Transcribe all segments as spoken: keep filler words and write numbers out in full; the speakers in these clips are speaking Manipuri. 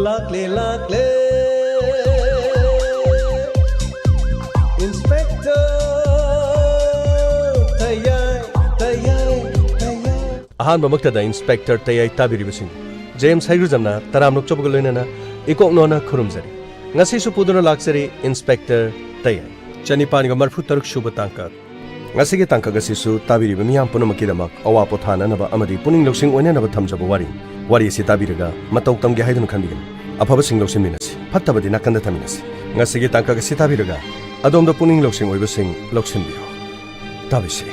ꯂꯥꯛꯂꯦ, ꯂꯥꯛꯂꯦ, Inspector ꯇꯌꯥꯏ, ꯇꯌꯥꯏ, ꯇꯌꯥꯏ꯫ ꯑꯍꯥꯟꯕꯃꯛꯇꯗ Inspector ꯇꯌꯥꯏ ꯇꯥꯕꯤꯔꯤꯕꯁꯤꯡ, ꯖꯦꯝꯁ ꯍꯩꯒ꯭ꯔꯨꯖꯝꯅ ꯇꯔꯥꯝꯅ ꯑꯣꯛꯆꯕꯒ ꯂꯣꯏꯅꯅ ꯏꯀꯣꯛ ꯅꯣꯟꯅ ꯈꯨꯔꯨꯝꯖꯔꯤ꯫ ꯉꯁꯤꯁꯨ ꯄꯨꯗꯨꯅ ꯂꯥꯛꯆꯔꯤ Inspector ꯇꯌꯥꯏ꯫ ꯆꯅꯤꯄꯥꯟꯒ ꯃꯔꯤꯐꯨ ꯇꯔꯨꯛ ꯁꯨꯕ ꯇꯥꯡꯀꯛ꯫ ꯉꯁꯤꯒꯤ ꯇꯥꯡꯀꯛ ꯑꯁꯤꯁꯨ ꯇꯥꯕꯤꯔꯤꯕ ꯃꯤꯌꯥꯝ ꯄꯨꯝꯅꯃꯛꯀꯤꯗꯃꯛ ꯑꯋꯥ ꯄꯣꯊꯥꯅꯅꯕ ꯑꯃꯗꯤ ꯄꯨꯛꯅꯤꯡ ꯂꯧꯁꯤꯡ ꯑꯣꯏꯅꯅꯕ ꯊꯝꯖꯕ ꯋꯥꯔꯤ꯫ ꯋꯥꯔꯤ ꯑꯁꯤ ꯇꯥꯕꯤꯔꯒ ꯃꯇꯧ ꯇꯝꯒꯦ ꯍꯥꯏꯗꯨꯅ ꯈꯟꯕꯤꯒꯅꯨ꯫ ꯑꯐꯕꯁꯤꯡ ꯂꯧꯁꯤꯟꯃꯤꯟꯅꯁꯤ, ꯐꯠꯇꯕꯗꯤ ꯅꯥꯀꯟꯗ ꯊꯝꯃꯤꯟꯅꯁꯤ꯫ ꯉꯁꯤꯒꯤ ꯇꯥꯡꯀꯛ ꯑꯁꯤ ꯇꯥꯕꯤꯔꯒ ꯑꯗꯣꯝꯗ ꯄꯨꯛꯅꯤꯡ ꯂꯧꯁꯤꯡ ꯑꯣꯏꯕꯁꯤꯡ ꯂꯧꯁꯤꯟꯕꯤꯌꯨ꯫ ꯇꯥꯕꯤꯁꯤ꯫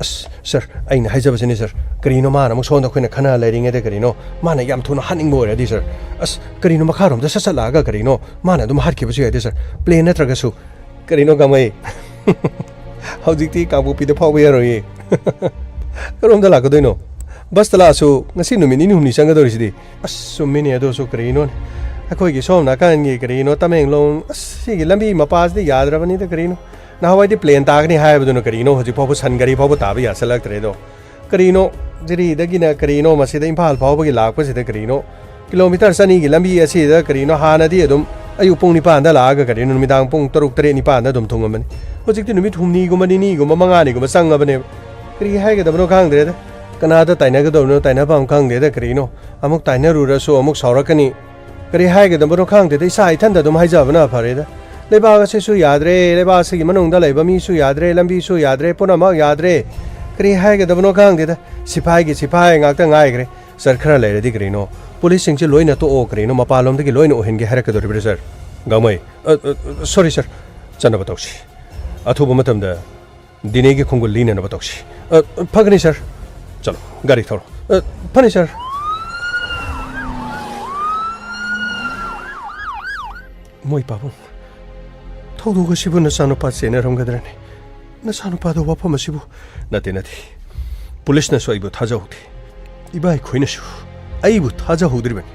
ꯑꯁ, ꯁꯥꯔ, ꯑꯩꯅ ꯍꯥꯏꯖꯕꯁꯤꯅꯤ, ꯁꯥꯔ꯫ ꯀꯔꯤꯅꯣ ꯃꯥꯅ ꯑꯃꯨꯛ ꯁꯣꯝꯗ ꯑꯩꯈꯣꯏꯅ ꯈꯟꯅ ꯂꯩꯔꯤꯉꯩꯗ ꯀꯔꯤꯅꯣ ꯃꯥꯅ ꯌꯥꯝ ꯊꯨꯅ ꯍꯥꯠꯅꯤꯡꯕ ꯑꯣꯏꯔꯗꯤ, ꯁꯥꯔ? ꯑꯁ, ꯀꯔꯤꯅꯣ ꯃꯈꯥꯔꯣꯝꯗ ꯁꯠ ꯁꯠ ꯂꯥꯛꯑꯒ ꯀꯔꯤꯅꯣ ꯃꯥꯅ ꯑꯗꯨꯝ ꯍꯥꯠꯈꯤꯕꯁꯨ ꯌꯥꯏꯗ, ꯁꯥꯔ꯫ ꯄ꯭ꯂꯦꯟ ꯅꯠꯇ꯭ꯔꯒꯁꯨ꯫ ꯀꯔꯤꯅꯣ ꯒꯥꯡꯃꯩ? ꯍꯧꯖꯤꯛꯇꯤ ꯀꯥꯡꯄꯣꯛꯄꯤꯗ ꯐꯥꯎꯕ ꯌꯥꯔꯣꯏꯌꯦ꯫ ꯀꯔꯣꯝꯗ ꯂꯥꯛꯀꯗꯣꯏꯅꯣ? ꯕꯁꯇ ꯂꯥꯛꯑꯁꯨ ꯉꯁꯤ ꯅꯨꯃꯤꯠ ꯅꯤꯅꯤ ꯍꯨꯝꯅꯤ ꯆꯪꯒꯗꯧꯔꯤꯁꯤꯗꯤ꯫ ꯑꯁ, ꯆꯨꯝꯃꯤꯅꯦ, ꯑꯗꯨꯁꯨ ꯀꯔꯤꯅꯣꯅꯦ? ꯑꯩꯈꯣꯏꯒꯤ ꯁꯣꯝ ꯅꯥꯀꯟꯒꯤ ꯀꯔꯤꯅꯣ ꯇꯃꯦꯡꯂꯣꯡ, ꯑꯁ, ꯁꯤꯒꯤ ꯂꯝꯕꯤ ꯃꯄꯥꯁꯤꯗꯤ ꯌꯥꯗ꯭ꯔꯕꯅꯤꯗ ꯀꯔꯤꯅꯣ꯫ ꯅꯍꯥꯟꯋꯥꯏꯗꯤ ꯄ꯭ꯂꯦꯟ ꯇꯥꯒꯅꯤ ꯍꯥꯏꯕꯗꯨꯅ ꯀꯔꯤꯅꯣ ꯍꯧꯖꯤꯛ ꯐꯥꯎꯕ ꯁꯟ ꯒꯥꯔꯤ ꯐꯥꯎꯕ ꯇꯥꯕ ꯌꯥꯁꯤꯜꯂꯛꯇ꯭ꯔꯦꯗꯣ? ꯀꯔꯤꯅꯣ, ꯖꯤꯔꯤꯗꯒꯤꯅ ꯀꯔꯤꯅꯣ ꯃꯁꯤꯗ ꯏꯝꯐꯥꯜ ꯐꯥꯎꯕꯒꯤ ꯂꯥꯛꯄꯁꯤꯗ ꯀꯔꯤꯅꯣ ꯀꯤꯂꯣꯃꯤꯇꯔ ꯆꯅꯤꯒꯤ ꯂꯝꯕꯤ ꯑꯁꯤꯗ ꯀꯔꯤꯅꯣ ꯍꯥꯟꯅꯗꯤ ꯑꯗꯨꯝ ꯑꯌꯨꯛ ꯄꯨꯡ ꯅꯤꯄꯥꯟꯗ ꯂꯥꯛꯑꯒ ꯀꯔꯤꯅꯣ ꯅꯨꯃꯤꯗꯥꯡ ꯄꯨꯡ ꯇꯔꯨꯛ, ꯇꯔꯦꯠ, ꯅꯤꯄꯥꯟꯗ ꯑꯗꯨꯝ ꯊꯨꯡꯉꯝꯕꯅꯤ꯫ ꯍꯧꯖꯤꯛꯇꯤ ꯅꯨꯃꯤꯠ ꯍꯨꯝꯅꯤꯒꯨꯝꯕ ꯅꯤꯅꯤꯒꯨꯝꯕ ꯃꯉꯥꯅꯤꯒꯨꯝꯕ ꯆꯪꯉꯕꯅꯦꯕ꯫ ꯀꯔꯤ ꯍꯥꯏꯒꯗꯕꯅꯣ ꯈꯪꯗ꯭ꯔꯦꯗ꯫ ꯀꯅꯥꯗ ꯇꯥꯏꯅꯒꯗꯕꯅꯣ ꯇꯥꯏꯅꯐꯝ ꯈꯪꯗꯦꯗ ꯀꯔꯤꯅꯣ꯫ ꯑꯃꯨꯛ ꯇꯥꯏꯅꯔꯨꯔꯁꯨ ꯑꯃꯨꯛ ꯁꯥꯎꯔꯛꯀꯅꯤ꯫ ꯀꯔꯤ ꯍꯥꯏꯒꯗꯕꯅꯣ ꯈꯪꯗꯦꯗ, ꯏꯁꯥ ꯏꯊꯟꯗ ꯑꯗꯨꯝ ꯍꯥꯏꯖꯕꯅ ꯐꯔꯦꯗ꯫ ꯂꯩꯕꯥꯛ ꯑꯁꯤꯁꯨ ꯌꯥꯗ꯭ꯔꯦ, ꯂꯩꯕꯥꯛ ꯑꯁꯤꯒꯤ ꯃꯅꯨꯡꯗ ꯂꯩꯕ ꯃꯤꯁꯨ ꯌꯥꯗ꯭ꯔꯦ, ꯂꯝꯕꯤꯁꯨ ꯌꯥꯗ꯭ꯔꯦ, ꯄꯨꯝꯅꯃꯛ ꯌꯥꯗ꯭ꯔꯦ꯫ ꯀꯔꯤ ꯍꯥꯏꯒꯗꯕꯅꯣ ꯈꯪꯗꯦꯗ, ꯁꯤꯐꯥꯏꯒꯤ ꯁꯤꯐꯥꯏ ꯉꯥꯛꯇ ꯉꯥꯏꯈ꯭ꯔꯦ꯫ ꯁꯥꯔ, ꯈꯔ ꯂꯩꯔꯗꯤ ꯀꯔꯤꯅꯣ ꯄꯨꯂꯤꯁꯁꯤꯡꯁꯦ ꯂꯣꯏꯅ ꯇꯣꯛꯑꯣ, ꯀꯔꯤꯅꯣ ꯃꯄꯥꯟꯂꯣꯝꯗꯒꯤ ꯂꯣꯏꯅ ꯑꯣꯏꯍꯟꯒꯦ ꯍꯥꯏꯔꯛꯀꯗꯧꯔꯤꯕ꯭ꯔꯥ, ꯁꯥꯔ? ꯒꯥꯡꯃꯩ, ꯑ, ꯑ, ꯁꯣꯔꯤ, ꯁꯥꯔ꯫ ꯆꯠꯅꯕ ꯇꯧꯁꯤ꯫ ꯑꯊꯨꯕ ꯃꯇꯝꯗ ꯗꯤꯅꯦꯒꯤ ꯈꯣꯡꯒꯨꯜ ꯂꯤꯅꯅꯕ ꯇꯧꯁꯤ꯫ ꯑ, ꯐꯒꯅꯤ, ꯁꯥꯔ꯫ ꯆꯠꯂꯣ, ꯒꯥꯔꯤ ꯊꯧꯔꯣ꯫ ꯑ, ꯐꯅꯤ, ꯁꯥꯔ꯫ ꯃꯣꯏ ꯄꯥꯕꯨꯡ, ꯊꯧꯗꯣꯛ ꯑꯁꯤꯕꯨ ꯅꯆꯥꯅꯨꯄꯥ ꯆꯦꯟꯅꯔꯝꯒꯗ꯭ꯔꯅꯦ? ꯅꯆꯥꯅꯨꯄꯥꯗꯣ ꯋꯥꯐꯝ ꯑꯁꯤꯕꯨ? ꯅꯠꯇꯦ, ꯅꯠꯇꯦ꯫ ꯄꯨꯂꯤꯁꯅꯁꯨ ꯑꯩꯕꯨ ꯊꯥꯖꯍꯧꯗꯦ꯫ ꯏꯕꯥꯏꯈꯣꯏꯅꯁꯨ ꯑꯩꯕꯨ ꯊꯥꯖꯍꯧꯗ꯭ꯔꯤꯕꯅꯤ꯫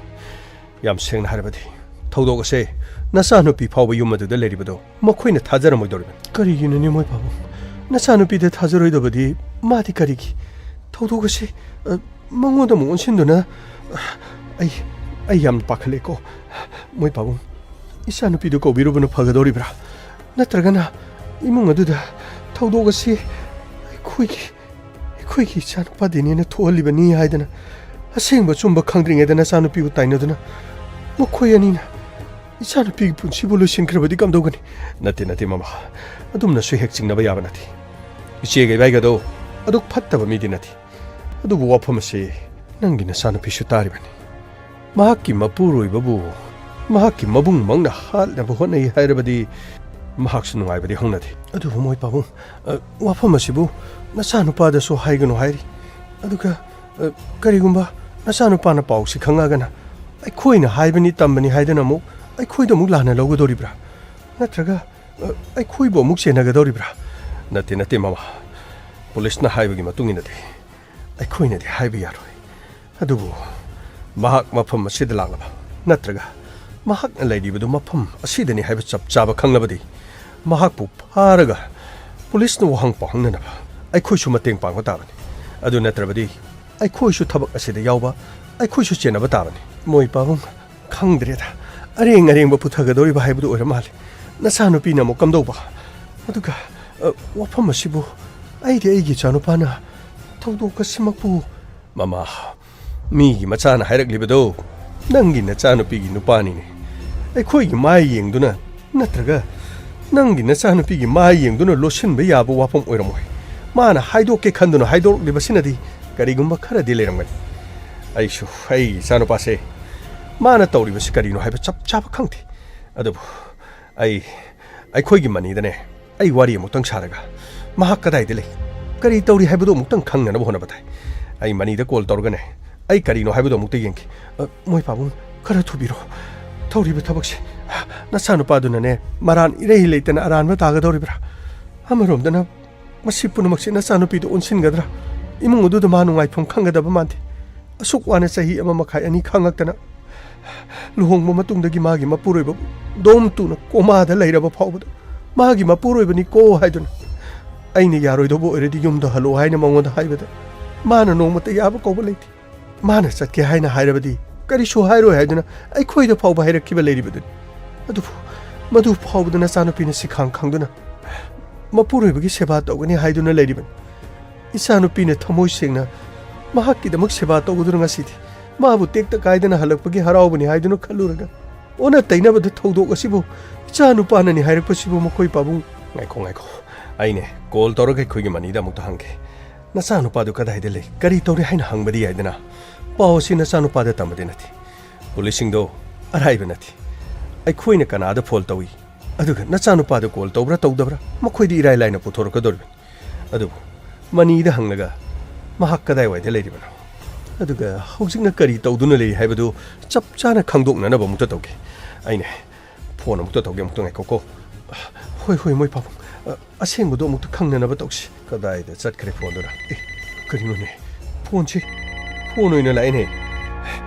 ꯌꯥꯝ ꯁꯦꯡꯅ ꯍꯥꯏꯔꯕꯗꯤ, ꯊꯧꯗꯣꯛ ꯑꯁꯦ ꯅꯆꯥꯅꯨꯄꯤ ꯐꯥꯎꯕ ꯌꯨꯝ ꯑꯗꯨꯗ ꯂꯩꯔꯤꯕꯗꯣ ꯃꯈꯣꯏꯅ ꯊꯥꯖꯔꯝꯃꯣꯏꯗꯧꯔꯤꯕꯅꯤ꯫ ꯀꯔꯤꯒꯤꯅꯣꯅꯦ ꯃꯣꯏ ꯄꯥꯕꯨꯡ? ꯅꯆꯥꯅꯨꯄꯤꯗ ꯊꯥꯖꯔꯣꯏꯗꯕꯗꯤ ꯃꯥꯗꯤ ꯀꯔꯤꯒꯤ? ꯊꯧꯗꯣꯛ ꯑꯁꯤ, ꯑ, ꯃꯉꯣꯟꯗ ꯑꯃꯨꯛ ꯑꯣꯟꯁꯤꯟꯗꯨꯅ, ꯑ, ꯑꯩ, ꯑꯩ ꯌꯥꯝ ꯄꯥꯈꯠꯂꯦꯀꯣ꯫ ꯃꯣꯏ ꯄꯥꯕꯨꯡ, ꯏꯆꯥꯅꯨꯄꯤꯗꯨ ꯀꯧꯕꯤꯔꯨꯕꯅ ꯐꯒꯗꯧꯔꯤꯕ꯭ꯔꯥ? ꯅꯠꯇ꯭ꯔꯒꯅ ꯏꯃꯨꯡ ꯑꯗꯨꯗ ꯊꯧꯗꯣꯛ ꯑꯁꯤ ꯑꯩꯈꯣꯏꯒꯤ, ꯑꯩꯈꯣꯏꯒꯤ ꯏꯆꯥꯅꯨꯄꯥꯗꯤꯅꯦꯅ ꯊꯣꯛꯍꯜꯂꯤꯕꯅꯤ ꯍꯥꯏꯗꯅ ꯑꯁꯦꯡꯕ ꯑꯆꯨꯝꯕ ꯈꯪꯗ꯭ꯔꯤꯉꯩꯗ ꯅꯆꯥꯅꯨꯄꯤꯕꯨ ꯇꯥꯏꯅꯗꯨꯅ ꯃꯈꯣꯏ ꯑꯅꯤꯅ ꯏꯆꯥꯅꯨꯄꯤꯒꯤ ꯄꯨꯟꯁꯤꯕꯨ ꯂꯣꯏꯁꯤꯟꯈ꯭ꯔꯕꯗꯤ ꯀꯝꯗꯧꯒꯅꯤ? ꯅꯠꯇꯦ, ꯅꯠꯇꯦ, ꯃꯃꯥ꯫ ꯑꯗꯨꯝꯅꯁꯨ ꯍꯦꯛ ꯆꯤꯡꯅꯕ ꯌꯥꯕ ꯅꯠꯇꯦ꯫ ꯏꯆꯦꯒ ꯏꯕꯥꯏꯒꯗꯣ ꯑꯗꯨꯛ ꯐꯠꯇꯕ ꯃꯤꯗꯤ ꯅꯠꯇꯦ꯫ ꯑꯗꯨꯕꯨ ꯋꯥꯐꯝ ꯑꯁꯤ ꯅꯪꯒꯤ ꯅꯆꯥꯅꯨꯄꯤꯁꯨ ꯇꯥꯔꯤꯕꯅꯤ꯫ ꯃꯍꯥꯛꯀꯤ ꯃꯄꯨꯔꯣꯏꯕꯕꯨ ꯃꯍꯥꯛꯀꯤ ꯃꯕꯨꯡꯃꯛꯅ ꯍꯥꯠꯅꯕ ꯍꯣꯠꯅꯩ ꯍꯥꯏꯔꯕꯗꯤ ꯃꯍꯥꯛꯁꯨ ꯅꯨꯡꯉꯥꯏꯕꯗꯤ ꯍꯧꯅꯗꯦ꯫ ꯑꯗꯨꯕꯨ ꯃꯣꯏ ꯄꯥꯕꯨꯡ, ꯑ, ꯋꯥꯐꯝ ꯑꯁꯤꯕꯨ ꯅꯆꯥꯅꯨꯄꯥꯗꯁꯨ ꯍꯥꯏꯒꯅꯨ ꯍꯥꯏꯔꯤ꯫ ꯑꯗꯨꯒ, ꯑ, ꯀꯔꯤꯒꯨꯝꯕ ꯅꯆꯥꯅꯨꯄꯥꯅ ꯄꯥꯎꯁꯤ ꯈꯪꯉꯒꯅ ꯑꯩꯈꯣꯏꯅ ꯍꯥꯏꯕꯅꯤ ꯇꯝꯕꯅꯤ ꯍꯥꯏꯗꯨꯅ ꯑꯃꯨꯛ ꯑꯩꯈꯣꯏꯗ ꯑꯃꯨꯛ ꯂꯥꯟꯅ ꯂꯧꯒꯗꯧꯔꯤꯕ꯭ꯔꯥ? ꯅꯠꯇ꯭ꯔꯒ, ꯑ, ꯑꯩꯈꯣꯏꯕꯨ ꯑꯃꯨꯛ ꯆꯦꯟꯅꯒꯗꯧꯔꯤꯕ꯭ꯔꯥ? ꯅꯠꯇꯦ, ꯅꯠꯇꯦ, ꯃꯃꯥ꯫ ꯄꯨꯂꯤꯁꯅ ꯍꯥꯏꯕꯒꯤ ꯃꯇꯨꯡ ꯏꯟꯅꯗꯤ ꯑꯩꯈꯣꯏꯅꯗꯤ ꯍꯥꯏꯕ ꯌꯥꯔꯣꯏ꯫ ꯑꯗꯨꯕꯨ ꯃꯍꯥꯛ ꯃꯐꯝ ꯑꯁꯤꯗ ꯂꯥꯛꯂꯕ ꯅꯠꯇ꯭ꯔꯒ ꯃꯍꯥꯛꯅ ꯂꯩꯔꯤꯕꯗꯨ ꯃꯐꯝ ꯑꯁꯤꯗꯅꯤ ꯍꯥꯏꯕ ꯆꯞ ꯆꯥꯕ ꯈꯪꯂꯕꯗꯤ ꯃꯍꯥꯛꯄꯨ ꯐꯥꯔꯒ ꯄꯨꯂꯤꯁꯅ ꯋꯥꯍꯪ ꯄꯥꯎꯍꯪꯅꯅꯕ ꯑꯩꯈꯣꯏꯁꯨ ꯃꯇꯦꯡ ꯄꯥꯡꯕ ꯇꯥꯕꯅꯤ꯫ ꯑꯗꯨ ꯅꯠꯇ꯭ꯔꯕꯗꯤ ꯑꯩꯈꯣꯏꯁꯨ ꯊꯕꯛ ꯑꯁꯤꯗ ꯌꯥꯎꯕ, ꯑꯩꯈꯣꯏꯁꯨ ꯆꯦꯟꯅꯕ ꯇꯥꯕꯅꯤ꯫ ꯃꯣꯏ ꯄꯥꯕꯨꯡ, ꯈꯪꯗ꯭ꯔꯦꯗ꯫ ꯑꯔꯦꯡ ꯑꯔꯦꯡꯕ ꯄꯨꯊꯒꯗꯧꯔꯤꯕ ꯍꯥꯏꯕꯗꯨ ꯑꯣꯏꯔ ꯃꯥꯜꯂꯦ꯫ ꯅꯆꯥꯅꯨꯄꯤꯅ ꯑꯃꯨꯛ ꯀꯝꯗꯧꯕ? ꯑꯗꯨꯒ, ꯑ, ꯋꯥꯐꯝ ꯑꯁꯤꯕꯨ ꯑꯩꯗꯤ ꯑꯩꯒꯤ ꯏꯆꯥꯅꯨꯄꯥꯅ ꯊꯧꯗꯣꯛ ꯑꯁꯤꯃꯛꯄꯨ, ꯃꯃꯥ, ꯃꯤꯒꯤ ꯃꯆꯥꯅ ꯍꯥꯏꯔꯛꯂꯤꯕꯗꯣ ꯅꯪꯒꯤ ꯅꯆꯥꯅꯨꯄꯤꯒꯤ ꯅꯨꯄꯥꯅꯤꯅꯦ꯫ ꯑꯩꯈꯣꯏꯒꯤ ꯃꯥꯏ ꯌꯦꯡꯗꯨꯅ ꯅꯠꯇ꯭ꯔꯒ ꯅꯪꯒꯤ ꯅꯆꯥꯅꯨꯄꯤꯒꯤ ꯃꯥꯏ ꯌꯦꯡꯗꯨꯅ ꯂꯣꯠꯁꯤꯟꯕ ꯌꯥꯕ ꯋꯥꯐꯝ ꯑꯣꯏꯔꯝꯃꯣꯏ꯫ ꯃꯥꯅ ꯍꯥꯏꯗꯣꯛꯀꯦ ꯈꯟꯗꯨꯅ ꯍꯥꯏꯗꯣꯔꯛꯂꯤꯕꯁꯤꯅꯗꯤ ꯀꯔꯤꯒꯨꯝꯕ ꯈꯔꯗꯤ ꯂꯩꯔꯝꯒꯅꯤ꯫ ꯑꯩꯁꯨ ꯑꯩꯒꯤ ꯏꯆꯥꯅꯨꯄꯥꯁꯦ ꯃꯥꯅ ꯇꯧꯔꯤꯕꯁꯤ ꯀꯔꯤꯅꯣ ꯍꯥꯏꯕ ꯆꯞ ꯆꯥꯕ ꯈꯪꯗꯦ꯫ ꯑꯗꯨꯕꯨ ꯑꯩ, ꯑꯩꯈꯣꯏꯒꯤ ꯃꯅꯤꯗꯅꯦ, ꯑꯩ ꯋꯥꯔꯤ ꯑꯃꯨꯛꯇꯪ ꯁꯥꯔꯒ ꯃꯍꯥꯛ ꯀꯗꯥꯏꯗ ꯂꯩ, ꯀꯔꯤ ꯇꯧꯔꯤ ꯍꯥꯏꯕꯗꯨ ꯑꯃꯨꯛꯇꯪ ꯈꯪꯅꯅꯕ ꯍꯣꯠꯅꯕ ꯇꯥꯏ꯫ ꯑꯩ ꯃꯅꯤꯗ ꯀꯣꯜ ꯇꯧꯔꯒꯅꯦ, ꯑꯩ ꯀꯔꯤꯅꯣ ꯍꯥꯏꯕꯗꯨ ꯑꯃꯨꯛꯇ ꯌꯦꯡꯈꯤ꯫ ꯑ, ꯃꯣꯏ ꯄꯥꯕꯨꯡ, ꯈꯔ ꯊꯨꯕꯤꯔꯣ꯫ ꯇꯧꯔꯤꯕ ꯊꯕꯛꯁꯦ ꯅꯆꯥꯅꯨꯄꯥꯗꯨꯅꯅꯦ ꯃꯔꯥꯟ ꯏꯔꯩ ꯂꯩꯇꯅ ꯑꯔꯥꯟꯕ ꯇꯥꯒꯗꯧꯔꯤꯕ꯭ꯔꯥ? ꯑꯃꯔꯣꯝꯗꯅ ꯃꯁꯤ ꯄꯨꯝꯅꯃꯛꯁꯤ ꯅꯆꯥꯅꯨꯄꯤꯗ ꯑꯣꯟꯁꯤꯟꯒꯗ꯭ꯔꯥ? ꯏꯃꯨꯡ ꯑꯗꯨꯗ ꯃꯥ ꯅꯨꯡꯉꯥꯏꯐꯝ ꯈꯪꯒꯗꯕ ꯃꯥꯟꯗꯦ꯫ ꯑꯁꯨꯛ ꯋꯥꯅ ꯆꯍꯤ ꯑꯃ ꯃꯈꯥꯏ ꯑꯅꯤ ꯈꯥꯡꯉꯛꯇꯅ ꯂꯨꯍꯣꯡꯕ ꯃꯇꯨꯡꯗꯒꯤ ꯃꯥꯒꯤ ꯃꯄꯨꯔꯣꯏꯕꯕꯨ ꯗꯣꯝ ꯇꯨꯅ ꯀꯣꯃꯥꯗ ꯂꯩꯔꯕ ꯐꯥꯎꯕꯗ ꯃꯥꯒꯤ ꯃꯄꯨꯔꯣꯏꯕꯅꯤꯀꯣ ꯍꯥꯏꯗꯨꯅ ꯑꯩꯅ ꯌꯥꯔꯣꯏꯗꯧꯕ ꯑꯣꯏꯔꯗꯤ ꯌꯨꯝꯗ ꯍꯜꯂꯛꯑꯣ ꯍꯥꯏꯅ ꯃꯉꯣꯟꯗ ꯍꯥꯏꯕꯗ ꯃꯥꯅ ꯅꯣꯡꯃꯇ ꯌꯥꯕ ꯀꯧꯕ ꯂꯩꯇꯦ꯫ ꯃꯥꯅ ꯆꯠꯀꯦ ꯍꯥꯏꯅ ꯍꯥꯏꯔꯕꯗꯤ ꯀꯔꯤꯁꯨ ꯍꯥꯏꯔꯣꯏ ꯍꯥꯏꯗꯨꯅ ꯑꯩꯈꯣꯏꯗ ꯐꯥꯎꯕ ꯍꯥꯏꯔꯛꯈꯤꯕ ꯂꯩꯔꯤꯕꯗꯨꯅꯤ꯫ ꯑꯗꯨꯕꯨ ꯃꯗꯨ ꯐꯥꯎꯕꯗ ꯅꯆꯥꯅꯨꯄꯤꯅ ꯁꯤꯈꯥꯡ ꯈꯥꯡꯗꯨꯅ ꯃꯄꯨꯔꯣꯏꯕꯒꯤ ꯁꯦꯕꯥ ꯇꯧꯒꯅꯤ ꯍꯥꯏꯗꯨꯅ ꯂꯩꯔꯤꯕꯅꯤ꯫ ꯏꯆꯥꯅꯨꯄꯤꯅ ꯊꯃꯣꯏ ꯁꯦꯡꯅ ꯃꯍꯥꯛꯀꯤꯗꯃꯛ ꯁꯦꯕꯥ ꯇꯧꯒꯗꯨꯅ ꯉꯁꯤꯗꯤ ꯃꯥꯕꯨ ꯇꯦꯛꯇ ꯀꯥꯏꯗꯅ ꯍꯜꯂꯛꯄꯒꯤ ꯍꯔꯥꯎꯕꯅꯤ ꯍꯥꯏꯗꯨꯅ ꯈꯜꯂꯨꯔꯒ ꯑꯣꯟꯅ ꯇꯩꯅꯕꯗ ꯊꯧꯗꯣꯛ ꯑꯁꯤꯕꯨ ꯏꯆꯥꯅꯨꯄꯥꯅꯅꯤ ꯍꯥꯏꯔꯛꯄꯁꯤꯕꯨ ꯃꯈꯣꯏ ꯄꯥꯕꯨꯡ꯫ ꯉꯥꯏꯈꯣ, ꯉꯥꯏꯈꯣ꯫ ꯑꯩꯅꯦ ꯀꯣꯜ ꯇꯧꯔꯒ ꯑꯩꯈꯣꯏꯒꯤ ꯃꯅꯤꯗ ꯑꯃꯨꯛꯇ ꯍꯪꯒꯦ꯫ ꯅꯆꯥꯅꯨꯄꯥꯗꯨ ꯀꯗꯥꯏꯗ ꯂꯩ? ꯀꯔꯤ ꯇꯧꯔꯤ ꯍꯥꯏꯅ ꯍꯪꯕꯗꯤ ꯌꯥꯏꯗꯅ꯫ ꯄꯥꯎ ꯑꯁꯤ ꯅꯆꯥꯅꯨꯄꯥꯗ ꯇꯝꯕꯗꯤ ꯅꯠꯇꯦ꯫ ꯄꯨꯂꯤꯁꯁꯤꯡꯗꯣ ꯑꯔꯥꯏꯕ ꯅꯠꯇꯦ꯫ ꯑꯩꯈꯣꯏꯅ ꯀꯅꯥꯗ ꯐꯣꯟ ꯇꯧꯏ, ꯑꯗꯨꯒ ꯅꯆꯥꯅꯨꯄꯥꯗ ꯀꯣꯜ ꯇꯧꯕ꯭ꯔꯥ ꯇꯧꯗꯕ꯭ꯔꯥ, ꯃꯈꯣꯏꯗꯤ ꯏꯔꯥꯏ ꯂꯥꯏꯅ ꯄꯨꯊꯣꯔꯛꯀꯗꯧꯔꯤꯕꯅꯤ꯫ ꯑꯗꯨꯕꯨ ꯃꯅꯤꯗ ꯍꯪꯂꯒ ꯃꯍꯥꯛ ꯀꯗꯥꯏꯋꯥꯏꯗ ꯂꯩꯔꯤꯕꯅꯣ? ꯑꯗꯨꯒ ꯍꯧꯖꯤꯛꯅ ꯀꯔꯤ ꯇꯧꯗꯨꯅ ꯂꯩꯔꯤ ꯍꯥꯏꯕꯗꯨ ꯆꯞ ꯆꯥꯅ ꯈꯪꯗꯣꯛꯅꯅꯕ ꯑꯃꯨꯛꯇ ꯇꯧꯒꯦ꯫ ꯑꯩꯅꯦ ꯐꯣꯟ ꯑꯃꯨꯛꯇ ꯇꯧꯒꯦ, ꯑꯃꯨꯛꯇ ꯉꯥꯏꯈꯣꯀꯣ꯫ ꯍꯣꯏ, ꯍꯣꯏ, ꯃꯣꯏ ꯄꯥꯕꯨꯡ꯫ ꯑ, ꯑꯁꯦꯡꯕꯗꯣ ꯑꯃꯨꯛꯇ ꯈꯪꯅꯅꯕ ꯇꯧꯁꯤ꯫ ꯀꯗꯥꯏꯗ ꯆꯠꯈ꯭ꯔꯦ ꯐꯣꯟꯗꯨꯅ? ꯑꯦ, ꯀꯔꯤꯅꯣꯅꯦ? ꯐꯣꯟꯁꯤ ꯐꯣꯟ ꯑꯣꯏꯅ ꯂꯥꯛꯑꯦꯅꯦ꯫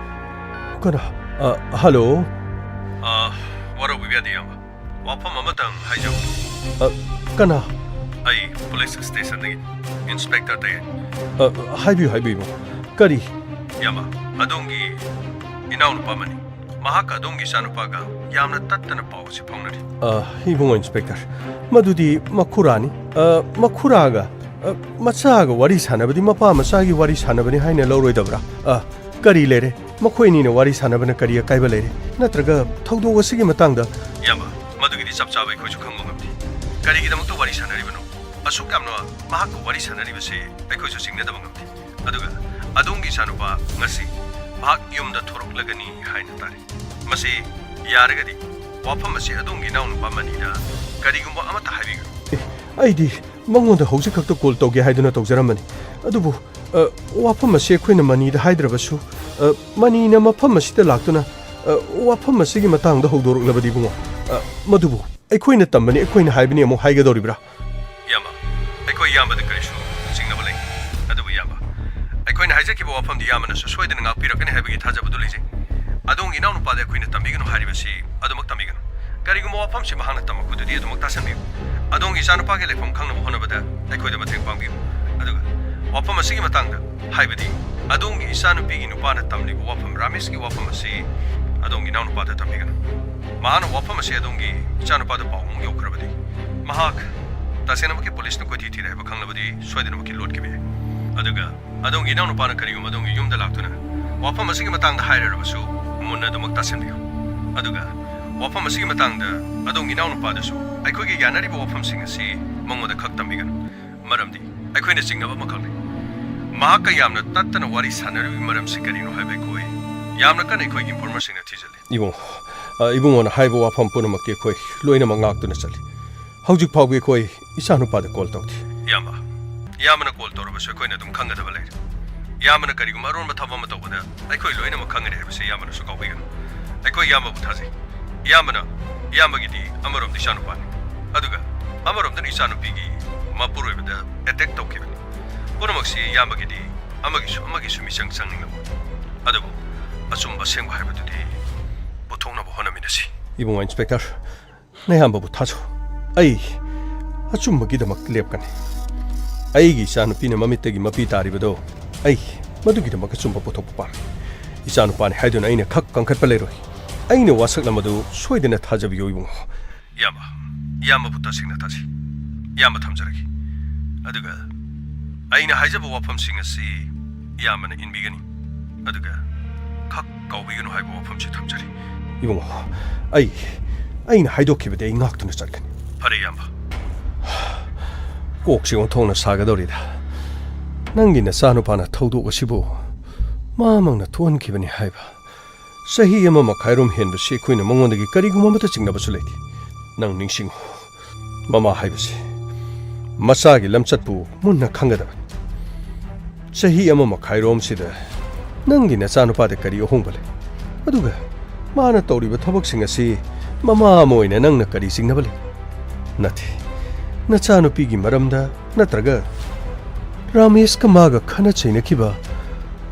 ꯀꯅꯥ? ꯑ, ꯍꯜꯂꯣ? ꯑ, ꯋꯥꯔꯧꯕꯤꯕ ꯌꯥꯗꯦ, ꯏꯌꯥꯝꯕ꯫ ꯋꯥꯐꯝ ꯑꯃꯇꯪ ꯍꯥꯏꯖꯧ꯫ ꯑ, ꯀꯅꯥ? ꯑꯩ ꯄꯨꯂꯤꯁ ꯁ꯭ꯇꯦꯁꯟꯗꯒꯤ ꯏꯟꯁꯄꯦꯛꯇꯔ ꯇꯌꯦꯟ꯫ ꯑ, ꯍꯥꯏꯕꯤꯌꯨ, ꯍꯥꯏꯕꯤꯌꯨ꯫ ꯀꯔꯤ? ꯏꯌꯥꯝꯕ, ꯑꯗꯣꯝꯒꯤ ꯏꯅꯥꯎꯅꯨꯄꯥ ꯑꯃꯅꯤ꯫ ꯃꯍꯥꯛꯀ ꯑꯗꯣꯝꯒꯤ ꯏꯆꯥꯅꯨꯄꯥꯒ ꯌꯥꯝꯅ ꯇꯠꯇꯅ ꯄꯥꯎ ꯑꯁꯤ ꯐꯥꯎꯅꯔꯤ꯫ ꯑ, ꯏꯕꯨꯡꯉꯣ ꯏꯟꯁꯄꯦꯛꯇꯔ, ꯃꯗꯨꯗꯤ ꯃꯈꯨꯔꯥꯅꯤ꯫ ꯑ, ꯃꯈꯨꯔꯥꯒ, ꯑ, ꯃꯆꯥꯒ ꯋꯥꯔꯤ ꯁꯥꯟꯅꯕꯗꯤ ꯃꯄꯥ ꯃꯆꯥꯒꯤ ꯋꯥꯔꯤ ꯁꯥꯟꯅꯕꯅꯤ ꯍꯥꯏꯅ ꯂꯧꯔꯣꯏꯗꯕ꯭ꯔꯥ? ꯑ, ꯀꯔꯤ ꯂꯩꯔꯦ? ꯃꯈꯣꯏ ꯑꯅꯤꯅ ꯋꯥꯔꯤ ꯁꯥꯟꯅꯕꯅ ꯀꯔꯤ ꯑꯀꯥꯏꯕ ꯂꯩꯔꯦ? ꯅꯠꯇ꯭ꯔꯒ ꯊꯧꯗꯣꯛ ꯑꯁꯤꯒꯤ ꯃꯇꯥꯡꯗ? ꯏꯌꯥꯝꯕ, ꯃꯗꯨꯒꯤꯗꯤ ꯆꯞ ꯆꯥꯕ ꯑꯩꯈꯣꯏꯁꯨ ꯈꯪꯕ ꯉꯝꯗꯦ꯫ ꯀꯔꯤꯒꯤꯗꯃꯛꯇ ꯋꯥꯔꯤ ꯁꯥꯟꯅꯔꯤꯕꯅꯣ? ꯑꯁꯨꯛ ꯌꯥꯝꯅ ꯃꯍꯥꯛꯀ ꯋꯥꯔꯤ ꯁꯥꯟꯅꯔꯤꯕꯁꯤ ꯑꯩꯈꯣꯏꯁꯨ ꯆꯤꯡꯅꯗꯕ ꯉꯝꯗꯦ꯫ ꯑꯗꯨꯒ ꯑꯗꯣꯝꯒꯤ ꯏꯆꯥꯅꯨꯄꯥ ꯉꯁꯤ ꯃꯍꯥꯛ ꯌꯨꯝꯗ ꯊꯣꯔꯛꯂꯒꯅꯤ ꯍꯥꯏꯅ ꯇꯥꯔꯤ꯫ ꯃꯁꯤ ꯌꯥꯔꯒꯗꯤ ꯋꯥꯐꯝ ꯑꯁꯤ ꯑꯗꯣꯝꯒꯤ ꯏꯅꯥꯎꯅꯨꯄꯥ ꯃꯅꯤꯗ ꯀꯔꯤꯒꯨꯝꯕ ꯑꯃꯠꯇ ꯍꯥꯏꯕꯤꯒꯅꯨ꯫ ꯑꯦ, ꯑꯩꯗꯤ ꯃꯉꯣꯟꯗ ꯍꯧꯖꯤꯛ ꯈꯛꯇ ꯀꯣꯜ ꯇꯧꯒꯦ ꯍꯥꯏꯗꯨꯅ ꯇꯧꯖꯔꯝꯕꯅꯤ꯫ ꯑꯗꯨꯕꯨ, ꯑ, ꯋꯥꯐꯝ ꯑꯁꯤ ꯑꯩꯈꯣꯏꯅ ꯃꯅꯤꯗ ꯍꯥꯏꯗ꯭ꯔꯕꯁꯨ, ꯑ, ꯃꯅꯤꯅ ꯃꯐꯝ ꯑꯁꯤꯗ ꯂꯥꯛꯇꯨꯅ, ꯑ, ꯋꯥꯐꯝ ꯑꯁꯤꯒꯤ ꯃꯇꯥꯡꯗ ꯍꯧꯗꯣꯔꯛꯂꯕꯗꯤ, ꯏꯕꯨꯡꯉꯣ, ꯑ, ꯃꯗꯨꯕꯨ ꯑꯩꯈꯣꯏꯅ ꯇꯝꯕꯅꯤ, ꯑꯩꯈꯣꯏꯅ ꯍꯥꯏꯕꯅꯤ ꯑꯃꯨꯛ ꯍꯥꯏꯒꯗꯧꯔꯤꯕ꯭ꯔꯥ? ꯏꯌꯥꯝꯕ, ꯑꯩꯈꯣꯏ ꯏꯌꯥꯝꯕꯗ ꯀꯔꯤꯁꯨ ꯆꯤꯡꯅꯕ ꯂꯩꯇꯦ꯫ ꯑꯗꯨꯕꯨ ꯏꯌꯥꯝꯕ, ꯑꯩꯈꯣꯏꯅ ꯍꯥꯏꯖꯈꯤꯕ ꯋꯥꯐꯝꯗꯤ ꯏꯌꯥꯝꯕꯅꯁꯨ ꯁꯣꯏꯗꯅ ꯉꯥꯛꯄꯤꯔꯛꯀꯅꯤ ꯍꯥꯏꯕꯒꯤ ꯊꯥꯖꯕꯗꯨ ꯂꯩꯖꯩ꯫ ꯑꯗꯣꯝꯒꯤ ꯏꯅꯥꯎꯅꯨꯄꯥꯗ ꯑꯩꯈꯣꯏꯅ ꯇꯝꯕꯤꯒꯅꯨ ꯍꯥꯏꯔꯤꯕꯁꯤ ꯑꯗꯨꯃꯛ ꯇꯝꯕꯤꯒꯅꯨ꯫ ꯀꯔꯤꯒꯨꯝꯕ ꯋꯥꯐꯝꯁꯤ ꯃꯍꯥꯛꯅ ꯇꯝꯃꯛꯄꯗꯨꯗꯤ ꯑꯗꯨꯃꯛ ꯇꯥꯁꯟꯕꯤꯌꯨ꯫ ꯑꯗꯣꯝꯒꯤ ꯏꯆꯥꯅꯨꯄꯥꯒꯤ ꯂꯩꯐꯝ ꯈꯪꯅꯕ ꯍꯣꯠꯅꯕꯗ ꯑꯩꯈꯣꯏꯗ ꯃꯇꯦꯡ ꯄꯥꯡꯕꯤꯌꯨ꯫ ꯑꯗꯨꯒ ꯋꯥꯐꯝ ꯃꯁꯤꯒꯤ ꯃꯇꯥꯡꯗ, ꯍꯥꯏꯕꯗꯤ ꯑꯗꯣꯝꯒꯤ ꯏꯆꯥꯅꯨꯄꯤꯒꯤ ꯅꯨꯄꯥꯅ ꯇꯝꯂꯤꯕ ꯋꯥꯐꯝ, ꯔꯥꯃꯦꯁꯀꯤ ꯋꯥꯐꯝ ꯑꯁꯤ ꯑꯗꯣꯝꯒꯤ ꯏꯅꯥꯎꯅꯨꯄꯥꯗ ꯇꯝꯕꯤꯒꯅꯨ꯫ ꯃꯍꯥꯛꯅ ꯋꯥꯐꯝ ꯑꯁꯤ ꯑꯗꯣꯝꯒꯤ ꯏꯆꯥꯅꯨꯄꯥꯗ ꯄꯥꯎ ꯑꯃꯨꯛ ꯌꯧꯈ꯭ꯔꯕꯗꯤ, ꯃꯍꯥꯛ ꯇꯁꯦꯡꯅꯃꯛꯀꯤ ꯄꯨꯂꯤꯁꯅ ꯀꯣꯏꯊꯤ ꯊꯤꯔꯦ ꯍꯥꯏꯕ ꯈꯪꯂꯕꯗꯤ ꯁꯣꯏꯗꯅꯃꯛꯀꯤ ꯂꯣꯠꯈꯤꯕ ꯌꯥꯏ꯫ ꯑꯗꯨꯒ ꯑꯗꯣꯝꯒꯤ ꯏꯅꯥꯎꯅꯨꯄꯥꯅ ꯀꯔꯤꯒꯨꯝꯕ ꯑꯗꯣꯝꯒꯤ ꯌꯨꯝꯗ ꯂꯥꯛꯇꯨꯅ ꯋꯥꯐꯝ ꯑꯁꯤꯒꯤ ꯃꯇꯥꯡꯗ ꯍꯥꯏꯔꯔꯕꯁꯨ, ꯃꯨꯟꯅ ꯑꯗꯨꯃꯛ ꯇꯥꯁꯤꯟꯕꯤꯌꯨ꯫ ꯑꯗꯨꯒ ꯋꯥꯐꯝ ꯑꯁꯤꯒꯤ ꯃꯇꯥꯡꯗ ꯑꯗꯣꯝꯒꯤ ꯏꯅꯥꯎꯅꯨꯄꯥꯗꯁꯨ ꯑꯩꯈꯣꯏꯒꯤ ꯌꯥꯅꯔꯤꯕ ꯋꯥꯐꯝꯁꯤꯡ ꯑꯁꯤ ꯃꯉꯣꯟꯗ ꯈꯛ ꯇꯝꯕꯤꯒꯅꯨ꯫ ꯃꯔꯝꯗꯤ ꯑꯩꯈꯣꯏꯅ ꯆꯤꯡꯅꯕ ꯑꯃꯈꯛ ꯂꯩ꯫ ꯃꯍꯥꯛꯀ ꯌꯥꯝꯅ ꯇꯠꯇꯅ ꯋꯥꯔꯤ ꯁꯥꯟꯅꯔꯤꯕꯒꯤ ꯃꯔꯝꯁꯤ ꯀꯔꯤꯅꯣ ꯍꯥꯏꯕ ꯑꯩꯈꯣꯏ ꯌꯥꯝꯅ ꯀꯟꯅ ꯑꯩꯈꯣꯏꯒꯤ ꯏꯟꯐꯣꯔꯃꯔꯁꯤꯡꯅ ꯊꯤꯖꯤꯜꯂꯤ꯫ ꯏꯕꯨꯡꯉꯣ, ꯑ, ꯏꯕꯨꯡꯉꯣꯅ ꯍꯥꯏꯕ ꯋꯥꯐꯝ ꯄꯨꯝꯅꯃꯛꯇꯤ ꯑꯩꯈꯣꯏ ꯂꯣꯏꯅꯃꯛ ꯉꯥꯛꯇꯨꯅ ꯆꯠꯂꯤ꯫ ꯍꯧꯖꯤꯛ ꯐꯥꯎꯕ ꯑꯩꯈꯣꯏ ꯏꯆꯥꯅꯨꯄꯥꯗ ꯀꯣꯜ ꯇꯧꯗꯦ꯫ ꯏꯌꯥꯝꯕ, ꯏꯌꯥꯝꯕꯅ ꯀꯣꯜ ꯇꯧꯔꯕꯁꯨ ꯑꯩꯈꯣꯏꯅ ꯑꯗꯨꯝ ꯈꯪꯒꯗꯕ ꯂꯩꯔꯦ꯫ ꯏꯌꯥꯝꯕꯅ ꯀꯔꯤꯒꯨꯝꯕ ꯑꯔꯣꯟꯕ ꯊꯕꯛ ꯑꯃ ꯇꯧꯕꯗ ꯑꯩꯈꯣꯏ ꯂꯣꯏꯅꯃꯛ ꯈꯪꯒꯅꯤ ꯍꯥꯏꯕꯁꯤ ꯏꯌꯥꯝꯕꯅꯁꯨ ꯀꯥꯎꯕꯤꯒꯅꯨ꯫ ꯑꯩꯈꯣꯏ ꯏꯌꯥꯝꯕꯕꯨ ꯊꯥꯖꯩ꯫ ꯏꯌꯥꯝꯕꯅ, ꯏꯌꯥꯝꯕꯒꯤꯗꯤ ꯑꯃꯔꯣꯝꯗ ꯏꯆꯥꯅꯨꯄꯥꯅꯤ, ꯑꯗꯨꯒ ꯑꯃꯔꯣꯝꯗꯅ ꯏꯆꯥꯅꯨꯄꯤꯒꯤ ꯃꯄꯨꯔꯣꯏꯕꯗ ꯑꯦꯇꯦꯛ ꯇꯧꯈꯤꯕꯅꯤ꯫ ꯄꯨꯝꯅꯃꯛꯁꯤ ꯏꯌꯥꯝꯕꯒꯤꯗꯤ ꯑꯃꯒꯤꯁꯨ ꯑꯃꯒꯤꯁꯨ ꯃꯤꯆꯪ ꯆꯪꯅꯤꯡꯂꯝꯃꯣꯏ꯫ ꯑꯗꯨꯕꯨ ꯑꯆꯨꯝꯕ ꯑꯁꯦꯡꯕ ꯍꯥꯏꯕꯗꯨꯗꯤ ꯄꯨꯊꯣꯛꯅꯕ ꯍꯣꯠꯅꯃꯤꯟꯅꯁꯤ꯫ ꯏꯕꯨꯡꯉꯣ ꯏꯟꯁꯄꯦꯛꯇꯔ, ꯅꯌꯥꯝꯕꯕꯨ ꯊꯥꯖꯧ꯫ ꯑꯩ ꯑꯆꯨꯝꯕꯒꯤꯗꯃꯛ ꯂꯦꯞꯀꯅꯤ꯫ ꯑꯩꯒꯤ ꯏꯆꯥꯅꯨꯄꯤꯅ ꯃꯃꯤꯠꯇꯒꯤ ꯃꯄꯤ ꯇꯥꯔꯤꯕꯗꯣ ꯑꯩ ꯃꯗꯨꯒꯤꯗꯃꯛ ꯑꯆꯨꯝꯕ ꯄꯨꯊꯣꯛꯄ ꯄꯥꯝꯃꯤ꯫ ꯏꯆꯥꯅꯨꯄꯥꯅꯤ ꯍꯥꯏꯗꯨꯅ ꯑꯩꯅ ꯈꯛ ꯀꯟꯈꯠꯄ ꯂꯩꯔꯣꯏ꯫ ꯑꯩꯅ ꯋꯥꯁꯛꯂꯝꯕꯗꯨ ꯁꯣꯏꯗꯅ ꯊꯥꯖꯕꯤꯌꯨ ꯏꯕꯨꯡꯉꯣ꯫ ꯏꯌꯥꯝꯕ, ꯏꯌꯥꯝꯕꯕꯨ ꯇꯁꯦꯡꯅ ꯊꯥꯖꯩ꯫ ꯏꯌꯥꯝꯕ ꯊꯝꯖꯔꯒꯦ꯫ ꯑꯗꯨꯒ ꯑꯩꯅ ꯍꯥꯏꯖꯕ ꯋꯥꯐꯝꯁꯤꯡ ꯑꯁꯤ ꯏꯌꯥꯝꯕꯅ ꯏꯟꯕꯤꯒꯅꯤ꯫ ꯑꯗꯨꯒ ꯈꯛ ꯀꯥꯎꯕꯤꯒꯅꯨ ꯍꯥꯏꯕ ꯋꯥꯐꯝꯁꯤ ꯊꯝꯖꯔꯤ꯫ ꯏꯕꯨꯡꯉꯣ, ꯑꯩ, ꯑꯩꯅ ꯍꯥꯏꯗꯣꯛꯈꯤꯕꯗꯤ ꯑꯩ ꯉꯥꯛꯇꯨꯅ ꯆꯠꯀꯅꯤ꯫ ꯐꯔꯦ, ꯏꯌꯥꯝꯕ꯫ ꯀꯣꯛꯁꯤ ꯑꯣꯟꯊꯣꯛꯅ ꯁꯥꯒꯗꯧꯔꯤꯗ꯫ ꯅꯪꯒꯤ ꯅꯆꯥꯅꯨꯄꯥꯅ ꯊꯧꯗꯣꯛ ꯑꯁꯤꯕꯨ ꯃꯥꯃꯛꯅ ꯊꯣꯛꯍꯟꯈꯤꯕꯅꯤ ꯍꯥꯏꯕ꯫ ꯆꯍꯤ ꯑꯃ ꯃꯈꯥꯏꯔꯣꯝ ꯍꯦꯟꯕꯁꯤ ꯑꯩꯈꯣꯏꯅ ꯃꯉꯣꯟꯗꯒꯤ ꯀꯔꯤꯒꯨꯝꯕ ꯑꯃꯠꯇ ꯆꯤꯡꯅꯕꯁꯨ ꯂꯩꯇꯦ꯫ ꯅꯪ ꯅꯤꯡꯁꯤꯡꯉꯨ, ꯃꯃꯥ ꯍꯥꯏꯕꯁꯤ ꯃꯆꯥꯒꯤ ꯂꯝꯆꯠꯄꯨ ꯃꯨꯟꯅ ꯈꯪꯒꯗꯕꯅꯤ꯫ ꯆꯍꯤ ꯑꯃ ꯃꯈꯥꯏꯔꯣꯝꯁꯤꯗ ꯅꯪꯒꯤ ꯅꯆꯥꯅꯨꯄꯥꯗ ꯀꯔꯤ ꯑꯍꯣꯡꯕ ꯂꯩ? ꯑꯗꯨꯒ ꯃꯥꯅ ꯇꯧꯔꯤꯕ ꯊꯕꯛꯁꯤꯡ ꯑꯁꯤ ꯃꯃꯥ ꯑꯃ ꯑꯣꯏꯅ ꯅꯪꯅ ꯀꯔꯤ ꯆꯤꯡꯅꯕ ꯂꯩ? ꯅꯠꯇꯦ, ꯅꯆꯥꯅꯨꯄꯤꯒꯤ ꯃꯔꯝꯗ ꯅꯠꯇ꯭ꯔꯒ ꯔꯥꯃꯦꯁꯀ ꯃꯥꯒ ꯈꯠꯅ ꯆꯩꯅꯈꯤꯕ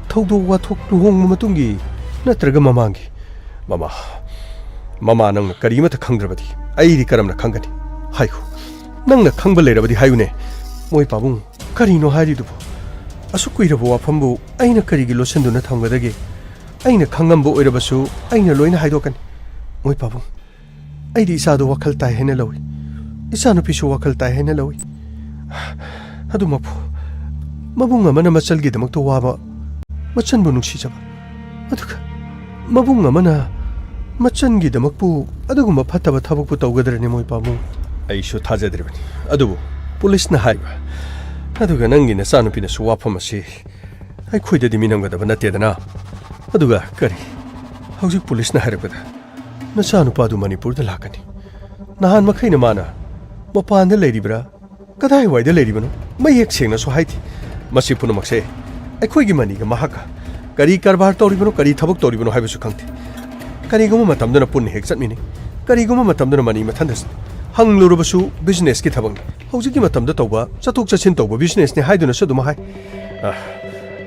ꯊꯧꯗꯣꯛ ꯋꯥꯊꯣꯛ, ꯂꯨꯍꯣꯡꯕ ꯃꯇꯨꯡꯒꯤ ꯅꯠꯇ꯭ꯔꯒ ꯃꯃꯥꯡꯒꯤ? ꯃꯃꯥ, ꯃꯃꯥ, ꯅꯪꯅ ꯀꯔꯤꯃꯠꯇ ꯈꯪꯗ꯭ꯔꯕꯗꯤ ꯑꯩꯗꯤ ꯀꯔꯝꯅ ꯈꯪꯒꯅꯤ? ꯍꯥꯏꯌꯨ, ꯅꯪꯅ ꯈꯪꯕ ꯂꯩꯔꯕꯗꯤ ꯍꯥꯏꯌꯨꯅꯦ꯫ ꯃꯣꯏ ꯄꯥꯕꯨꯡ, ꯀꯔꯤꯅꯣ ꯍꯥꯏꯔꯤꯗꯨꯕꯨ? ꯑꯁꯨꯛ ꯀꯨꯏꯔꯕ ꯋꯥꯐꯝꯕꯨ ꯑꯩꯅ ꯀꯔꯤꯒꯤ ꯂꯣꯠꯁꯤꯟꯗꯨꯅ ꯊꯝꯒꯗꯒꯦ? ꯑꯩꯅ ꯈꯪꯉꯝꯕ ꯑꯣꯏꯔꯕꯁꯨ ꯑꯩꯅ ꯂꯣꯏꯅ ꯍꯥꯏꯗꯣꯛꯀꯅꯤ꯫ ꯃꯣꯏ ꯄꯥꯕꯨꯡ, ꯑꯩꯗꯤ ꯏꯆꯥꯗꯣ ꯋꯥꯈꯜ ꯇꯥꯏ ꯍꯥꯏꯅ ꯂꯧꯏ꯫ ꯏꯆꯥꯅꯨꯄꯤꯁꯨ ꯋꯥꯈꯜ ꯇꯥꯏ ꯍꯥꯏꯅ ꯂꯧꯏ꯫ ꯑꯗꯨꯃꯛꯄꯨ, ꯃꯕꯨꯡ ꯑꯃꯅ ꯃꯆꯜꯒꯤꯗꯃꯛꯇ ꯋꯥꯕ, ꯃꯆꯟꯕꯨ ꯅꯨꯡꯁꯤꯖꯕ, ꯑꯗꯨꯒ ꯃꯕꯨꯡ ꯑꯃꯅ ꯃꯆꯟꯒꯤꯗꯃꯛꯄꯨ ꯑꯗꯨꯒꯨꯝꯕ ꯐꯠꯇꯕ ꯊꯕꯛꯄꯨ ꯇꯧꯒꯗ꯭ꯔꯅꯦ, ꯃꯣꯏ ꯄꯥꯕꯨꯡ? ꯑꯩꯁꯨ ꯊꯥꯖꯗ꯭ꯔꯤꯕꯅꯤ꯫ ꯑꯗꯨꯕꯨ ꯄꯨꯂꯤꯁꯅ ꯍꯥꯏꯕ, ꯑꯗꯨꯒ ꯅꯪꯒꯤ ꯅꯆꯥꯅꯨꯄꯤꯅꯁꯨ ꯋꯥꯐꯝ ꯑꯁꯤ ꯑꯩꯈꯣꯏꯗꯗꯤ ꯃꯤꯅꯝꯒꯗꯕ ꯅꯠꯇꯦꯗꯅ꯫ ꯑꯗꯨꯒ ꯀꯔꯤ, ꯍꯧꯖꯤꯛ ꯄꯨꯂꯤꯁꯅ ꯍꯥꯏꯔꯛꯄꯗ ꯅꯆꯥꯅꯨꯄꯥꯗꯨ ꯃꯅꯤꯄꯨꯔꯗ ꯂꯥꯛꯀꯅꯤ꯫ ꯅꯍꯥꯟ ꯃꯈꯩꯅ ꯃꯥꯅ ꯃꯄꯥꯟꯗ ꯂꯩꯔꯤꯕ꯭ꯔꯥ, ꯀꯗꯥꯏꯋꯥꯏꯗ ꯂꯩꯔꯤꯕꯅꯣ, ꯃꯌꯦꯛ ꯁꯦꯡꯅꯁꯨ ꯍꯥꯏꯗꯦ꯫ ꯃꯁꯤ ꯄꯨꯝꯅꯃꯛꯁꯦ ꯑꯩꯈꯣꯏꯒꯤ ꯃꯅꯤꯒ ꯃꯍꯥꯛꯀ ꯀꯔꯤ ꯀꯔꯕꯥꯔ ꯇꯧꯔꯤꯕꯅꯣ, ꯀꯔꯤ ꯊꯕꯛ ꯇꯧꯔꯤꯕꯅꯣ ꯍꯥꯏꯕꯁꯨ ꯈꯪꯗꯦ꯫ ꯀꯔꯤꯒꯨꯝꯕ ꯃꯇꯝꯗꯅ ꯄꯨꯟꯅ ꯍꯦꯛ ꯆꯠꯃꯤꯟꯅꯩ, ꯀꯔꯤꯒꯨꯝꯕ ꯃꯇꯝꯗꯅ ꯃꯅꯤ ꯃꯊꯟꯗ ꯆꯠ-, ꯍꯪꯂꯨꯔꯕꯁꯨ businessꯀꯤ ꯊꯕꯛꯅꯤ꯫ ꯍꯧꯖꯤꯛꯀꯤ ꯃꯇꯝꯗ ꯇꯧꯕ ꯆꯠꯊꯣꯛ ꯆꯠꯁꯤꯟ ꯇꯧꯕ businessꯅꯤ ꯍꯥꯏꯗꯨꯅꯁꯨ ꯑꯗꯨꯝ ꯍꯥꯏ꯫ ꯑ,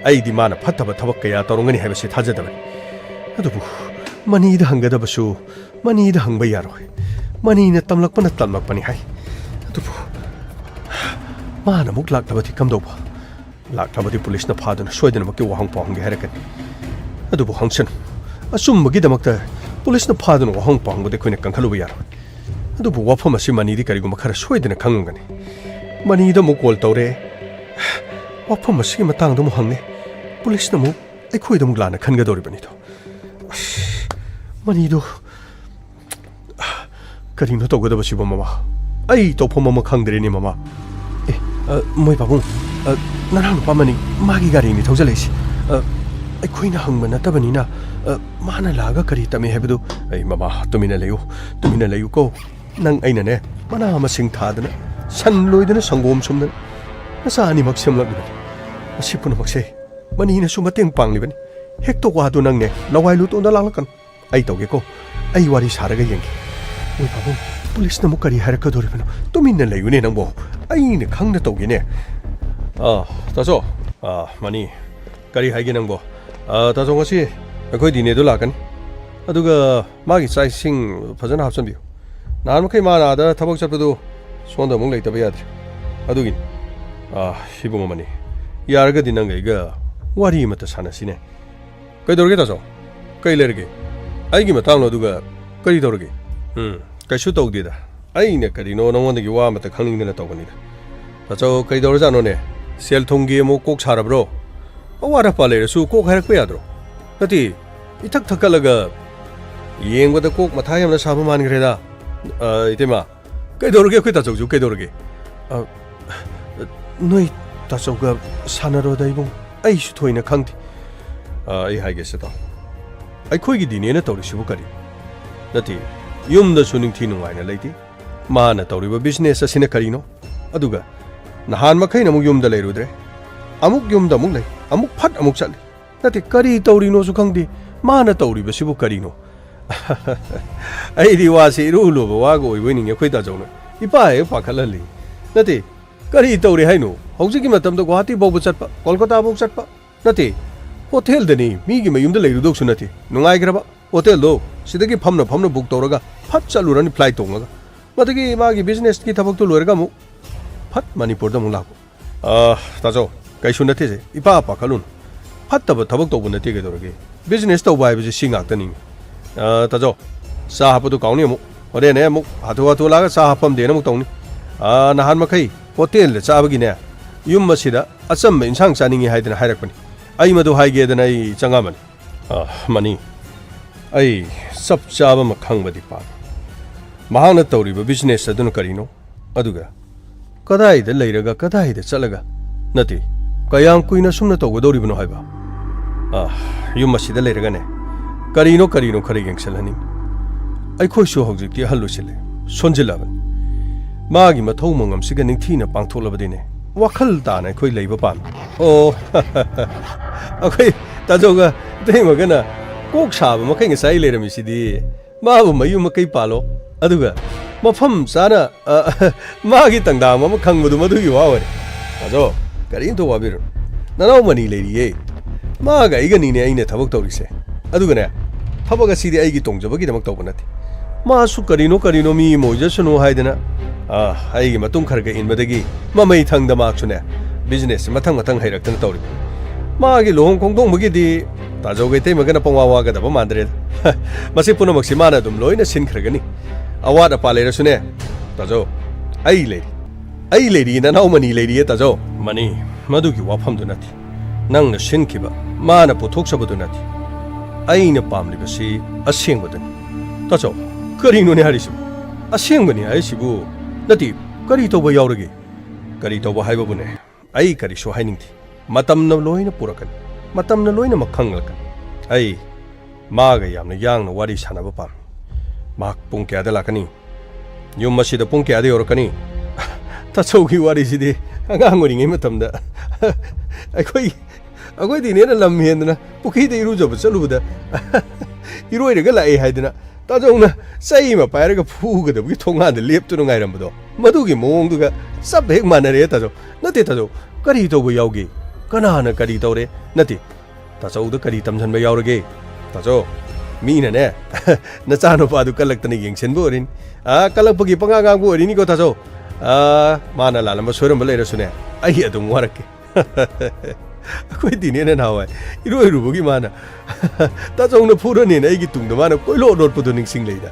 ꯑꯩꯗꯤ ꯃꯥꯅ ꯐꯠꯇꯕ ꯊꯕꯛ ꯀꯌꯥ ꯇꯧꯔꯝꯒꯅꯤ ꯍꯥꯏꯕꯁꯤ ꯊꯥꯖꯗꯕꯅꯤ꯫ ꯑꯗꯨꯕꯨ ꯃꯅꯤꯗ ꯍꯪꯒꯗꯕꯁꯨ ꯃꯅꯤꯗ ꯍꯪꯕ ꯌꯥꯔꯣꯏ꯫ ꯃꯅꯤꯅ ꯇꯝꯂꯛꯄꯅ ꯇꯝꯂꯛꯄꯅꯤ ꯍꯥꯏ꯫ ꯑꯗꯨꯕꯨ ꯃꯥꯅ ꯑꯃꯨꯛ ꯂꯥꯛꯂꯕꯗꯤ ꯀꯝꯗꯧꯕ? ꯂꯥꯛꯂꯕꯗꯤ ꯄꯨꯂꯤꯁꯅ ꯐꯥꯗꯨꯅ ꯁꯣꯏꯗꯅꯃꯛꯀꯤ ꯋꯥꯍꯪ ꯄꯥꯎꯍꯪꯒꯦ ꯍꯥꯏꯔꯛꯀꯅꯤ꯫ ꯑꯗꯨꯕꯨ ꯍꯪꯁꯅꯨ, ꯑꯆꯨꯝꯕꯒꯤꯗꯃꯛꯇ ꯄꯨꯂꯤꯁꯅ ꯐꯥꯗꯨꯅ ꯋꯥꯍꯪ ꯄꯥꯎꯍꯪꯕꯗꯤ ꯑꯩꯈꯣꯏꯅ ꯀꯟꯈꯠꯂꯨꯕ ꯌꯥꯔꯣꯏ꯫ ꯑꯗꯨꯕꯨ ꯋꯥꯐꯝ ꯑꯁꯤ ꯃꯅꯤꯗꯤ ꯀꯔꯤꯒꯨꯝꯕ ꯈꯔ ꯁꯣꯏꯗꯅ ꯈꯪꯂꯝꯒꯅꯤ꯫ ꯃꯅꯤꯗ ꯑꯃꯨꯛ ꯀꯣꯜ ꯇꯧꯔꯦ꯫ ꯋꯥꯐꯝ ꯑꯁꯤꯒꯤ ꯃꯇꯥꯡꯗ ꯑꯃꯨꯛ ꯍꯪꯉꯦ꯫ ꯄꯨꯂꯤꯁꯅ ꯑꯃꯨꯛ ꯑꯩꯈꯣꯏꯗ ꯑꯃꯨꯛ ꯂꯥꯟꯅ ꯈꯟꯒꯗꯧꯔꯤꯕꯅꯤꯗꯣ꯫ ꯑꯁ, ꯃꯅꯤꯗꯣ ꯀꯔꯤꯅꯣ ꯇꯧꯒꯗꯕꯁꯤꯕꯣ, ꯃꯃꯥ? ꯑꯩ ꯇꯧꯐꯝ ꯑꯃ ꯈꯪꯗ꯭ꯔꯦꯅꯦ, ꯃꯃꯥ꯫ ꯑꯦ, ꯑ, ꯃꯣꯏ ꯄꯥꯕꯨꯡ, ꯑ, ꯅꯅꯥꯎ ꯅꯨꯄꯥ ꯃꯅꯤ, ꯃꯥꯒꯤ ꯒꯥꯔꯤꯅꯤ ꯊꯧꯖꯜꯂꯛꯏꯁꯤ꯫ ꯑ, ꯑꯩꯈꯣꯏꯅ ꯍꯪꯕ ꯅꯠꯇꯕꯅꯤꯅ, ꯑ, ꯃꯥꯅ ꯂꯥꯛꯑꯒ ꯀꯔꯤ ꯇꯝꯃꯤ ꯍꯥꯏꯕꯗꯨ꯫ ꯑꯩ, ꯃꯃꯥ, ꯇꯨꯃꯤꯟꯅ ꯂꯩꯌꯨ, ꯇꯨꯃꯤꯟꯅ ꯂꯩꯌꯨꯀꯣ꯫ ꯅꯪ ꯑꯩꯅꯅꯦ, ꯃꯅꯥ ꯃꯁꯤꯡ ꯊꯥꯗꯅ, ꯁꯟ ꯂꯣꯏꯗꯅ, ꯁꯪꯒꯣꯝ ꯁꯨꯝꯗꯅ, ꯅꯆꯥ ꯑꯅꯤꯃꯛ ꯁꯦꯝꯂꯛꯂꯤꯕꯅꯤ꯫ ꯃꯁꯤ ꯄꯨꯝꯅꯃꯛꯁꯦ ꯃꯅꯤꯅꯁꯨ ꯃꯇꯦꯡ ꯄꯥꯡꯂꯤꯕꯅꯤ꯫ ꯍꯦꯛꯇ ꯋꯥꯗꯨ ꯅꯪꯅꯦ ꯂꯋꯥꯏ ꯂꯨꯇꯣꯟꯗ ꯂꯥꯛꯂꯛꯀꯅꯨ꯫ ꯑꯩ ꯇꯧꯒꯦꯀꯣ꯫ ꯑꯩ ꯋꯥꯔꯤ ꯁꯥꯔꯒ ꯌꯦꯡꯒꯦ꯫ ꯃꯣꯏ ꯄꯥꯕꯨꯡ, ꯄꯨꯂꯤꯁꯅ ꯑꯃꯨꯛ ꯀꯔꯤ ꯍꯥꯏꯔꯛꯀꯗꯧꯔꯤꯕꯅꯣ? ꯇꯨꯃꯤꯟꯅ ꯂꯩꯌꯨꯅꯦ ꯅꯪꯕꯣ꯫ ꯑꯩꯅ ꯈꯪꯅ ꯇꯧꯒꯦꯅꯦ꯫ ꯑꯥ, ꯇꯥꯆꯧ꯫ ꯑꯥ, ꯃꯅꯤ꯫ ꯀꯔꯤ ꯍꯥꯏꯒꯦ ꯅꯪꯕꯣ? ꯑꯥ, ꯇꯥꯆꯧ, ꯉꯁꯤ ꯑꯩꯈꯣꯏ ꯗꯤꯅꯦꯗꯣ ꯂꯥꯛꯀꯅꯤ꯫ ꯑꯗꯨꯒ ꯃꯥꯒꯤ ꯆꯥꯛ ꯏꯁꯤꯡ ꯐꯖꯅ ꯍꯥꯞꯆꯤꯟꯕꯤꯌꯨ꯫ ꯅꯍꯥꯟ ꯃꯈꯩ ꯃꯥꯅ ꯑꯥꯗ ꯊꯕꯛ ꯆꯠꯄꯗꯨ ꯁꯣꯝꯗ ꯑꯃꯨꯛ ꯂꯩꯇꯕ ꯌꯥꯗ꯭ꯔꯦ꯫ ꯑꯗꯨꯒꯤꯅꯤ꯫ ꯑꯥ, ꯏꯕꯨꯡ ꯑꯃꯅꯤ꯫ ꯌꯥꯔꯒꯗꯤ ꯅꯪꯒ ꯑꯩꯒ ꯋꯥꯔꯤ ꯑꯃꯇ ꯁꯥꯟꯅꯁꯤꯅꯦ꯫ ꯀꯩꯗꯧꯔꯒꯦ ꯇꯥꯆꯧ? ꯀꯩ ꯂꯩꯔꯒꯦ? ꯑꯩꯒꯤ ꯃꯇꯥꯡꯂꯣ? ꯑꯗꯨꯒ ꯀꯔꯤ ꯇꯧꯔꯒꯦ? ꯎꯝ, ꯀꯩꯁꯨ ꯇꯧꯗꯦꯗ꯫ ꯑꯩꯅ ꯀꯔꯤꯅꯣ ꯅꯉꯣꯟꯗꯒꯤ ꯋꯥ ꯑꯃꯇ ꯈꯪꯅꯤꯡꯗꯅ ꯇꯧꯕꯅꯤꯗ꯫ ꯇꯥꯆꯧ, ꯀꯩꯗꯧꯔꯖꯥꯠꯅꯣꯅꯦ? ꯁꯦꯜ ꯊꯨꯝꯒꯤ ꯑꯃꯨꯛ ꯀꯣꯛ ꯁꯥꯔꯕ꯭ꯔꯣ? ꯑꯋꯥꯠ ꯑꯄꯥ ꯂꯩꯔꯁꯨ ꯀꯣꯛ ꯍꯥꯏꯔꯛꯄ ꯌꯥꯗ꯭ꯔꯣ? ꯅꯠꯇꯦ, ꯏꯊꯛ ꯊꯛꯀꯠꯂꯒ ꯌꯦꯡꯕꯗ ꯀꯣꯛ ꯃꯊꯥ ꯌꯥꯝꯅ ꯁꯥꯕ ꯃꯥꯟꯈ꯭ꯔꯦꯗ꯫ ꯑ, ꯏꯇꯩꯃ, ꯀꯩꯗꯧꯔꯒꯦ ꯑꯩꯈꯣꯏ ꯇꯥꯆꯧꯁꯨ? ꯀꯩꯗꯧꯔꯒꯦ? ꯑ, ꯅꯣꯏ ꯇꯥꯆꯧꯒ ꯁꯥꯟꯅꯔꯣꯗ ꯏꯕꯨꯡ, ꯑꯩꯁꯨ ꯊꯣꯏꯅ ꯈꯪꯗꯦ꯫ ꯑ, ꯑꯩ ꯍꯥꯏꯒꯦꯁꯦ ꯇꯥꯎ, ꯑꯩꯈꯣꯏꯒꯤ ꯗꯤꯅꯦꯅ ꯇꯧꯔꯤꯁꯤꯕꯨ ꯀꯔꯤ? ꯅꯠꯇꯦ, ꯌꯨꯝꯗꯁꯨ ꯅꯤꯡꯊꯤ ꯅꯨꯡꯉꯥꯏꯅ ꯂꯩꯇꯦ꯫ ꯃꯥꯅ ꯇꯧꯔꯤꯕ ꯕꯤꯖꯤꯅꯦꯁ ꯑꯁꯤꯅ ꯀꯔꯤꯅꯣ? ꯑꯗꯨꯒ ꯅꯍꯥꯟ ꯃꯈꯩꯅ ꯑꯃꯨꯛ ꯌꯨꯝꯗ ꯂꯩꯔꯨꯗ꯭ꯔꯦ, ꯑꯃꯨꯛ ꯌꯨꯝꯗ ꯑꯃꯨꯛ ꯂꯩ, ꯑꯃꯨꯛ ꯐꯠ ꯑꯃꯨꯛ ꯆꯠꯂꯤ꯫ ꯅꯠꯇꯦ, ꯀꯔꯤ ꯇꯧꯔꯤꯅꯣꯁꯨ ꯈꯪꯗꯦ꯫ ꯃꯥꯅ ꯇꯧꯔꯤꯕꯁꯤꯕꯨ ꯀꯔꯤꯅꯣ? ꯑꯩꯗꯤ ꯋꯥꯁꯦ ꯏꯔꯨ ꯂꯨꯕ ꯋꯥꯒ ꯑꯣꯏꯕꯣꯏ ꯅꯤꯡꯉꯦ ꯑꯩꯈꯣꯏ ꯇꯥꯆꯧꯅ꯫ ꯏꯄꯥ ꯍꯦꯛ ꯄꯥꯈꯠꯍꯜꯂꯤ꯫ ꯅꯠꯇꯦ, ꯀꯔꯤ ꯇꯧꯔꯤ ꯍꯥꯏꯅꯣ? ꯍꯧꯖꯤꯛꯀꯤ ꯃꯇꯝꯗ ꯒꯨꯋꯥꯍꯥꯇꯤ ꯐꯥꯎꯕ ꯆꯠꯄ, ꯀꯣꯜꯀꯇꯥ ꯐꯥꯎ ꯆꯠꯄ꯫ ꯅꯠꯇꯦ, ꯍꯣꯇꯦꯜꯗꯅꯤ, ꯃꯤꯒꯤ ꯃꯌꯨꯝꯗ ꯂꯩꯔꯨꯗꯧꯁꯨ ꯅꯠꯇꯦ꯫ ꯅꯨꯡꯉꯥꯏꯈ꯭ꯔꯕ ꯍꯣꯇꯦꯜꯗꯣ, ꯁꯤꯗꯒꯤ ꯐꯝꯅ ꯐꯝꯅ ꯕꯨꯛ ꯇꯧꯔꯒ ꯐꯠ ꯆꯠꯂꯨꯔꯅꯤ ꯐ꯭ꯂꯥꯏꯠ ꯇꯣꯡꯉꯒ꯫ ꯃꯗꯨꯒꯤ ꯃꯥꯒꯤ ꯕꯤꯖꯤꯅꯦꯁꯀꯤ ꯊꯕꯛꯇꯨ ꯂꯣꯏꯔꯒ ꯑꯃꯨꯛ ꯐꯠ ꯃꯅꯤꯄꯨꯔꯗ ꯑꯃꯨꯛ ꯂꯥꯛꯄ꯫ ꯑ, ꯇꯥꯆꯧ, ꯀꯩꯁꯨ ꯅꯠꯇꯦꯁꯦ, ꯏꯄꯥ ꯄꯥꯈꯠꯂꯨꯅꯨ꯫ ꯐꯠꯇꯕ ꯊꯕꯛ ꯇꯧꯕ ꯅꯠꯇꯦ, ꯀꯩꯗꯧꯔꯒꯦ? ꯕꯤꯖꯤꯅꯦꯁ ꯇꯧꯕ ꯍꯥꯏꯕꯁꯦ ꯁꯤ ꯉꯥꯛꯇꯅꯤ꯫ ꯑ, ꯇꯥꯆꯧ, ꯆꯥ ꯍꯥꯞꯄꯗꯨ ꯀꯥꯎꯅꯤ ꯑꯃꯨꯛ꯫ ꯍꯣꯔꯦꯟꯅꯦ ꯑꯃꯨꯛ ꯍꯥꯊꯨ ꯍꯥꯊꯨ ꯂꯥꯛꯑꯒ ꯆꯥ ꯍꯥꯞꯄꯝꯗꯦꯅ ꯑꯃꯨꯛ ꯇꯧꯅꯤ꯫ ꯑ, ꯅꯍꯥꯟ ꯃꯈꯩ ꯍꯣꯇꯦꯜꯗ ꯆꯥꯕꯒꯤꯅꯦ, ꯌꯨꯝ ꯑꯁꯤꯗ ꯑꯆꯝꯕ ꯏꯟꯁꯥꯡ ꯆꯥꯅꯤꯡꯉꯤ ꯍꯥꯏꯗꯅ ꯍꯥꯏꯔꯛꯄꯅꯤ꯫ ꯑꯩ ꯃꯗꯨ ꯍꯥꯏꯒꯦꯗꯅ ꯑꯩ ꯆꯪꯉꯝꯕꯅꯤ꯫ ꯑ, ꯃꯅꯤ, ꯑꯩ ꯆꯞ ꯆꯥꯕ ꯑꯃ ꯈꯪꯕꯗꯤ ꯄꯥꯝꯃꯤ꯫ ꯃꯍꯥꯛꯅ ꯇꯧꯔꯤꯕ ꯕꯤꯖꯤꯅꯦꯁ ꯑꯗꯨꯅ ꯀꯔꯤꯅꯣ? ꯑꯗꯨꯒ ꯀꯗꯥꯏꯗ ꯂꯩꯔꯒ ꯀꯗꯥꯏꯗ ꯆꯠꯂꯒ, ꯅꯠꯇꯦ, ꯀꯌꯥꯝ ꯀꯨꯏꯅ ꯁꯨꯝꯅ ꯇꯧꯒꯗꯧꯔꯤꯕꯅꯣ ꯍꯥꯏꯕ? ꯑ, ꯌꯨꯝ ꯑꯁꯤꯗ ꯂꯩꯔꯒꯅꯦ, ꯀꯔꯤꯅꯣ ꯀꯔꯤꯅꯣ ꯈꯔ ꯌꯦꯡꯁꯤꯜꯍꯟꯅꯤꯡ꯫ ꯑꯩꯈꯣꯏꯁꯨ ꯍꯧꯖꯤꯛꯇꯤ ꯑꯍꯜ ꯑꯣꯏꯁꯤꯜꯂꯦ, ꯁꯣꯟꯖꯤꯜꯂꯕꯅꯤ꯫ ꯃꯥꯒꯤ ꯃꯊꯧ ꯃꯉꯝꯁꯤꯒ ꯅꯤꯡꯊꯤꯅ ꯄꯥꯡꯊꯣꯛꯂꯕꯗꯤꯅꯦ, ꯋꯥꯈꯜ ꯇꯥꯅ ꯑꯩꯈꯣꯏ ꯂꯩꯕ ꯄꯥꯝꯃꯤ꯫ ꯑꯣ, ꯑꯩꯈꯣꯏ ꯇꯥꯖꯧꯒ ꯏꯇꯩꯃꯒꯅ ꯀꯣꯛ ꯁꯥꯕ ꯃꯈꯩ ꯉꯁꯥꯏ ꯂꯩꯔꯝꯃꯤꯁꯤꯗꯤ꯫ ꯃꯥꯕꯨ ꯃꯌꯨꯝ ꯃꯀꯩ ꯄꯥꯜꯂꯣ, ꯑꯗꯨꯒ ꯃꯐꯝ ꯆꯥꯅ, ꯑ, ꯃꯥꯒꯤ ꯇꯪꯗꯥꯝ ꯑꯃ ꯈꯪꯕꯗꯨ ꯃꯗꯨꯒꯤ ꯋꯥ ꯑꯣꯏꯔꯦ꯫ ꯇꯥꯖꯧ, ꯀꯔꯤꯝꯇ ꯋꯥꯕꯤꯔꯨꯅꯨ꯫ ꯅꯅꯥꯎ ꯃꯅꯤ ꯂꯩꯔꯤꯌꯦ꯫ ꯃꯥꯒ ꯑꯩꯒꯅꯤꯅꯦ ꯑꯩꯅ ꯊꯕꯛ ꯇꯧꯔꯤꯁꯦ꯫ ꯑꯗꯨꯒꯅꯦ, ꯊꯕꯛ ꯑꯁꯤꯗꯤ ꯑꯩꯒꯤ ꯇꯣꯡꯖꯕꯒꯤꯗꯃꯛ ꯇꯧꯕ ꯅꯠꯇꯦ꯫ ꯃꯥꯁꯨ ꯀꯔꯤꯅꯣ ꯀꯔꯤꯅꯣ ꯃꯤ ꯑꯃ ꯑꯣꯏꯖꯁꯅꯨ ꯍꯥꯏꯗꯅ, ꯑ, ꯑꯩꯒꯤ ꯃꯇꯨꯡ ꯈꯔ ꯈꯔ ꯏꯟꯕꯗꯒꯤ ꯃꯃꯩ ꯊꯪꯗ ꯃꯍꯥꯛꯁꯨꯅꯦ, ꯕꯤꯖꯤꯅꯦꯁꯁꯤ ꯃꯊꯪ ꯃꯊꯪ ꯍꯩꯔꯛꯇꯅ ꯇꯧꯔꯤꯕꯅꯤ꯫ ꯃꯥꯒꯤ ꯂꯨꯍꯣꯡ ꯈꯣꯡꯗꯣꯡꯕꯒꯤꯗꯤ ꯇꯥꯖꯧꯒ ꯏꯇꯩꯃꯒꯅ ꯄꯪꯋꯥ ꯋꯥꯒꯗꯕ ꯃꯥꯟꯗ꯭ꯔꯦꯗ꯫ ꯃꯁꯤ ꯄꯨꯝꯅꯃꯛꯁꯤ ꯃꯥꯅ ꯑꯗꯨꯝ ꯂꯣꯏꯅ ꯁꯤꯟꯈ꯭ꯔꯒꯅꯤ꯫ ꯑꯋꯥꯠ ꯑꯄꯥ ꯂꯩꯔꯁꯨꯅꯦ, ꯇꯥꯖꯧ, ꯑꯩ ꯂꯩꯔꯤ꯫ ꯑꯩ ꯂꯩꯔꯤ, ꯅꯅꯥꯎ ꯃꯅꯤ ꯂꯩꯔꯤꯌꯦ, ꯇꯥꯖꯧ꯫ ꯃꯅꯤ, ꯃꯗꯨꯒꯤ ꯋꯥꯐꯝꯗꯨ ꯅꯠꯇꯦ꯫ ꯅꯪꯅ ꯁꯤꯟꯈꯤꯕ, ꯃꯥꯅ ꯄꯨꯊꯣꯛꯆꯕꯗꯨ ꯅꯠꯇꯦ꯫ ꯑꯩꯅ ꯄꯥꯝꯂꯤꯕꯁꯤ ꯑꯁꯦꯡꯕꯗꯨꯅꯤ꯫ ꯇꯥꯖꯧ, ꯀꯔꯤꯅꯣꯅꯦ ꯍꯥꯏꯔꯤꯁꯤꯕꯨ? ꯑꯁꯦꯡꯕꯅꯤ ꯍꯥꯏꯁꯤꯕꯨ? ꯅꯠꯇꯦ, ꯀꯔꯤ ꯇꯧꯕ ꯌꯥꯎꯔꯒꯦ? ꯀꯔꯤ ꯇꯧꯕ ꯍꯥꯏꯕꯕꯨꯅꯦ, ꯑꯩ ꯀꯔꯤꯁꯨ ꯍꯥꯏꯅꯤꯡꯗꯦ꯫ ꯃꯇꯝꯅ ꯂꯣꯏꯅ ꯄꯨꯔꯛꯀꯅꯤ꯫ ꯃꯇꯝꯅ ꯂꯣꯏꯅꯃꯛ ꯈꯪꯂꯛꯀꯅꯤ꯫ ꯑꯩ ꯃꯥꯒ ꯌꯥꯝꯅ ꯌꯥꯡꯅ ꯋꯥꯔꯤ ꯁꯥꯟꯅꯕ ꯄꯥꯝꯃꯤ꯫ ꯃꯍꯥꯛ ꯄꯨꯡ ꯀꯌꯥꯗ ꯂꯥꯛꯀꯅꯤ? ꯌꯨꯝ ꯑꯁꯤꯗ ꯄꯨꯡ ꯀꯌꯥꯗ ꯌꯧꯔꯛꯀꯅꯤ? ꯇꯥꯆꯧꯒꯤ ꯋꯥꯔꯤꯁꯤꯗꯤ ꯑꯉꯥꯡ ꯑꯣꯏꯔꯤꯉꯩ ꯃꯇꯝꯗ ꯑꯩꯈꯣꯏ, ꯑꯩꯈꯣꯏꯗꯤ ꯏꯅꯦꯅ ꯂꯝ ꯍꯦꯟꯗꯅ ꯄꯨꯈ꯭ꯔꯤꯗ ꯏꯔꯨꯖꯕ ꯆꯠꯂꯨꯕꯗ ꯏꯔꯣꯏꯔꯒ ꯂꯥꯛꯑꯦ ꯍꯥꯏꯗꯅ ꯇꯥꯖꯧꯅ ꯆꯩ ꯑꯃ ꯄꯥꯏꯔꯒ ꯐꯨꯒꯗꯕꯒꯤ ꯊꯣꯡꯒꯥꯟꯗ ꯂꯦꯞꯇꯨꯅ ꯉꯥꯏꯔꯝꯕꯗꯣ, ꯃꯗꯨꯒꯤ ꯃꯑꯣꯡꯗꯨꯒ ꯆꯞ ꯍꯦꯛ ꯃꯥꯟꯅꯔꯦ ꯇꯥꯖꯧ꯫ ꯅꯠꯇꯦ ꯇꯥꯖꯧ, ꯀꯔꯤ ꯇꯧꯕ ꯌꯥꯎꯒꯦ? ꯀꯅꯥꯅ ꯀꯔꯤ ꯇꯧꯔꯦ? ꯅꯠꯇꯦ, ꯇꯥꯆꯧꯗ ꯀꯔꯤ ꯇꯝꯁꯤꯟꯕ ꯌꯥꯎꯔꯒꯦ? ꯇꯥꯆꯧ, ꯃꯤꯅꯅꯦ ꯅꯆꯥꯅꯨꯄꯥꯗꯨ ꯀꯜꯂꯛꯇꯅ ꯌꯦꯡꯁꯤꯟꯕ ꯑꯣꯏꯔꯤꯅꯤ꯫ ꯑꯥ, ꯀꯜꯂꯛꯄꯒꯤ ꯄꯉꯥꯡ ꯉꯥꯡꯕ ꯑꯣꯏꯔꯤꯅꯤꯀꯣ ꯇꯥꯆꯧ꯫ ꯑꯥ, ꯃꯥꯅ ꯂꯥꯜꯂꯝꯕ ꯁꯣꯏꯔꯝꯕ ꯂꯩꯔꯁꯨꯅꯦ, ꯑꯩ ꯑꯗꯨꯝ ꯋꯥꯔꯛꯀꯦ꯫ ꯑꯩꯈꯣꯏ ꯇꯤꯅꯦꯅ ꯅꯍꯥꯟꯋꯥꯏ ꯏꯔꯣꯏꯔꯨꯕꯒꯤ ꯃꯥꯅ ꯇꯥꯆꯧꯅ ꯐꯨꯔꯅꯦꯅ ꯑꯩꯒꯤ ꯇꯨꯡꯗ ꯃꯥꯅ ꯀꯣꯏꯂꯣꯠ ꯂꯣꯠꯄꯗꯣ ꯅꯤꯡꯁꯤꯡꯂꯩꯗ꯫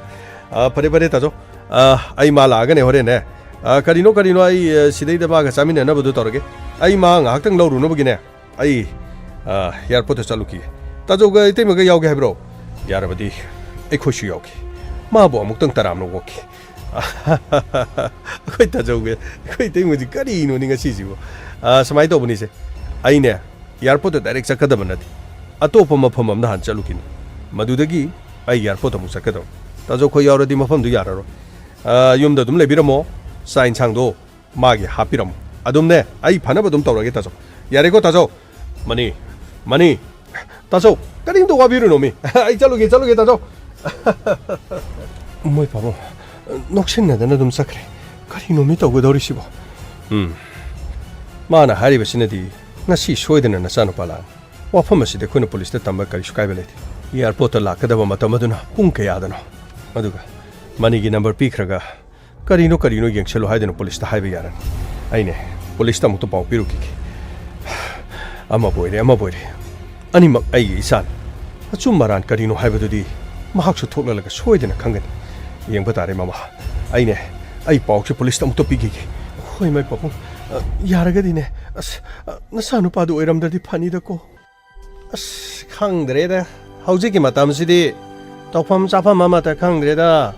ꯑꯥ, ꯐꯔꯦ, ꯐꯔꯦ, ꯇꯥꯆꯧ꯫ ꯑꯥ, ꯑꯩ ꯃꯥ ꯂꯥꯛꯑꯒꯅꯦ ꯍꯣꯔꯦꯟꯅꯦ꯫ ꯑꯥ, ꯀꯔꯤꯅꯣ, ꯀꯔꯤꯅꯣ, ꯑꯩ, ꯑꯥ, ꯁꯤꯗꯩꯗ ꯃꯥꯒ ꯆꯥꯃꯤꯟꯅꯅꯕꯗꯣ ꯇꯧꯔꯒꯦ꯫ ꯑꯩ ꯃꯥ ꯉꯥꯏꯍꯥꯛꯇꯪ ꯂꯧꯔꯨꯅꯕꯒꯤꯅꯦ꯫ ꯑꯩ, ꯑꯥ, ꯑꯦꯌꯥꯔꯄꯣꯔꯠꯇ ꯆꯠꯂꯨꯈꯤꯒꯦ꯫ ꯇꯥꯖꯧꯒ ꯏꯇꯩꯃꯒ ꯌꯥꯎꯒꯦ ꯍꯥꯏꯕ꯭ꯔꯣ? ꯌꯥꯔꯕꯗꯤ ꯑꯩꯈꯣꯏꯁꯨ ꯌꯥꯎꯒꯦ꯫ ꯃꯥꯕꯨ ꯑꯃꯨꯛꯇꯪ ꯇꯔꯥꯝꯅ ꯑꯣꯛꯀꯦ꯫ ꯑꯩꯈꯣꯏ ꯇꯥꯖꯧꯒ ꯑꯩꯈꯣꯏ ꯏꯇꯩꯃꯒꯁꯤ ꯀꯔꯤꯅꯣꯅꯦ ꯉꯁꯤꯁꯤꯕꯨ? ꯑꯥ, ꯁꯨꯃꯥꯏꯅ ꯇꯧꯕꯅꯤꯁꯦ, ꯑꯩꯅꯦ ꯑꯦꯌꯥꯔꯄꯣꯔꯠꯇ ꯗꯥꯏꯔꯦꯛ ꯆꯠꯀꯗꯕ ꯅꯠꯇꯦ, ꯑꯇꯣꯞꯄ ꯃꯐꯝ ꯑꯃꯗ ꯍꯥꯟꯅ ꯆꯠꯂꯨꯈꯤꯅꯤ꯫ ꯃꯗꯨꯗꯒꯤ ꯑꯩ ꯑꯦꯌꯥꯔꯄꯣꯔꯠ ꯑꯃꯨꯛ ꯆꯠꯀꯗꯧꯅꯤ꯫ ꯇꯥꯖꯧ ꯈꯣꯏ ꯌꯥꯎꯔꯗꯤ ꯃꯐꯝꯗꯨ ꯌꯥꯔꯔꯣꯏ꯫ ꯑꯥ, ꯌꯨꯝꯗ ꯑꯗꯨꯝ ꯂꯩꯕꯤꯔꯝꯃꯣ, ꯆꯥꯛ ꯏꯟꯁꯥꯡꯗꯣ ꯃꯥꯒꯤ ꯍꯥꯞꯄꯤꯔꯝꯃꯣ꯫ ꯑꯗꯨꯝꯅꯦ, ꯑꯩ ꯐꯅꯕ ꯑꯗꯨꯝ ꯇꯧꯔꯒꯦ, ꯇꯥꯖꯧ꯫ ꯌꯥꯔꯦꯀꯣ, ꯇꯥꯖꯧ? Money, money. ꯇꯥꯖꯧ, ꯀꯔꯤꯝꯇ ꯋꯥꯕꯤꯔꯨꯅꯣ ꯃꯤ꯫ ꯑꯩ ꯆꯠꯂꯨꯒꯦ, ꯆꯠꯂꯨꯒꯦ, ꯇꯥꯖꯧ꯫ ꯃꯣꯏ ꯄꯥꯕꯨꯡ, ꯅꯣꯛꯁꯤꯟꯅꯗꯅ ꯑꯗꯨꯝ ꯆꯠꯈ꯭ꯔꯦ꯫ ꯀꯔꯤꯅꯣ ꯃꯤ ꯇꯧꯒꯗꯧꯔꯤꯁꯤꯕꯣ? ꯎꯝ꯫ ꯃꯥꯅ ꯍꯥꯏꯔꯤꯕꯁꯤꯅꯗꯤ ꯉꯁꯤ ꯁꯣꯏꯗꯅ ꯅꯆꯥꯅꯨꯄꯥ ꯂꯥꯛꯑꯅꯤ꯫ ꯋꯥꯐꯝ ꯑꯁꯤꯗꯤ ꯑꯩꯈꯣꯏꯅ ꯄꯨꯂꯤꯁꯇ ꯇꯝꯕ ꯀꯔꯤꯁꯨ ꯀꯥꯏꯕ ꯂꯩꯇꯦ꯫ ꯑꯦꯌꯥꯔꯄꯣꯔꯠꯇ ꯂꯥꯛꯀꯗꯕ ꯃꯇꯝ ꯑꯗꯨꯅ ꯄꯨꯡ ꯀꯌꯥꯗꯅꯣ? ꯑꯗꯨꯒ ꯃꯅꯤꯒꯤ ꯅꯝꯕꯔ ꯄꯤꯈ꯭ꯔꯒ ꯀꯔꯤꯅꯣ ꯀꯔꯤꯅꯣ ꯌꯦꯡꯁꯤꯜꯂꯨ ꯍꯥꯏꯗꯨꯅ ꯄꯨꯂꯤꯁꯇ ꯍꯥꯏꯕ ꯌꯥꯔꯅꯤ꯫ ꯑꯩꯅꯦ, ꯄꯨꯂꯤꯁꯇ ꯑꯃꯨꯛꯇ ꯄꯥꯎ ꯄꯤꯔꯨꯈꯤꯒꯦ꯫ ꯑꯃꯕꯨ ꯑꯣꯏꯔꯦ, ꯑꯃꯕꯨ ꯑꯣꯏꯔꯦ, ꯑꯅꯤꯃꯛ ꯑꯩꯒꯤ ꯏꯆꯥꯅꯤ꯫ ꯑꯆꯨꯝ ꯑꯔꯥꯟ ꯀꯔꯤꯅꯣ ꯍꯥꯏꯕꯗꯨꯗꯤ ꯃꯍꯥꯛꯁꯨ ꯊꯣꯛꯂꯛꯂꯒ ꯁꯣꯏꯗꯅ ꯈꯪꯒꯅꯤ꯫ ꯌꯦꯡꯕ ꯇꯥꯔꯦ ꯃꯃꯥ꯫ ꯑꯩꯅꯦ, ꯑꯩ ꯄꯥꯎꯁꯦ ꯄꯨꯂꯤꯁꯇ ꯑꯃꯨꯛꯇ ꯄꯤꯈꯤꯒꯦ꯫ ꯍꯣꯏ ꯃꯥꯏ ꯄꯥꯕꯨꯡ꯫ ꯑ, ꯌꯥꯔꯒꯗꯤꯅꯦ, ꯑꯁ, ꯑ, ꯅꯆꯥꯅꯨꯄꯥꯗꯨ ꯑꯣꯏꯔꯝꯗ꯭ꯔꯗꯤ ꯐꯅꯤꯗꯀꯣ꯫ ꯑꯁ, ꯈꯪꯗ꯭ꯔꯦꯗ꯫ ꯍꯧꯖꯤꯛꯀꯤ ꯃꯇꯝꯁꯤꯗꯤ ꯇꯧꯐꯝ ꯆꯥꯐꯝ ꯑꯃꯠꯇ ꯈꯪꯗ꯭ꯔꯦꯗ꯫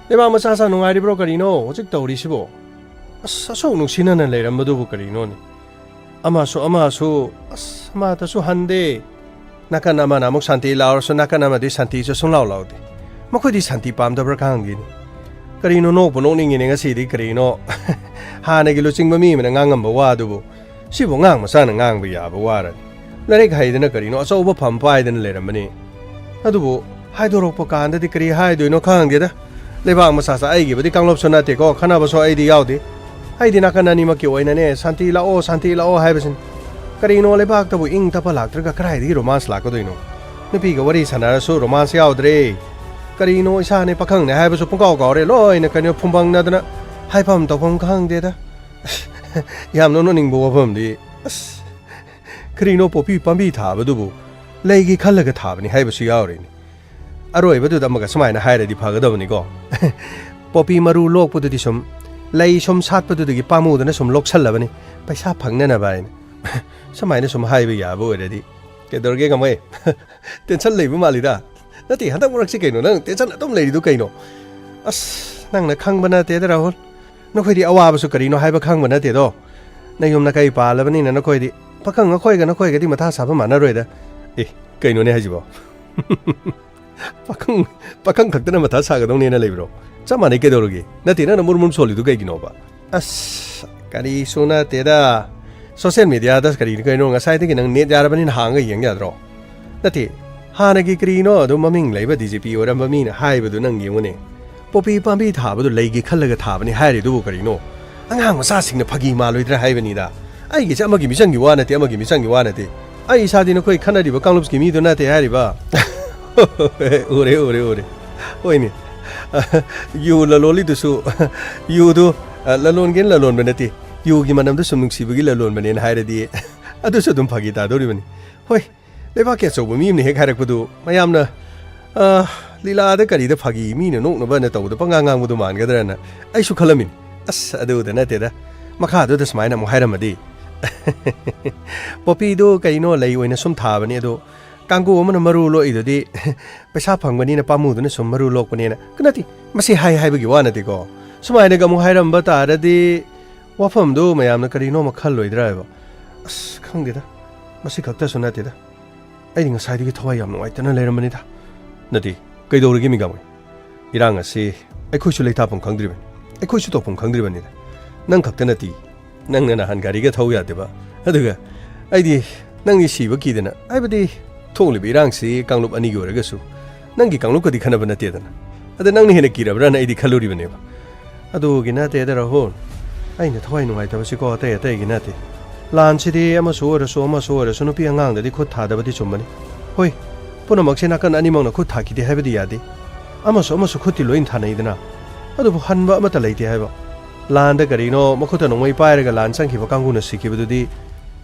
ꯂꯩꯕꯥꯛ ꯃꯆꯥ ꯆꯥ ꯅꯨꯡꯉꯥꯏꯔꯤꯕ꯭ꯔꯣ ꯀꯔꯤꯅꯣ ꯍꯧꯖꯤꯛ ꯇꯧꯔꯤꯁꯤꯕꯣ? ꯑꯁ, ꯑꯁꯨꯛ ꯅꯨꯡꯁꯤꯅꯅ ꯂꯩꯔꯝꯕꯗꯨꯕꯨ ꯀꯔꯤꯅꯣꯅꯦ? ꯑꯃꯁꯨ ꯑꯃꯁꯨ, ꯑꯁ, ꯑꯃꯠꯇꯁꯨ ꯍꯟꯗꯦ꯫ ꯅꯥꯀꯟ ꯑꯃꯅ ꯑꯃꯨꯛ ꯁꯥꯟꯇꯤ ꯂꯥꯎꯔꯁꯨ ꯅꯥꯀꯟ ꯑꯃꯗꯤ ꯁꯥꯟꯇꯤꯁꯨ ꯁꯨꯡꯂꯥꯎ ꯂꯥꯎꯗꯦ꯫ ꯃꯈꯣꯏꯗꯤ ꯁꯥꯟꯇꯤ ꯄꯥꯝꯗꯕ꯭ꯔꯥ ꯈꯪꯗꯦꯅꯦ꯫ ꯀꯔꯤꯅꯣ ꯅꯣꯛꯄꯨ ꯅꯣꯛꯅꯤꯡꯉꯤꯅꯦ ꯉꯁꯤꯗꯤ ꯀꯔꯤꯅꯣ? ꯍꯥꯟꯅꯒꯤ ꯂꯨꯆꯤꯡꯕ ꯃꯤ ꯑꯃꯅ ꯉꯥꯡꯉꯝꯕ ꯋꯥꯗꯨꯕꯨ ꯁꯤꯕꯨ ꯑꯉꯥꯡ ꯃꯆꯥꯅ ꯉꯥꯡꯕ ꯌꯥꯕ ꯋꯥꯔꯅꯤ꯫ ꯂꯥꯏꯔꯤꯛ ꯍꯩꯗꯅ ꯀꯔꯤꯅꯣ ꯑꯆꯧꯕ ꯐꯝ ꯄꯥꯏꯗꯅ ꯂꯩꯔꯝꯕꯅꯤ꯫ ꯑꯗꯨꯕꯨ ꯍꯥꯏꯗꯣꯔꯛꯄ ꯀꯥꯟꯗꯗꯤ ꯀꯔꯤ ꯍꯥꯏꯗꯣꯏꯅꯣ ꯈꯪꯗꯦꯗ꯫ ꯂꯩꯕꯥꯛ ꯃꯆꯥ ꯆꯥ ꯑꯩꯒꯤꯕꯨꯗꯤ ꯀꯥꯡꯂꯨꯞꯁꯨ ꯅꯠꯇꯦꯀꯣ, ꯈꯟꯅꯕꯁꯨ ꯑꯩꯗꯤ ꯌꯥꯎꯗꯦ꯫ ꯑꯩꯗꯤ ꯅꯥꯀꯟ ꯑꯅꯤꯃꯛꯀꯤ ꯑꯣꯏꯅꯅꯦ ꯁꯥꯟꯇꯤ ꯂꯥꯛꯑꯣ, ꯁꯥꯟꯇꯤ ꯂꯥꯛꯑꯣ ꯍꯥꯏꯕꯁꯤꯅꯤ꯫ ꯀꯔꯤꯅꯣ ꯂꯩꯕꯥꯛꯇꯕꯨ ꯏꯪ ꯇꯞꯄ ꯂꯥꯛꯇ꯭ꯔꯒ ꯀꯗꯥꯏꯗꯒꯤ ꯔꯣꯃꯥꯟꯁ ꯂꯥꯛꯀꯗꯣꯏꯅꯣ? ꯅꯨꯄꯤꯒ ꯋꯥꯔꯤ ꯁꯥꯟꯅꯔꯁꯨ ꯔꯣꯃꯥꯟꯁ ꯌꯥꯎꯗ꯭ꯔꯦ꯫ ꯀꯔꯤꯅꯣ ꯏꯁꯥꯅꯦ ꯄꯥꯈꯪꯅꯦ ꯍꯥꯏꯕꯁꯨ ꯄꯨꯡꯀꯥꯎ ꯀꯥꯎꯔꯦ, ꯂꯣꯏꯅ ꯀꯩꯅꯣ ꯐꯨꯝꯕꯪꯅꯗꯅ ꯍꯥꯏꯐꯝ ꯇꯧꯐꯝ ꯈꯪꯗꯦꯗ꯫ ꯌꯥꯝꯅ ꯅꯣꯛꯅꯤꯡꯕ ꯋꯥꯐꯝꯗꯤ, ꯑꯁ, ꯀꯔꯤꯅꯣ ꯄꯣꯄꯤ ꯄꯥꯝꯕꯤ ꯊꯥꯕꯗꯨꯕꯨ ꯂꯩꯒꯤ ꯈꯜꯂꯒ ꯊꯥꯕꯅꯤ ꯍꯥꯏꯕꯁꯨ ꯌꯥꯎꯔꯤꯅꯤ꯫ ꯑꯔꯣꯏꯕꯗꯨꯗ ꯑꯃꯒ ꯁꯨꯃꯥꯏꯅ ꯍꯥꯏꯔꯗꯤ ꯐꯒꯗꯕꯅꯤꯀꯣ꯫ ꯄꯣꯄꯤ ꯃꯔꯨ ꯂꯣꯛꯄꯗꯨꯗꯤ ꯁꯨꯝ ꯂꯩ ꯁꯨꯝ ꯁꯥꯠꯄꯗꯨꯗꯒꯤ ꯄꯥꯝꯃꯨꯗꯅ ꯁꯨꯝ ꯂꯣꯛꯁꯜꯂꯕꯅꯤ, ꯄꯩꯁꯥ ꯐꯪꯅꯅꯕ ꯍꯥꯏꯅ꯫ ꯁꯨꯃꯥꯏꯅ ꯁꯨꯝ ꯍꯥꯏꯕ ꯌꯥꯕ ꯑꯣꯏꯔꯗꯤ꯫ ꯀꯩꯗꯧꯔꯒꯦ ꯀꯃꯩ? ꯇꯦꯟꯁꯟ ꯂꯩꯕ ꯃꯥꯜꯂꯤꯗ꯫ ꯅꯠꯇꯦ, ꯍꯟꯗꯛ ꯃꯔꯛꯁꯤ ꯀꯩꯅꯣ ꯅꯪ ꯇꯦꯟꯁꯟ ꯑꯗꯨꯝ ꯂꯩꯔꯤꯗꯨ ꯀꯩꯅꯣ? ꯑꯁ, ꯅꯪꯅ ꯈꯪꯕ ꯅꯠꯇꯦꯗ ꯔꯥꯍꯨꯜ꯫ ꯅꯈꯣꯏꯗꯤ ꯑꯋꯥꯕꯁꯨ ꯀꯔꯤꯅꯣ ꯍꯥꯏꯕ ꯈꯪꯕ ꯅꯠꯇꯦꯗꯣ꯫ ꯅꯌꯨꯝ ꯅꯀꯩ ꯄꯥꯜꯂꯕꯅꯤꯅ ꯅꯈꯣꯏꯗꯤ ꯄꯥꯈꯪ ꯑꯩꯈꯣꯏꯒ ꯅꯈꯣꯏꯒꯗꯤ ꯃꯊꯥ ꯁꯥꯕ ꯃꯥꯟꯅꯔꯣꯏꯗ꯫ ꯑꯦ, ꯀꯩꯅꯣꯅꯦ ꯍꯥꯏꯁꯤꯕꯣ? ꯄꯥꯈꯪ, ꯄꯥꯈꯪ ꯈꯛꯇꯅ ꯃꯊꯥ ꯁꯥꯒꯗꯧꯅꯦꯅ ꯂꯩꯕ꯭ꯔꯣ? ꯆꯞ ꯃꯥꯟꯅꯩ, ꯀꯩꯗꯧꯔꯒꯦ? ꯅꯠꯇꯦ, ꯅꯪꯅ ꯃꯨꯔ ꯃꯨꯔ ꯁꯣꯜꯂꯤꯗꯨ ꯀꯩꯒꯤꯅꯣꯕ? ꯑꯁ, ꯀꯔꯤꯁꯨ ꯅꯠꯇꯦꯗ꯫ ꯁꯣꯁꯤꯌꯦꯜ ꯃꯤꯗꯤꯌꯥꯗ ꯀꯔꯤꯅꯣ ꯀꯩꯅꯣ, ꯉꯁꯥꯏꯗꯒꯤ ꯅꯪ ꯅꯦꯠ ꯌꯥꯔꯕꯅꯤꯅ ꯍꯥꯡꯉꯒ ꯌꯦꯡ ꯌꯥꯗ꯭ꯔꯣ? ꯅꯠꯇꯦ, ꯍꯥꯟꯅꯒꯤ ꯀꯔꯤꯅꯣ ꯑꯗꯨꯝ ꯃꯃꯤꯡ ꯂꯩꯕ ꯗꯤ ꯖꯤ ꯄꯤ ꯑꯣꯏꯔꯝꯕ ꯃꯤꯅ ꯍꯥꯏꯕꯗꯨ ꯅꯪ ꯌꯦꯡꯉꯨꯅꯦ꯫ ꯄꯣꯄꯤ ꯄꯥꯝꯕꯤ ꯊꯥꯕꯗꯨ ꯂꯩꯒꯤ ꯈꯜꯂꯒ ꯊꯥꯕꯅꯤ ꯍꯥꯏꯔꯤꯗꯨꯕꯨ ꯀꯔꯤꯅꯣ? ꯑꯉꯥꯡ ꯃꯆꯥꯁꯤꯡꯅ ꯐꯥꯒꯤ ꯃꯥꯜꯂꯣꯏꯗ꯭ꯔꯥ ꯍꯥꯏꯕꯅꯤꯗ꯫ ꯑꯩꯒꯤꯁꯦ ꯑꯃꯒꯤ ꯃꯤꯆꯪꯒꯤ ꯋꯥ ꯅꯠꯇꯦ, ꯑꯃꯒꯤ ꯃꯤꯆꯪꯒꯤ ꯋꯥ ꯅꯠꯇꯦ꯫ ꯑꯩ ꯏꯁꯥꯗꯤ ꯅꯈꯣꯏ ꯈꯟꯅꯔꯤꯕ ꯀꯥꯡꯂꯨꯞꯀꯤ ꯃꯤꯗꯨ ꯅꯠꯇꯦ ꯍꯥꯏꯔꯤꯕ꯫ ꯎꯔꯦ, ꯎꯔꯦ, ꯎꯔꯦ꯫ ꯍꯣꯏꯅꯦ꯫ ꯌꯨ ꯂꯂꯣꯜꯂꯤꯗꯨꯁꯨ, ꯌꯨꯗꯨ, ꯑ, ꯂꯂꯣꯟꯒꯦꯅ ꯂꯂꯣꯟꯕ ꯅꯠꯇꯦ꯫ ꯌꯨꯒꯤ ꯃꯅꯝꯗ ꯁꯨꯝ ꯅꯨꯡꯁꯤꯕꯒꯤ ꯂꯂꯣꯟꯕꯅꯦꯅ ꯍꯥꯏꯔꯗꯤ ꯑꯗꯨꯁꯨ ꯑꯗꯨꯝ ꯐꯥꯒꯤ ꯇꯥꯗꯧꯔꯤꯕꯅꯤ꯫ ꯍꯣꯏ, ꯂꯩꯕꯥꯛꯀꯤ ꯑꯆꯧꯕ ꯃꯤ ꯑꯃꯅ ꯍꯦꯛ ꯍꯥꯏꯔꯛꯄꯗꯨ ꯃꯌꯥꯝꯅ, "ꯑ, ꯂꯤꯂꯥꯗ ꯀꯔꯤꯗ ꯐꯥꯒꯤ ꯃꯤꯅ ꯅꯣꯛꯅꯕꯅ ꯇꯧꯕꯗ ꯄꯉꯥꯡ ꯉꯥꯡꯕꯗꯨ ꯃꯥꯟꯒꯗ꯭ꯔꯅ" ꯑꯩꯁꯨ ꯈꯜꯂꯝꯃꯤꯅꯤ꯫ ꯑꯁ, ꯑꯗꯨꯗ ꯅꯠꯇꯦꯗ꯫ ꯃꯈꯥꯗꯨꯗ ꯁꯨꯃꯥꯏꯅ ꯑꯃꯨꯛ ꯍꯥꯏꯔꯝꯃꯗꯤ꯫ "ꯄꯣꯄꯤꯗꯨ ꯀꯩꯅꯣ, ꯂꯩ ꯑꯣꯏꯅ ꯁꯨꯝ ꯊꯥꯕꯅꯤ, ꯑꯗꯣ ꯀꯥꯡꯒꯨ ꯑꯃꯅ ꯃꯔꯨ ꯂꯣꯛꯏꯗꯨꯗꯤ ꯄꯩꯁꯥ ꯐꯪꯕꯅꯤꯅ ꯄꯥꯝꯃꯨꯗꯨꯅ ꯁꯨꯝ ꯃꯔꯨ ꯂꯣꯛꯄꯅꯦꯅ"꯫ ꯅꯠꯇꯦ, ꯃꯁꯤ ꯍꯥꯏ ꯍꯥꯏꯕꯒꯤ ꯋꯥ ꯅꯠꯇꯦꯀꯣ꯫ ꯁꯨꯃꯥꯏꯅꯒ ꯑꯃꯨꯛ ꯍꯥꯏꯔꯝꯕ ꯇꯥꯔꯗꯤ ꯋꯥꯐꯝꯗꯨ ꯃꯌꯥꯝꯅ ꯀꯔꯤꯅꯣ ꯑꯃ ꯈꯜꯂꯣꯏꯗ꯭ꯔꯥ ꯍꯥꯏꯕ꯫ ꯑꯁ, ꯈꯪꯗꯦꯗ꯫ ꯃꯁꯤ ꯈꯛꯇꯁꯨ ꯅꯠꯇꯦꯗ꯫ ꯑꯩꯗꯤ ꯉꯁꯥꯏꯗꯒꯤ ꯊꯋꯥꯏ ꯌꯥꯝ ꯅꯨꯡꯉꯥꯏꯇꯅ ꯂꯩꯔꯝꯕꯅꯤꯗ꯫ ꯅꯠꯇꯦ, ꯀꯩꯗꯧꯔꯒꯦ ꯃꯤꯒꯥꯃꯩ? ꯏꯔꯥꯡ ꯑꯁꯤ ꯑꯩꯈꯣꯏꯁꯨ ꯂꯩꯇꯥꯐꯝ ꯈꯪꯗ꯭ꯔꯤꯕꯅꯤ, ꯑꯩꯈꯣꯏꯁꯨ ꯇꯧꯐꯝ ꯈꯪꯗ꯭ꯔꯤꯕꯅꯤꯗ꯫ ꯅꯪ ꯈꯛꯇ ꯅꯠꯇꯦ, ꯅꯪꯅ ꯅꯍꯥꯟ ꯒꯥꯔꯤꯒ ꯊꯧ ꯌꯥꯗꯦꯕ, ꯑꯗꯨꯒ ꯑꯩꯗꯤ ꯅꯪꯗꯤ ꯁꯤꯕ ꯀꯤꯗꯅ, ꯍꯥꯏꯕꯗꯤ ꯊꯣꯛꯂꯤꯕ ꯏꯔꯥꯡꯁꯤ ꯀꯥꯡꯂꯨꯞ ꯑꯅꯤꯒꯤ ꯑꯣꯏꯔꯒꯁꯨ ꯅꯪꯒꯤ ꯀꯥꯡꯂꯨꯞꯀꯗꯤ ꯈꯟꯅꯕ ꯅꯠꯇꯦꯗꯅ꯫ ꯑꯗ ꯅꯪꯅ ꯍꯦꯟꯅ ꯀꯤꯔꯕ꯭ꯔꯥꯅ ꯑꯩꯗꯤ ꯈꯜꯂꯨꯔꯤꯕꯅꯦꯕ꯫ ꯑꯗꯨꯒꯤ ꯅꯠꯇꯦꯗ ꯔꯥꯍꯨꯜ, ꯑꯩꯅ ꯊꯋꯥꯏ ꯅꯨꯡꯉꯥꯏꯇꯕꯁꯤꯀꯣ ꯑꯇꯩ ꯑꯇꯩꯒꯤ ꯅꯠꯇꯦ꯫ ꯂꯥꯟꯁꯤꯗꯤ ꯑꯃꯁꯨ ꯑꯣꯏꯔꯁꯨ ꯑꯃꯁꯨ ꯑꯣꯏꯔꯁꯨ ꯅꯨꯄꯤ ꯑꯉꯥꯡꯗꯗꯤ ꯈꯨꯠ ꯊꯥꯗꯕꯗꯤ ꯆꯨꯝꯕꯅꯤ꯫ ꯍꯣꯏ, ꯄꯨꯝꯅꯃꯛꯁꯦ ꯅꯥꯀꯟ ꯑꯅꯤꯃꯛꯅ ꯈꯨꯠ ꯊꯥꯈꯤꯗꯦ ꯍꯥꯏꯕꯗꯤ ꯌꯥꯗꯦ꯫ ꯑꯃꯁꯨ ꯑꯃꯁꯨ ꯈꯨꯠꯇꯤ ꯂꯣꯏꯅ ꯊꯥꯅꯩꯗꯅ꯫ ꯑꯗꯨꯕꯨ ꯍꯟꯕ ꯑꯃꯠꯇ ꯂꯩꯇꯦ ꯍꯥꯏꯕ꯫ ꯂꯥꯟꯗ ꯀꯔꯤꯅꯣ ꯃꯈꯨꯠꯇ ꯅꯣꯡꯃꯩ ꯄꯥꯏꯔꯒ ꯂꯥꯟ ꯆꯪꯈꯤꯕ ꯀꯥꯡꯕꯨꯅ ꯁꯤꯈꯤꯕꯗꯨꯗꯤ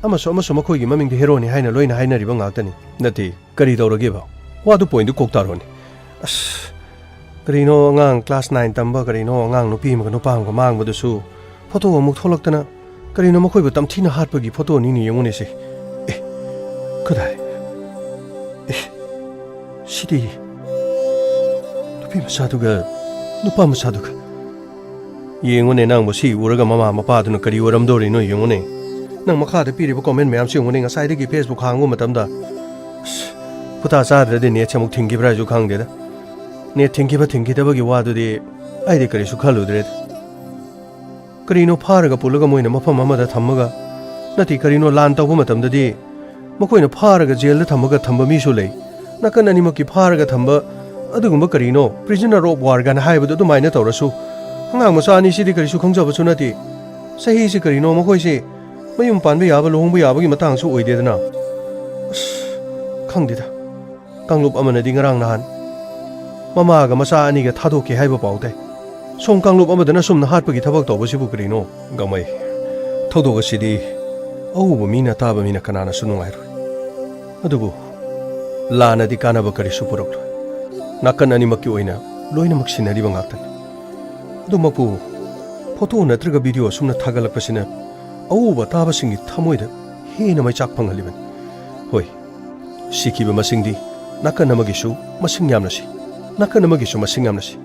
ꯑꯃꯁꯨ ꯑꯃꯁꯨ ꯃꯈꯣꯏꯒꯤ ꯃꯃꯤꯡꯗ ꯍꯦꯔꯣꯅꯤ ꯍꯥꯏꯅ ꯂꯣꯏꯅ ꯍꯥꯏꯅꯔꯤꯕ ꯉꯥꯛꯇꯅꯤ꯫ ꯅꯠꯇꯦ, ꯀꯔꯤ ꯇꯧꯔꯒꯦꯕ? ꯋꯥꯗꯨ ꯄꯣꯏꯟꯗꯨ ꯀꯣꯛ ꯇꯥꯔꯣꯅꯦ꯫ ꯑꯁ, ꯀꯔꯤꯅꯣ ꯑꯉꯥꯡ ꯀ꯭ꯂꯥꯁ ꯅꯥꯏꯟ ꯇꯝꯕ ꯀꯔꯤꯅꯣ ꯑꯉꯥꯡ ꯅꯨꯄꯤ ꯑꯃꯒ ꯅꯨꯄꯥ ꯑꯃꯒ ꯃꯥꯡꯕꯗꯨꯁꯨ ꯐꯣꯇꯣ ꯑꯃꯨꯛ ꯊꯣꯛꯂꯛꯇꯅ ꯀꯔꯤꯅꯣ ꯃꯈꯣꯏꯕꯨ ꯇꯝꯊꯤꯅ ꯍꯥꯠꯄꯒꯤ ꯐꯣꯇꯣꯅꯤꯅꯦ, ꯌꯦꯡꯉꯨꯅꯦ ꯁꯤ꯫ ꯑꯦ, ꯀꯗꯥꯏ? ꯑꯦ, ꯁꯤꯗꯤ ꯅꯨꯄꯤ ꯃꯆꯥꯗꯨꯒ ꯅꯨꯄꯥ ꯃꯆꯥꯗꯨꯒ꯫ ꯌꯦꯡꯉꯨꯅꯦ ꯅꯪꯕꯨ ꯁꯤ ꯎꯔꯒ ꯃꯃꯥ ꯃꯄꯥꯗꯨꯅ ꯀꯔꯤ ꯑꯣꯏꯔꯝꯗꯣꯔꯤꯅꯣ ꯌꯦꯡꯉꯨꯅꯦ꯫ ꯅꯪ ꯃꯈꯥꯗ ꯄꯤꯔꯤꯕ ꯀꯣꯃꯦꯟ ꯃꯌꯥꯝꯁꯤ ꯌꯦꯡꯉꯨꯅꯦ, ꯉꯁꯥꯏꯗꯒꯤ ꯐꯦꯁꯕꯨꯛ ꯍꯥꯡꯕ ꯃꯇꯝꯗ꯫ ꯑꯁ, ꯈꯨꯇꯥ ꯆꯥꯗ꯭ꯔꯗꯤ ꯅꯦꯠꯁꯦ ꯑꯃꯨꯛ ꯊꯤꯡꯈꯤꯕ꯭ꯔꯥ ꯍꯥꯏꯁꯨ ꯈꯪꯗꯦꯗ꯫ ꯅꯦꯠ ꯊꯤꯡꯈꯤꯕ ꯊꯤꯡꯈꯤꯗꯕꯒꯤ ꯋꯥꯗꯨꯗꯤ ꯑꯩꯗꯤ ꯀꯔꯤꯁꯨ ꯈꯜꯂꯨꯗ꯭ꯔꯦꯗ꯫ ꯀꯔꯤꯅꯣ ꯐꯥꯔꯒ ꯄꯨꯜꯂꯒ ꯃꯣꯏꯅ ꯃꯐꯝ ꯑꯃꯗ ꯊꯝꯃꯒ, ꯅꯠꯇꯦ, ꯀꯔꯤꯅꯣ ꯂꯥꯟ ꯇꯧꯕ ꯃꯇꯝꯗꯗꯤ ꯃꯈꯣꯏꯅ ꯐꯥꯔꯒ ꯖꯦꯜꯗ ꯊꯝꯃꯒ ꯊꯝꯕ ꯃꯤꯁꯨ ꯂꯩ꯫ ꯅꯥꯀꯟ ꯑꯅꯤꯃꯛꯀꯤ ꯐꯥꯔꯒ ꯊꯝꯕ ꯑꯗꯨꯒꯨꯝꯕ ꯀꯔꯤꯅꯣ prisoner of war ꯒꯥꯏꯅ ꯍꯥꯏꯕꯗꯣ ꯑꯗꯨꯃꯥꯏꯅ ꯇꯧꯔꯁꯨ꯫ ꯑꯉꯥꯡ ꯃꯆꯥ ꯑꯅꯤꯁꯤꯗꯤ ꯀꯔꯤꯁꯨ ꯈꯪꯖꯕꯁꯨ ꯅꯠꯇꯦ꯫ ꯆꯍꯤꯁꯤ ꯀꯔꯤꯅꯣ ꯃꯈꯣꯏꯁꯤ ꯃꯌꯨꯝ ꯄꯥꯟꯕ ꯌꯥꯕ, ꯂꯨꯍꯣꯡꯕ ꯌꯥꯕꯒꯤ ꯃꯇꯥꯡꯁꯨ ꯑꯣꯏꯗꯦꯗꯅ꯫ ꯑꯁ, ꯈꯪꯗꯦꯗ꯫ ꯀꯥꯡꯂꯨꯞ ꯑꯃꯅꯗꯤ ꯉꯔꯥꯡ ꯅꯍꯥꯟ ꯃꯃꯥꯒ ꯃꯆꯥ ꯑꯅꯤꯒ ꯊꯥꯗꯣꯛꯈꯤ ꯍꯥꯏꯕ ꯄꯥꯎ ꯇꯥꯏ꯫ ꯁꯣꯝ ꯀꯥꯡꯂꯨꯞ ꯑꯃꯗꯅ ꯁꯨꯝꯅ ꯍꯥꯠꯄꯒꯤ ꯊꯕꯛ ꯇꯧꯕꯁꯤꯕꯨ ꯀꯔꯤꯅꯣ? ꯒꯃꯩ, ꯊꯧꯗꯣꯛ ꯑꯁꯤꯗꯤ ꯑꯎꯕ ꯃꯤꯅ, ꯑꯇꯥꯕ ꯃꯤꯅ ꯀꯅꯥꯅꯁꯨ ꯅꯨꯡꯉꯥꯏꯔꯣꯏ꯫ ꯑꯗꯨꯕꯨ ꯂꯥꯟꯅꯗꯤ ꯀꯥꯟꯅꯕ ꯀꯔꯤꯁꯨ ꯄꯨꯔꯛꯂꯣꯏ꯫ ꯅꯥꯀꯟ ꯑꯅꯤꯃꯛꯀꯤ ꯑꯣꯏꯅ ꯂꯣꯏꯅꯃꯛ ꯁꯤꯟꯅꯔꯤꯕ ꯉꯥꯛꯇꯅꯤ꯫ ꯑꯗꯨꯃꯛꯄꯨ ꯐꯣꯇꯣ ꯅꯠꯇ꯭ꯔꯒ ꯚꯤꯗꯤꯑꯣ ꯑꯁꯨꯝꯅ ꯊꯥꯒꯠꯂꯛꯄꯁꯤꯅ ꯑꯎꯕ ꯑꯇꯥꯕꯁꯤꯡꯒꯤ ꯊꯃꯣꯏꯗ ꯍꯦꯟꯅ ꯃꯩꯆꯥꯛ ꯐꯪꯍꯜꯂꯤꯕꯅꯤ꯫ ꯍꯣꯏ, ꯁꯤꯈꯤꯕ ꯃꯁꯤꯡꯗꯤ ꯅꯥꯀꯟ ꯑꯃꯒꯤꯁꯨ ꯃꯁꯤꯡ ꯌꯥꯝꯅ ꯁꯤ, ꯅꯥꯀꯟ ꯑꯃꯒꯤꯁꯨ ꯃꯁꯤꯡ ꯌꯥꯝꯅ ꯁꯤ꯫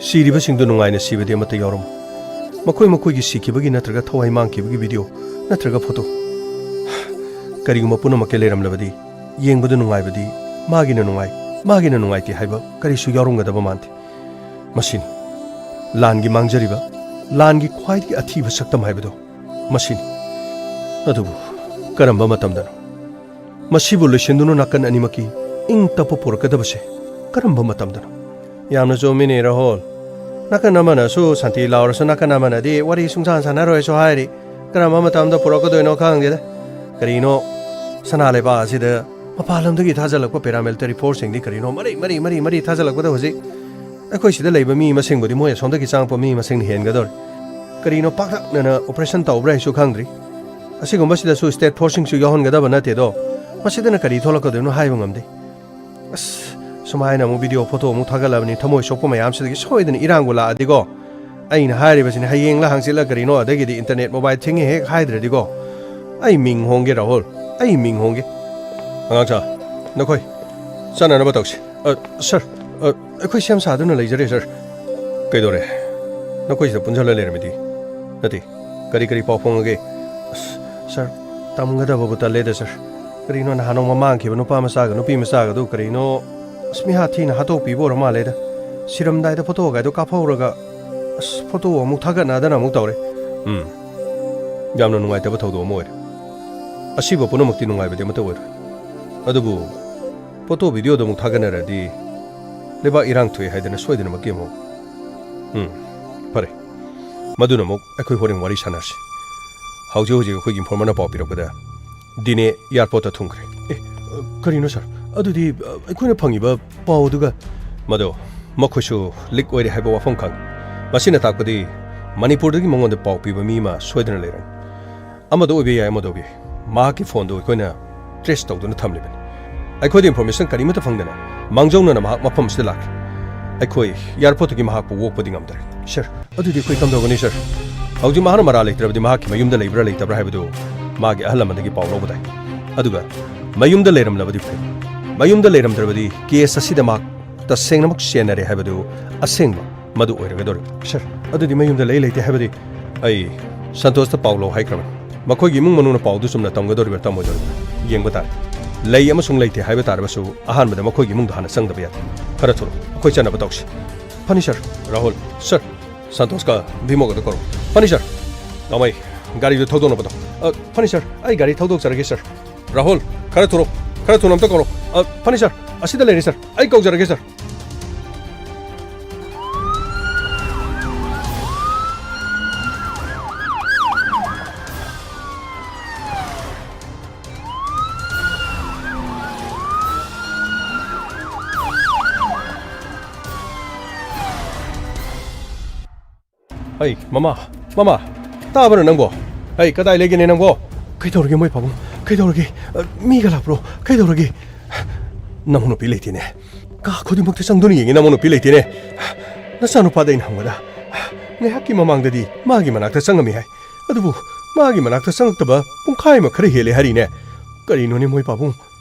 ꯁꯤꯔꯤꯕꯁꯤꯡꯗꯨ ꯅꯨꯡꯉꯥꯏꯅ ꯁꯤꯕꯗꯤ ꯑꯃꯠꯇ ꯌꯥꯎꯔꯝꯃꯣꯏ꯫ ꯃꯈꯣꯏ ꯃꯈꯣꯏꯒꯤ ꯁꯤꯈꯤꯕꯒꯤ ꯅꯠꯇ꯭ꯔꯒ ꯊꯋꯥꯏ ꯃꯥꯡꯈꯤꯕꯒꯤ ꯚꯤꯗꯤꯑꯣ ꯅꯠꯇ꯭ꯔꯒ ꯐꯣꯇꯣ꯫ ꯀꯔꯤꯒꯨꯝꯕ ꯄꯨꯝꯅꯃꯛꯀꯤ ꯂꯩꯔꯝꯂꯕꯗꯤ, ꯌꯦꯡꯕꯗ ꯅꯨꯡꯉꯥꯏꯕꯗꯤ ꯃꯥꯒꯤꯅ ꯅꯨꯡꯉꯥꯏ, ꯃꯥꯒꯤꯅ ꯅꯨꯡꯉꯥꯏꯇꯦ ꯍꯥꯏꯕ ꯀꯔꯤꯁꯨ ꯌꯥꯎꯔꯝꯒꯗꯕ ꯃꯥꯟꯗꯦ꯫ ꯃꯁꯤꯅꯤ ꯂꯥꯟꯒꯤ ꯃꯥꯡꯖꯔꯤꯕ, ꯂꯥꯟꯒꯤ ꯈ꯭ꯋꯥꯏꯗꯒꯤ ꯑꯊꯤꯕ ꯁꯛꯇꯝ ꯍꯥꯏꯕꯗꯨ ꯃꯁꯤꯅꯤ꯫ ꯑꯗꯨꯕꯨ ꯀꯔꯝꯕ ꯃꯇꯝꯗꯅꯣ? ꯃꯁꯤꯕꯨ ꯂꯣꯏꯁꯤꯟꯗꯨꯅ ꯅꯥꯀꯟ ꯑꯅꯤꯃꯛꯀꯤ ꯏꯪ ꯇꯞꯄ ꯄꯨꯔꯛꯀꯗꯕꯁꯦ ꯀꯔꯝꯕ ꯃꯇꯝꯗꯅꯣ? ꯌꯥꯝꯅ ꯆꯨꯝꯃꯤꯅꯦ, ꯔꯥꯍꯨꯜ꯫ ꯅꯥꯀꯟ ꯑꯃꯅꯁꯨ ꯁꯥꯟꯇꯤ ꯂꯥꯎꯔꯁꯨ ꯅꯥꯀꯟ ꯑꯃꯅꯗꯤ ꯋꯥꯔꯤ ꯁꯨꯡꯁꯥꯟ ꯁꯥꯟꯅꯔꯣꯏꯁꯨ ꯍꯥꯏꯔꯤ꯫ ꯀꯔꯝꯕ ꯃꯇꯝꯗ ꯄꯨꯔꯛꯀꯗꯣꯏꯅꯣ ꯈꯪꯗꯦꯗ꯫ ꯀꯔꯤꯅꯣ, ꯁꯅꯥ ꯂꯩꯕꯥꯛ ꯑꯁꯤꯗ ꯃꯄꯥꯟ ꯂꯝꯗꯒꯤ ꯊꯥꯖꯤꯜꯂꯛꯄ paramilitary forceꯁꯤꯡꯗꯤ ꯀꯔꯤꯅꯣ ꯃꯔꯤ ꯃꯔꯤ ꯃꯔꯤ ꯃꯔꯤ ꯊꯥꯖꯤꯜꯂꯛꯄꯗ ꯍꯧꯖꯤꯛ ꯑꯩꯈꯣꯏ ꯁꯤꯗ ꯂꯩꯕ ꯃꯤ ꯃꯁꯤꯡꯕꯨꯗꯤ ꯃꯣꯏ ꯑꯁꯣꯝꯗꯒꯤ ꯆꯪꯉꯛꯄ ꯃꯤ ꯃꯁꯤꯡꯅ ꯍꯦꯟꯒꯗꯧꯔꯤ꯫ ꯀꯔꯤꯅꯣ ꯄꯥꯛꯇꯛꯅꯅ operation ꯇꯧꯕ꯭ꯔꯥ ꯍꯥꯏꯁꯨ ꯈꯪꯗ꯭ꯔꯤ꯫ ꯑꯁꯤꯒꯨꯝꯕꯁꯤꯗꯁꯨ state forceꯁꯤꯡꯁꯨ ꯌꯥꯎꯍꯟꯒꯗꯕ ꯅꯠꯇꯦꯗꯣ꯫ ꯃꯁꯤꯗꯅ ꯀꯔꯤ ꯊꯣꯛꯂꯛꯀꯗꯣꯏꯅꯣ ꯍꯥꯏꯕ ꯉꯝꯗꯦ꯫ ꯑꯁ, ꯁꯨꯃꯥꯏꯅ ꯑꯃꯨꯛ ꯚꯤꯗꯤꯑꯣ ꯐꯣꯇꯣ ꯑꯃꯨꯛ ꯊꯥꯒꯠꯂꯕꯅꯤ, ꯊꯃꯣꯏ ꯁꯣꯛꯄ ꯃꯌꯥꯝꯁꯤꯗꯒꯤ ꯁꯣꯏꯗꯅ ꯏꯔꯥꯡꯕꯨ ꯂꯥꯛꯑꯗꯤꯀꯣ꯫ ꯑꯩꯅ ꯍꯥꯏꯔꯤꯕꯁꯤꯅꯤ, ꯍꯌꯦꯡꯂ ꯍꯪꯆꯤꯠꯂ ꯀꯔꯤꯅꯣ, ꯑꯗꯒꯤꯗꯤ internet mobile ꯊꯤꯡꯉꯦ ꯍꯦꯛ ꯍꯥꯏꯗ꯭ꯔꯗꯤꯀꯣ꯫ ꯑꯩ ꯃꯤꯡ ꯍꯣꯡꯒꯦ, ꯔꯥꯍꯨꯜ, ꯑꯩ ꯃꯤꯡ ꯍꯣꯡꯒꯦ꯫ ꯑꯉꯥꯡꯁꯥ, ꯅꯈꯣꯏ ꯆꯠꯅꯅꯕ ꯇꯧꯁꯤ꯫ ꯑ, ꯁꯔ, ꯑ, ꯑꯩꯈꯣꯏ ꯁꯦꯝ ꯁꯥꯗꯨꯅ ꯂꯩꯖꯔꯦ, ꯁꯔ꯫ ꯀꯩꯗꯧꯔꯦ? ꯅꯈꯣꯏ ꯁꯤꯗ ꯄꯨꯟꯁꯤꯜꯂ ꯂꯩꯔꯝꯃꯤꯗꯤ? ꯅꯠꯇꯦ, ꯀꯔꯤ ꯀꯔꯤ ꯄꯥꯎ ꯐꯣꯡꯉꯒꯦ? ꯑꯁ, ꯁꯔ, ꯇꯝꯒꯗꯕꯕꯨ ꯇꯜꯂꯦꯗ, ꯁꯔ꯫ ꯀꯔꯤꯅꯣ, ꯅꯍꯥꯟ ꯅꯣꯡꯃ ꯃꯥꯡꯈꯤꯕ ꯅꯨꯄꯥ ꯃꯆꯥꯒ ꯅꯨꯄꯤ ꯃꯆꯥꯒꯗꯨ ꯀꯔꯤꯅꯣ, ꯑꯁ, ꯃꯤꯍꯥꯠ ꯊꯤꯅ ꯍꯥꯠꯇꯣꯛꯄꯤꯕ ꯑꯣꯏꯔ ꯃꯥꯜꯂꯦꯗ꯫ ꯁꯤꯔꯝꯗꯥꯏꯗ ꯐꯣꯇꯣꯒꯥꯏꯗꯣ ꯀꯥꯞꯍꯧꯔꯒ, ꯑꯁ, ꯐꯣꯇꯣ ꯑꯃꯨꯛ ꯊꯥꯒꯠꯅꯗꯅ ꯑꯃꯨꯛ ꯇꯧꯔꯦ꯫ ꯎꯝ, ꯌꯥꯝꯅ ꯅꯨꯡꯉꯥꯏꯇꯕ ꯊꯧꯗꯣꯛ ꯑꯃ ꯑꯣꯏꯔꯦ꯫ ꯑꯁꯤꯕ ꯄꯨꯝꯅꯃꯛꯇꯤ ꯅꯨꯡꯉꯥꯏꯕꯗꯤ ꯑꯃꯠꯇ ꯑꯣꯏꯔꯣꯏ꯫ ꯑꯗꯨꯕꯨ ꯐꯣꯇꯣ ꯚꯤꯗꯤꯑꯣꯗ ꯑꯃꯨꯛ ꯊꯥꯒꯠꯅꯔꯗꯤ ꯂꯩꯕꯥꯛ ꯏꯔꯥꯡ ꯊꯣꯛꯑꯦ ꯍꯥꯏꯗꯅ ꯁꯣꯏꯗꯅꯃꯛꯀꯤ ꯑꯃꯨꯛ꯫ ꯎꯝ, ꯐꯔꯦ꯫ ꯃꯗꯨꯅ ꯑꯃꯨꯛ ꯑꯩꯈꯣꯏ ꯍꯣꯔꯦꯟ ꯋꯥꯔꯤ ꯁꯥꯟꯅꯔꯁꯤ꯫ ꯍꯧꯖꯤꯛ ꯍꯧꯖꯤꯛ ꯑꯩꯈꯣꯏꯒꯤ informerꯅ ꯄꯥꯎ ꯄꯤꯔꯛꯄꯗ ꯗꯤꯅꯦ airportꯇ ꯊꯨꯡꯈ꯭ꯔꯦ꯫ ꯑꯦ, ꯀꯔꯤꯅꯣ ꯁꯔ? ꯑꯗꯨꯗꯤ, ꯑ, ꯑꯩꯈꯣꯏꯅ ꯐꯪꯉꯤꯕ ꯄꯥꯎ ꯑꯗꯨꯒ? ꯃꯗꯣ ꯃꯈꯣꯏꯁꯨ leak ꯑꯣꯏꯔꯦ ꯍꯥꯏꯕ ꯋꯥꯐꯝ ꯈꯪꯉꯤ꯫ ꯃꯁꯤꯅ ꯇꯥꯛꯄꯗꯤ ꯃꯅꯤꯄꯨꯔꯗꯒꯤ ꯃꯉꯣꯟꯗ ꯄꯥꯎ ꯄꯤꯕ ꯃꯤ ꯑꯃ ꯁꯣꯏꯗꯅ ꯂꯩꯔꯝꯃꯤ꯫ ꯑꯃꯗ ꯑꯣꯏꯕ ꯌꯥꯏ, ꯑꯃꯗ ꯑꯣꯏꯕ ꯌꯥꯏ, ꯃꯍꯥꯛꯀꯤ ꯐꯣꯟꯗꯨ ꯑꯩꯈꯣꯏꯅ ꯇ꯭ꯔꯦꯁ ꯇꯧꯗꯨꯅ ꯊꯝꯂꯤꯕꯅꯤ꯫ ꯑꯩꯈꯣꯏꯗ ꯏꯟꯐꯣꯔꯃꯦꯁꯟ ꯀꯔꯤꯃꯠꯇ ꯐꯪꯗꯅ ꯃꯥꯡꯖꯧꯅꯅ ꯃꯍꯥꯛ ꯃꯐꯝ ꯑꯁꯤꯗ ꯂꯥꯛꯈꯤ꯫ ꯑꯩꯈꯣꯏ ꯑꯦꯌꯥꯔꯄꯣꯔꯠꯇꯒꯤ ꯃꯍꯥꯛꯄꯨ ꯑꯣꯛꯄꯗꯤ ꯉꯝꯗ꯭ꯔꯦ꯫ ꯁꯥꯔ, ꯑꯗꯨꯗꯤ ꯑꯩꯈꯣꯏ ꯀꯝꯗꯧꯒꯅꯤ, ꯁꯥꯔ? ꯍꯧꯖꯤꯛ ꯃꯍꯥꯛꯅ ꯃꯔꯥ ꯂꯩꯇ꯭ꯔꯕꯗꯤ ꯃꯍꯥꯛꯀꯤ ꯃꯌꯨꯝꯗ ꯂꯩꯕ꯭ꯔꯥ ꯂꯩꯇꯕ꯭ꯔꯥ ꯍꯥꯏꯕꯗꯨ ꯃꯥꯒꯤ ꯑꯍꯜ ꯂꯃꯟꯗꯒꯤ ꯄꯥꯎ ꯂꯧꯕ ꯇꯥꯏ꯫ ꯑꯗꯨꯒ ꯃꯌꯨꯝꯗ ꯂꯩꯔꯝꯂꯕꯗꯤ ꯐꯩ꯫ ꯃꯌꯨꯝꯗ ꯂꯩꯔꯝꯗ꯭ꯔꯕꯗꯤ ꯀꯦꯁ ꯑꯁꯤꯗ ꯃꯍꯥꯛ ꯇꯁꯦꯡꯅꯃꯛ ꯆꯦꯟꯅꯔꯦ ꯍꯥꯏꯕꯗꯨ ꯑꯁꯦꯡꯕ ꯃꯗꯨ ꯑꯣꯏꯔꯒꯗꯧꯔꯤꯕ꯫ ꯁꯥꯔ, ꯑꯗꯨꯗꯤ ꯃꯌꯨꯝꯗ ꯂꯩ ꯂꯩꯇꯦ ꯍꯥꯏꯕꯗꯤ ꯑꯩ ꯁꯟꯇꯣꯁꯇ ꯄꯥꯎ ꯂꯧ ꯍꯥꯏꯈ꯭ꯔꯕꯅꯤ꯫ ꯃꯈꯣꯏꯒꯤ ꯏꯃꯨꯡ ꯃꯅꯨꯡꯅ ꯄꯥꯎꯗꯨ ꯆꯨꯝꯅ ꯇꯝꯒꯗꯧꯔꯤꯕ꯭ꯔꯥ ꯇꯝꯃꯣꯏꯗꯧꯔꯤꯕ꯭ꯔꯥ ꯌꯦꯡꯕ ꯇꯥꯔꯦ꯫ ꯂꯩ ꯑꯃꯁꯨꯡ ꯂꯩꯇꯦ ꯍꯥꯏꯕ ꯇꯥꯔꯕꯁꯨ ꯑꯍꯥꯟꯕꯗ ꯃꯈꯣꯏꯒꯤ ꯏꯃꯨꯡꯗ ꯍꯥꯟꯅ ꯆꯪꯗꯕ ꯌꯥꯗꯦ꯫ ꯈꯔ ꯊꯨꯔꯣ, ꯑꯩꯈꯣꯏ ꯆꯠꯅꯕ ꯇꯧꯁꯤ꯫ ꯐꯅꯤ ꯁꯥꯔ꯫ ꯔꯥꯍꯨꯜ, ꯁꯥꯔ, ꯁꯟꯇꯣꯁꯀ ꯚꯤꯃꯣꯒꯗ ꯀꯧꯔꯣ꯫ ꯐꯅꯤ ꯁꯥꯔ꯫ ꯅꯣꯡꯃꯩ, ꯒꯥꯔꯤꯗꯨ ꯊꯧꯗꯣꯛꯅꯕ ꯇꯧ꯫ ꯑ, ꯐꯅꯤ ꯁꯥꯔ, ꯑꯩ ꯒꯥꯔꯤ ꯊꯧꯗꯣꯛꯆꯔꯒꯦ ꯁꯥꯔ꯫ ꯔꯥꯍꯨꯜ, ꯈꯔ ꯊꯨꯔꯣ, ꯈꯔ ꯊꯨꯅ ꯑꯝꯇ ꯀꯧꯔꯣ꯫ ꯑ, ꯐꯅꯤ ꯁꯥꯔ, ꯑꯁꯤꯗ ꯂꯩꯔꯦ ꯁꯥꯔ, ꯑꯩ ꯀꯧꯖꯔꯒꯦ ꯁꯥꯔ꯫ ꯑꯩ, ꯃꯃꯥ, ꯃꯃꯥ, ꯇꯥꯕ꯭ꯔꯥ ꯅꯪꯕꯣ? ꯑꯩ, ꯀꯗꯥꯏ ꯂꯩꯒꯦꯅꯦ ꯅꯪꯕꯣ? ꯀꯩꯗꯧꯔꯒꯦ ꯃꯣꯏ ꯄꯥꯕꯨꯡ? ꯀꯩꯗꯧꯔꯒꯦ? ꯑ, ꯃꯤꯒ ꯂꯥꯛꯄ꯭ꯔꯣ? ꯀꯩꯗꯧꯔꯒꯦ? ꯅꯃꯧ ꯅꯨꯄꯤ ꯂꯩꯇꯦꯅꯦ꯫ ꯀꯥ ꯈꯨꯗꯤꯡꯃꯛꯇ ꯆꯪꯗꯨꯅ ꯌꯦꯡꯉꯤ, ꯅꯃꯧ ꯅꯨꯄꯤ ꯂꯩꯇꯦꯅꯦ꯫ ꯅꯆꯥꯅꯨꯄꯥꯗ ꯑꯩꯅ ꯍꯪꯕꯗ ꯉꯥꯏꯍꯥꯛꯀꯤ ꯃꯃꯥꯡꯗꯗꯤ ꯃꯥꯒꯤ ꯃꯅꯥꯛꯇ ꯆꯪꯉꯝꯃꯤ ꯍꯥꯏ꯫ ꯑꯗꯨꯕꯨ ꯃꯥꯒꯤ ꯃꯅꯥꯛꯇ ꯆꯪꯉꯛꯇꯕ ꯄꯨꯡꯈꯥꯏ ꯑꯃ ꯈꯔ ꯍꯦꯜꯂꯦ ꯍꯥꯏꯔꯤꯅꯦ꯫ ꯀꯔꯤꯅꯣꯅꯦ ꯃꯣꯏ ꯄꯥꯕꯨꯡ?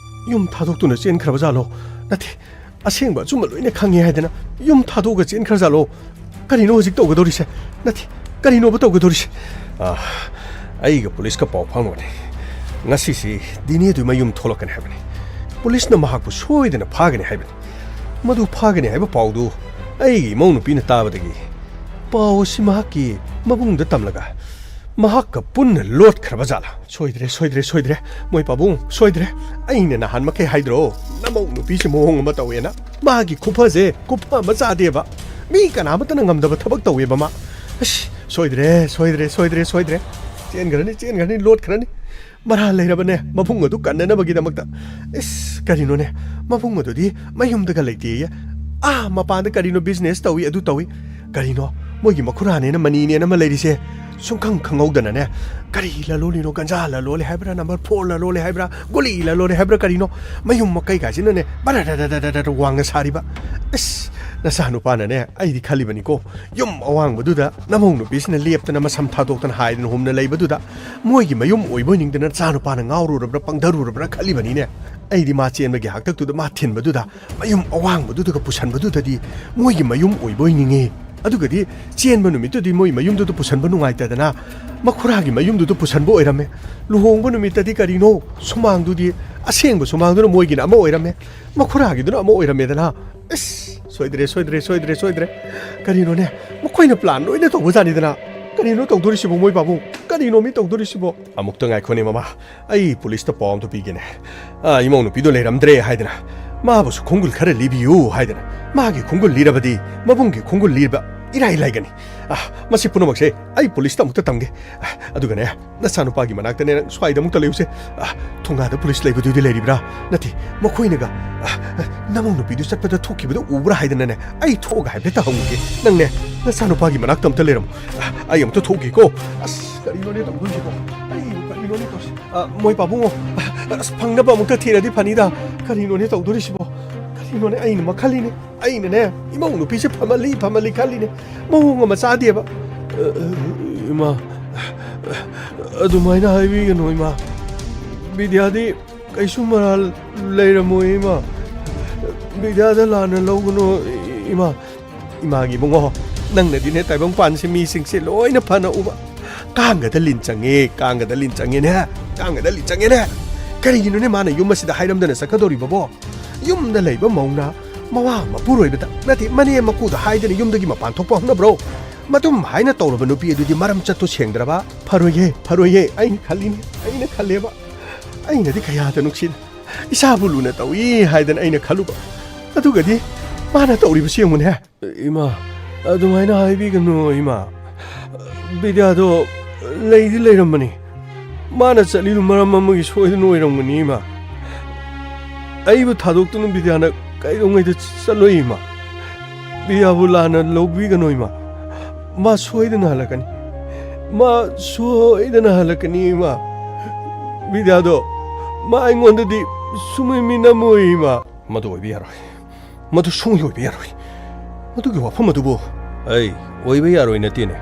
ꯌꯨꯝ ꯊꯥꯗꯣꯛꯇꯨꯅ ꯆꯦꯟꯈ꯭ꯔꯕ ꯖꯥꯠꯂꯣ? ꯅꯠꯇꯦ, ꯑꯁꯦꯡꯕ ꯑꯆꯨꯝꯕ ꯂꯣꯏꯅ ꯈꯪꯉꯦ ꯍꯥꯏꯗꯅ ꯌꯨꯝ ꯊꯥꯗꯣꯛꯑꯒ ꯆꯦꯟꯈ꯭ꯔ ꯖꯥꯠꯂꯣ? ꯀꯔꯤꯅꯣ ꯍꯧꯖꯤꯛ ꯇꯧꯒꯗꯧꯔꯤꯁꯦ? ꯅꯠꯇꯦ, ꯀꯔꯤꯅꯣꯕ ꯇꯧꯒꯗꯧꯔꯤꯁꯦ? ꯑꯥ, ꯑꯩꯒ ꯄꯨꯂꯤꯁꯀ ꯄꯥꯎ ꯐꯥꯎꯅꯕꯅꯤ꯫ ꯉꯁꯤꯁꯤ ꯗꯤꯅꯦꯗꯨ ꯃꯌꯨꯝ ꯊꯣꯛꯂꯛꯀꯅꯤ ꯍꯥꯏꯕꯅꯤ꯫ ꯄꯨꯂꯤꯁꯅ ꯃꯍꯥꯛꯄꯨ ꯁꯣꯏꯗꯅ ꯐꯥꯒꯅꯤ ꯍꯥꯏꯕꯅꯤ꯫ ꯃꯗꯨ ꯐꯥꯒꯅꯤ ꯍꯥꯏꯕ ꯄꯥꯎꯗꯨ ꯑꯩꯒꯤ ꯏꯃꯧ ꯅꯨꯄꯤꯅ ꯇꯥꯕꯗꯒꯤ ꯄꯥꯎ ꯑꯁꯤ ꯃꯍꯥꯛꯀꯤ ꯃꯕꯨꯡꯗ ꯇꯝꯂꯒ ꯃꯍꯥꯛꯀ ꯄꯨꯟꯅ ꯂꯣꯠꯈ꯭ꯔꯕ ꯖꯥꯠꯂꯥ? ꯁꯣꯏꯗ꯭ꯔꯦ, ꯁꯣꯏꯗ꯭ꯔꯦ, ꯁꯣꯏꯗ꯭ꯔꯦ꯫ ꯃꯣꯏ ꯄꯥꯕꯨꯡ, ꯁꯣꯏꯗ꯭ꯔꯦ꯫ ꯑꯩꯅ ꯅꯍꯥꯟ ꯃꯈꯩ ꯍꯥꯏꯗ꯭ꯔꯣ? ꯅꯃꯧ ꯅꯨꯄꯤꯁꯤ ꯃꯑꯣꯡ ꯑꯃ ꯇꯧꯋꯦꯅ꯫ ꯃꯥꯒꯤ ꯈꯨꯐꯁꯦ ꯈꯨꯐ ꯑꯃ ꯆꯥꯗꯦꯕ꯫ ꯃꯤ ꯀꯅꯥꯃꯠꯇꯅ ꯉꯝꯗꯕ ꯊꯕꯛ ꯇꯧꯋꯦꯕ ꯃꯥ꯫ ꯑꯁ, ꯁꯣꯏꯗ꯭ꯔꯦ, ꯁꯣꯏꯗ꯭ꯔꯦ, ꯁꯣꯏꯗ꯭ꯔꯦ, ꯁꯣꯏꯗ꯭ꯔꯦ꯫ ꯆꯦꯟꯈ꯭ꯔꯅꯤ, ꯆꯦꯟꯈ꯭ꯔꯅꯤ, ꯂꯣꯠꯈ꯭ꯔꯅꯤ꯫ ꯃꯔꯥꯜ ꯂꯩꯔꯕꯅꯦ, ꯃꯕꯨꯡ ꯑꯗꯨ ꯀꯟꯅꯅꯕꯒꯤꯗꯃꯛꯇ꯫ ꯏꯁ, ꯀꯔꯤꯅꯣꯅꯦ? ꯃꯕꯨꯡ ꯑꯗꯨꯗꯤ ꯃꯌꯨꯝꯗꯒ ꯂꯩꯇꯦꯌꯦ꯫ ꯑꯥ, ꯃꯄꯥꯟꯗ ꯀꯔꯤꯅꯣ ꯕꯤꯖꯤꯅꯦꯁ ꯇꯧꯏ, ꯑꯗꯨ ꯇꯧꯏ꯫ ꯀꯔꯤꯅꯣ? ꯃꯣꯏꯒꯤ ꯃꯈꯨꯔꯥꯅꯦꯅ ꯃꯅꯤꯅꯦꯅ ꯑꯃ ꯂꯩꯔꯤꯁꯦ꯫ ꯁꯨꯡꯈꯪ ꯈꯪꯍꯧꯗꯅꯅꯦ, ꯀꯔꯤ ꯂꯂꯣꯜꯂꯤꯅꯣ, ꯒꯟꯖꯥ ꯂꯂꯣꯜꯂꯤ ꯍꯥꯏꯕ꯭ꯔꯥ, ꯅꯝꯕꯔ ꯐꯣꯔ ꯂꯂꯣꯜꯂꯤ ꯍꯥꯏꯕ꯭ꯔꯥ, ꯒꯨꯂꯤ ꯂꯂꯣꯜꯂꯤ ꯍꯥꯏꯕ꯭ꯔꯥ, ꯀꯔꯤꯅꯣ, ꯃꯌꯨꯝ ꯃꯀꯩ ꯀꯥꯏꯁꯤꯅꯅꯦ ꯕꯔ ꯋꯥꯡꯅ ꯁꯥꯔꯤꯕ꯫ ꯑꯁ, ꯅꯆꯥꯅꯨꯄꯥꯅꯅꯦ, ꯑꯩꯗꯤ ꯈꯜꯂꯤꯕꯅꯤꯀꯣ, ꯌꯨꯝ ꯑꯋꯥꯡꯕꯗꯨꯗ ꯅꯃꯧ ꯅꯨꯄꯤꯁꯤꯅ ꯂꯦꯞꯇꯅ ꯃꯁꯝ ꯊꯥꯗꯣꯛꯇꯅ ꯍꯥꯏꯗꯅ ꯍꯨꯝꯅ ꯂꯩꯕꯗꯨꯗ, ꯃꯣꯏꯒꯤ ꯃꯌꯨꯝ ꯑꯣꯏꯕꯣꯏ ꯅꯤꯡꯗꯅ ꯅꯆꯥꯅꯨꯄꯥꯅ ꯉꯥꯎꯔꯨꯔꯕ꯭ꯔꯥ, ꯄꯪꯊꯔꯨꯔꯕ꯭ꯔꯥ ꯈꯜꯂꯤꯕꯅꯤꯅꯦ꯫ ꯑꯩꯗꯤ ꯃꯥ ꯆꯦꯟꯕꯒꯤ ꯍꯥꯛꯇꯛꯇꯨꯗ ꯃꯥ ꯊꯤꯟꯕꯗꯨꯗ, ꯃꯌꯨꯝ ꯑꯋꯥꯡꯕꯗꯨꯗꯒ ꯄꯨꯁꯟꯕꯗꯨꯗꯗꯤ ꯃꯣꯏꯒꯤ ꯃꯌꯨꯝ ꯑꯣꯏꯕꯣꯏ ꯅꯤꯡꯉꯦ꯫ ꯑꯗꯨꯒꯗꯤ ꯆꯦꯟꯕ ꯅꯨꯃꯤꯠꯇꯨꯗꯤ ꯃꯣꯏ ꯃꯌꯨꯝꯗꯨꯗ ꯄꯨꯁꯟꯕ ꯅꯨꯡꯉꯥꯏꯇꯗꯅ ꯃꯈꯨꯔꯥꯒꯤ ꯃꯌꯨꯝꯗꯨꯗ ꯄꯨꯁꯟꯕ ꯑꯣꯏꯔꯝꯃꯦ꯫ ꯂꯨꯍꯣꯡꯕ ꯅꯨꯃꯤꯠꯇꯗꯤ ꯀꯔꯤꯅꯣ, ꯁꯨꯃꯥꯡꯗꯨꯗꯤ, ꯑꯁꯦꯡꯕ ꯁꯨꯃꯥꯡꯗꯨꯅ ꯃꯣꯏꯒꯤꯅ ꯑꯃ ꯑꯣꯏꯔꯝꯃꯦ, ꯃꯈꯨꯔꯥꯒꯤꯗꯨꯅ ꯑꯃ ꯑꯣꯏꯔꯝꯃꯦꯗꯅ꯫ ꯏꯁ, ꯁꯣꯏꯗ꯭ꯔꯦ, ꯁꯣꯏꯗ꯭ꯔꯦ, ꯁꯣꯏꯗ꯭ꯔꯦ, ꯁꯣꯏꯗ꯭ꯔꯦ꯫ ꯀꯔꯤꯅꯣꯅꯦ, ꯃꯈꯣꯏꯅ ꯄ꯭ꯂꯥꯟ ꯂꯣꯏꯅ ꯇꯧꯕꯖꯥꯠꯅꯤꯗꯅ꯫ ꯀꯔꯤꯅꯣ ꯇꯧꯗꯣꯔꯤꯁꯤꯕꯣ ꯃꯣꯏ ꯄꯥꯕꯨꯡ? ꯀꯔꯤꯅꯣ ꯃꯤ ꯇꯧꯗꯣꯔꯤꯁꯤꯕꯣ? ꯑꯃꯨꯛꯇ ꯉꯥꯏꯈꯣꯅꯦ ꯃꯃꯥ, ꯑꯩ ꯄꯨꯂꯤꯁꯇ ꯄꯥꯎ ꯑꯝꯇ ꯄꯤꯒꯦꯅꯦ꯫ ꯑꯥ, ꯏꯃꯧ ꯅꯨꯄꯤꯗꯣ ꯂꯩꯔꯝꯗ꯭ꯔꯦ ꯍꯥꯏꯗꯅ, ꯃꯥꯕꯨꯁꯨ ꯈꯣꯡꯒꯨꯜ ꯈꯔ ꯂꯤꯕꯤꯌꯨ ꯍꯥꯏꯗꯅ, ꯃꯥꯒꯤ ꯈꯣꯡꯒꯨꯜ ꯂꯤꯔꯕꯗꯤ ꯃꯕꯨꯡꯒꯤ ꯈꯣꯡꯒꯨꯜ ꯂꯤꯕ ꯏꯔꯥꯏ ꯂꯥꯏꯒꯅꯤ꯫ ꯑꯥ, ꯃꯁꯤ ꯄꯨꯝꯅꯃꯛꯁꯦ ꯑꯩ ꯄꯨꯂꯤꯁꯇ ꯑꯃꯨꯛꯇ ꯇꯝꯒꯦ꯫ ꯑꯥ, ꯑꯗꯨꯒꯅꯦ, ꯅꯆꯥꯅꯨꯄꯥꯒꯤꯅꯦ, ꯅꯪ ꯁ꯭ꯋꯥꯏꯗ ꯑꯃꯨꯛꯇ ꯂꯩꯌꯨꯁꯦ꯫ ꯑꯥ, ꯊꯣꯡꯒꯥꯗ ꯄꯨꯂꯤꯁ ꯂꯩꯕꯗꯨꯗꯤ ꯂꯩꯔꯤꯕ꯭ꯔꯥ? ꯅꯠꯇꯦ, ꯃꯈꯣꯏꯅꯒ, ꯑꯥ, ꯅꯃꯧ ꯅꯨꯄꯤꯗꯨ ꯆꯠꯄꯗ ꯊꯣꯛꯈꯤꯕꯗꯨ ꯎꯕ꯭ꯔꯥ ꯍꯥꯏꯗꯅꯅꯦ, ꯑꯩ ꯊꯣꯛꯑꯒ ꯍꯥꯏꯐꯦꯠꯇ ꯍꯪꯉꯨꯒꯦ꯫ ꯅꯪꯅꯦ, ꯅꯆꯥꯅꯨꯄꯥꯒꯤ ꯃꯅꯥꯛꯇ ꯑꯝꯇ ꯂꯩꯔꯝꯃꯨ꯫ ꯑꯥ, ꯑꯩ ꯑꯃꯨꯛꯇ ꯊꯣꯛꯎꯒꯦꯀꯣ꯫ ꯑꯁ, ꯀꯔꯤꯅꯣꯅꯦ ꯇꯧꯗꯣꯏꯁꯤꯕꯣ? ꯑꯩꯕꯨ ꯀꯔꯤꯅꯣꯅꯦ ꯇꯧꯁꯤ-, ꯑꯥ, ꯃꯣꯏ ꯄꯥꯕꯨꯡꯉꯣ, ꯑꯁ, ꯐꯪꯅꯕ ꯑꯃꯨꯛꯇ ꯊꯤꯔꯗꯤ ꯐꯅꯤꯗ꯫ ꯀꯔꯤꯅꯣꯅꯦ ꯇꯧꯗꯣꯔꯤꯁꯤꯕꯣ? ꯀꯔꯤꯅꯣꯅꯦ ꯑꯩꯅ ꯃꯈꯜꯂꯤꯅꯦ? ꯑꯩꯅꯅꯦ, ꯏꯃꯧ ꯅꯨꯄꯤꯁꯦ ꯐꯃꯜꯂꯤ, ꯐꯃꯜꯂꯤ ꯈꯜꯂꯤꯅꯦ꯫ ꯃꯑꯣꯡ ꯑꯃ ꯆꯥꯗꯦꯕ꯫ ꯑ, ꯑ, ꯏꯃꯥ, ꯑꯗꯨꯃꯥꯏꯅ ꯍꯥꯏꯕꯤꯒꯅꯨ, ꯏꯃꯥ꯫ ꯕꯤꯗ꯭ꯌꯥꯗꯤ ꯀꯩꯁꯨ ꯃꯔꯥꯜ ꯂꯩꯔꯝꯃꯣꯏ, ꯏꯃꯥ꯫ ꯕꯤꯗ꯭ꯌꯥꯗ ꯂꯥꯟꯅ ꯂꯧꯒꯅꯨ, ꯏꯃꯥ꯫ ꯏꯃꯥꯒꯤ ꯏꯕꯨꯡꯉꯣ, ꯅꯪꯅꯗꯤꯅꯦ ꯇꯥꯏꯕꯪꯄꯥꯟꯁꯦ ꯃꯤꯁꯤꯡꯁꯦ ꯂꯣꯏꯅ ꯐꯅ ꯎꯕ꯫ ꯀꯥꯡꯒꯗ ꯂꯤꯟ ꯆꯪꯉꯦ, ꯀꯥꯡꯒꯗ ꯂꯤꯟ ꯆꯪꯉꯦꯅꯦ, ꯀꯥꯡꯒꯗ ꯂꯤꯟ ꯆꯪꯉꯦꯅꯦ꯫ ꯀꯔꯤꯒꯤꯅꯣꯅꯦ ꯃꯥꯅ ꯌꯨꯝ ꯑꯁꯤꯗ ꯍꯥꯏꯔꯝꯗꯅ ꯆꯠꯀꯗꯧꯔꯤꯕꯕꯣ? ꯌꯨꯝꯗ ꯂꯩꯕ ꯃꯧꯅ ꯃꯋꯥ ꯃꯄꯨꯔꯣꯏꯕꯗ, ꯅꯠꯇꯦ, ꯃꯅꯦꯝ ꯃꯀꯨꯗ ꯍꯥꯏꯗꯅ ꯌꯨꯝꯗꯒꯤ ꯃꯄꯥꯟ ꯊꯣꯛꯄ ꯍꯧꯅꯕ꯭ꯔꯣ? ꯃꯗꯨꯝ ꯍꯥꯏꯅ ꯇꯧꯔꯕ ꯅꯨꯄꯤ ꯑꯗꯨꯗꯤ ꯃꯔꯝ ꯆꯠꯇꯨ ꯁꯦꯡꯗ꯭ꯔꯕ? ꯐꯔꯣꯏꯌꯦ, ꯐꯔꯣꯏꯌꯦ, ꯑꯩꯅ ꯈꯜꯂꯤꯅꯦ, ꯑꯩꯅ ꯈꯜꯂꯦꯕ꯫ ꯑꯩꯅꯗꯤ ꯀꯌꯥꯗ ꯅꯨꯡꯁꯤꯅ ꯏꯁꯥꯕꯨ ꯂꯨꯅ ꯇꯧꯏ ꯍꯥꯏꯗꯅ ꯑꯩꯅ ꯈꯜꯂꯨꯕ꯫ ꯑꯗꯨꯒꯗꯤ ꯃꯥꯅ ꯇꯧꯔꯤꯕꯁꯤ ꯌꯦꯡꯉꯨꯅꯦ꯫ ꯏꯃꯥ, ꯑꯗꯨꯃꯥꯏꯅ ꯍꯥꯏꯕꯤꯒꯅꯨ, ꯏꯃꯥ꯫ ꯕꯤꯗ꯭ꯌꯥꯗꯣ ꯂꯩꯗꯤ ꯂꯩꯔꯝꯕꯅꯤ꯫ ꯃꯥꯅ ꯆꯠꯂꯤꯗꯨ ꯃꯔꯝ ꯑꯃꯒꯤ ꯁꯣꯏꯗꯅ ꯑꯣꯏꯔꯝꯒꯅꯤ, ꯏꯃꯥ꯫ ꯑꯩꯕꯨ ꯊꯥꯗꯣꯛꯇꯨꯅ ꯕꯤꯗ꯭ꯌꯥꯅ ꯀꯩꯗꯧꯉꯩꯗ ꯆꯠꯂꯣꯏ, ꯏꯃꯥ꯫ ꯕꯤꯗ꯭ꯌꯥꯕꯨ ꯂꯥꯟꯅ ꯂꯧꯕꯤꯒꯅꯨ, ꯏꯃꯥ꯫ ꯃꯥ ꯁꯣꯏꯗꯅ ꯍꯜꯂꯛꯀꯅꯤ꯫ ꯃꯥ ꯁꯣꯏꯗꯅ ꯍꯜꯂꯛꯀꯅꯤ, ꯏꯃꯥ꯫ ꯕꯤꯗ꯭ꯌꯥꯗꯣ ꯃꯥ ꯑꯩꯉꯣꯟꯗꯗꯤ ꯁꯨꯡꯃꯤ ꯃꯤ ꯅꯝꯃꯣꯏ, ꯏꯃꯥ꯫ ꯃꯗꯨ ꯑꯣꯏꯕ ꯌꯥꯔꯣꯏ꯫ ꯃꯗꯨ ꯁꯨꯡꯑꯣꯏ ꯑꯣꯏꯕ ꯌꯥꯔꯣꯏ꯫ ꯃꯗꯨꯒꯤ ꯋꯥꯐꯝ ꯑꯗꯨꯕꯨ ꯑꯩ ꯑꯣꯏꯕ ꯌꯥꯔꯣꯏ ꯅꯠꯇꯦꯅꯦ꯫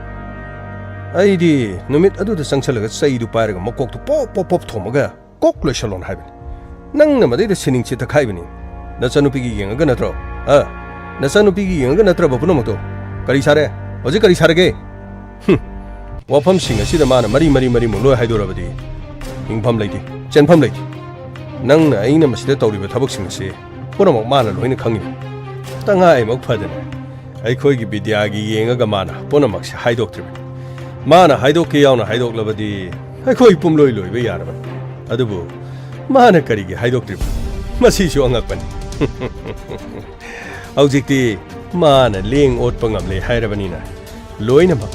ꯑꯩꯗꯤ ꯅꯨꯃꯤꯠ ꯑꯗꯨꯗ ꯆꯪꯁꯜꯂꯒ ꯆꯩꯗꯨ ꯄꯥꯏꯔꯒ ꯃꯀꯣꯛꯇꯨ ꯄꯣꯞ ꯄꯣꯞ ꯄꯣꯞ ꯊꯣꯝꯃꯒ ꯀꯣꯛ ꯂꯣꯏꯁꯜꯂꯣꯅ ꯍꯥꯏꯕꯅꯤ꯫ ꯅꯪꯅ ꯃꯗꯩꯗ ꯁꯤꯅꯤꯡ ꯆꯤꯠ ꯇꯛꯈꯥꯏꯕꯅꯤ꯫ ꯅꯆꯥꯅꯨꯄꯤꯒꯤ ꯌꯦꯡꯉꯒ ꯅꯠꯇ꯭ꯔꯣ? ꯑ? ꯅꯆꯥꯅꯨꯄꯤꯒꯤ ꯌꯦꯡꯉꯒ ꯅꯠꯇ꯭ꯔꯕ ꯄꯨꯝꯅꯃꯛꯇꯣ? ꯀꯔꯤ ꯁꯥꯔꯦ? ꯍꯧꯖꯤꯛ ꯀꯔꯤ ꯁꯥꯔꯒꯦ? ꯍꯨꯝ꯫ ꯋꯥꯐꯝꯁꯤꯡ ꯑꯁꯤꯗ ꯃꯥꯅ ꯃꯔꯤ ꯃꯔꯤ ꯃꯔꯤꯃꯨꯛ ꯂꯣꯏ ꯍꯥꯏꯗꯣꯔꯕꯗꯤ ꯍꯤꯡꯐꯝ ꯂꯩꯇꯦ, ꯆꯦꯟꯐꯝ ꯂꯩꯇꯦ꯫ ꯅꯪꯅ ꯑꯩꯅ ꯃꯁꯤꯗ ꯇꯧꯔꯤꯕ ꯊꯕꯛꯁꯤꯡ ꯑꯁꯤ ꯄꯨꯝꯅꯃꯛ ꯃꯥꯅ ꯂꯣꯏꯅ ꯈꯪꯉꯤ꯫ ꯇꯉꯥꯏꯃꯛ ꯐꯗꯅ ꯑꯩꯈꯣꯏꯒꯤ ꯕꯤꯗ꯭ꯌꯥꯒꯤ ꯌꯦꯡꯉꯒ ꯃꯥꯅ ꯄꯨꯝꯅꯃꯛꯁꯦ ꯍꯥꯏꯗꯣꯛꯇ꯭ꯔꯤꯕꯅꯤ꯫ ꯃꯥꯅ ꯍꯥꯏꯗꯣꯛꯀꯦ ꯌꯥꯎꯅ ꯍꯥꯏꯗꯣꯛꯂꯕꯗꯤ ꯑꯩꯈꯣꯏ ꯄꯨꯝꯂꯣꯏ ꯂꯣꯏꯕ ꯌꯥꯔꯕꯅꯤ꯫ ꯑꯗꯨꯕꯨ ꯃꯥꯅ ꯀꯔꯤꯒꯤ ꯍꯥꯏꯗꯣꯛꯇ꯭ꯔꯤꯕ? ꯃꯁꯤꯁꯨ ꯑꯉꯛꯄꯅꯤ꯫ ꯍꯧꯖꯤꯛꯇꯤ ꯃꯥꯅ ꯂꯦꯡ ꯑꯣꯠꯄ ꯉꯝꯂꯦ ꯍꯥꯏꯔꯕꯅꯤꯅ ꯂꯣꯏꯅꯃꯛ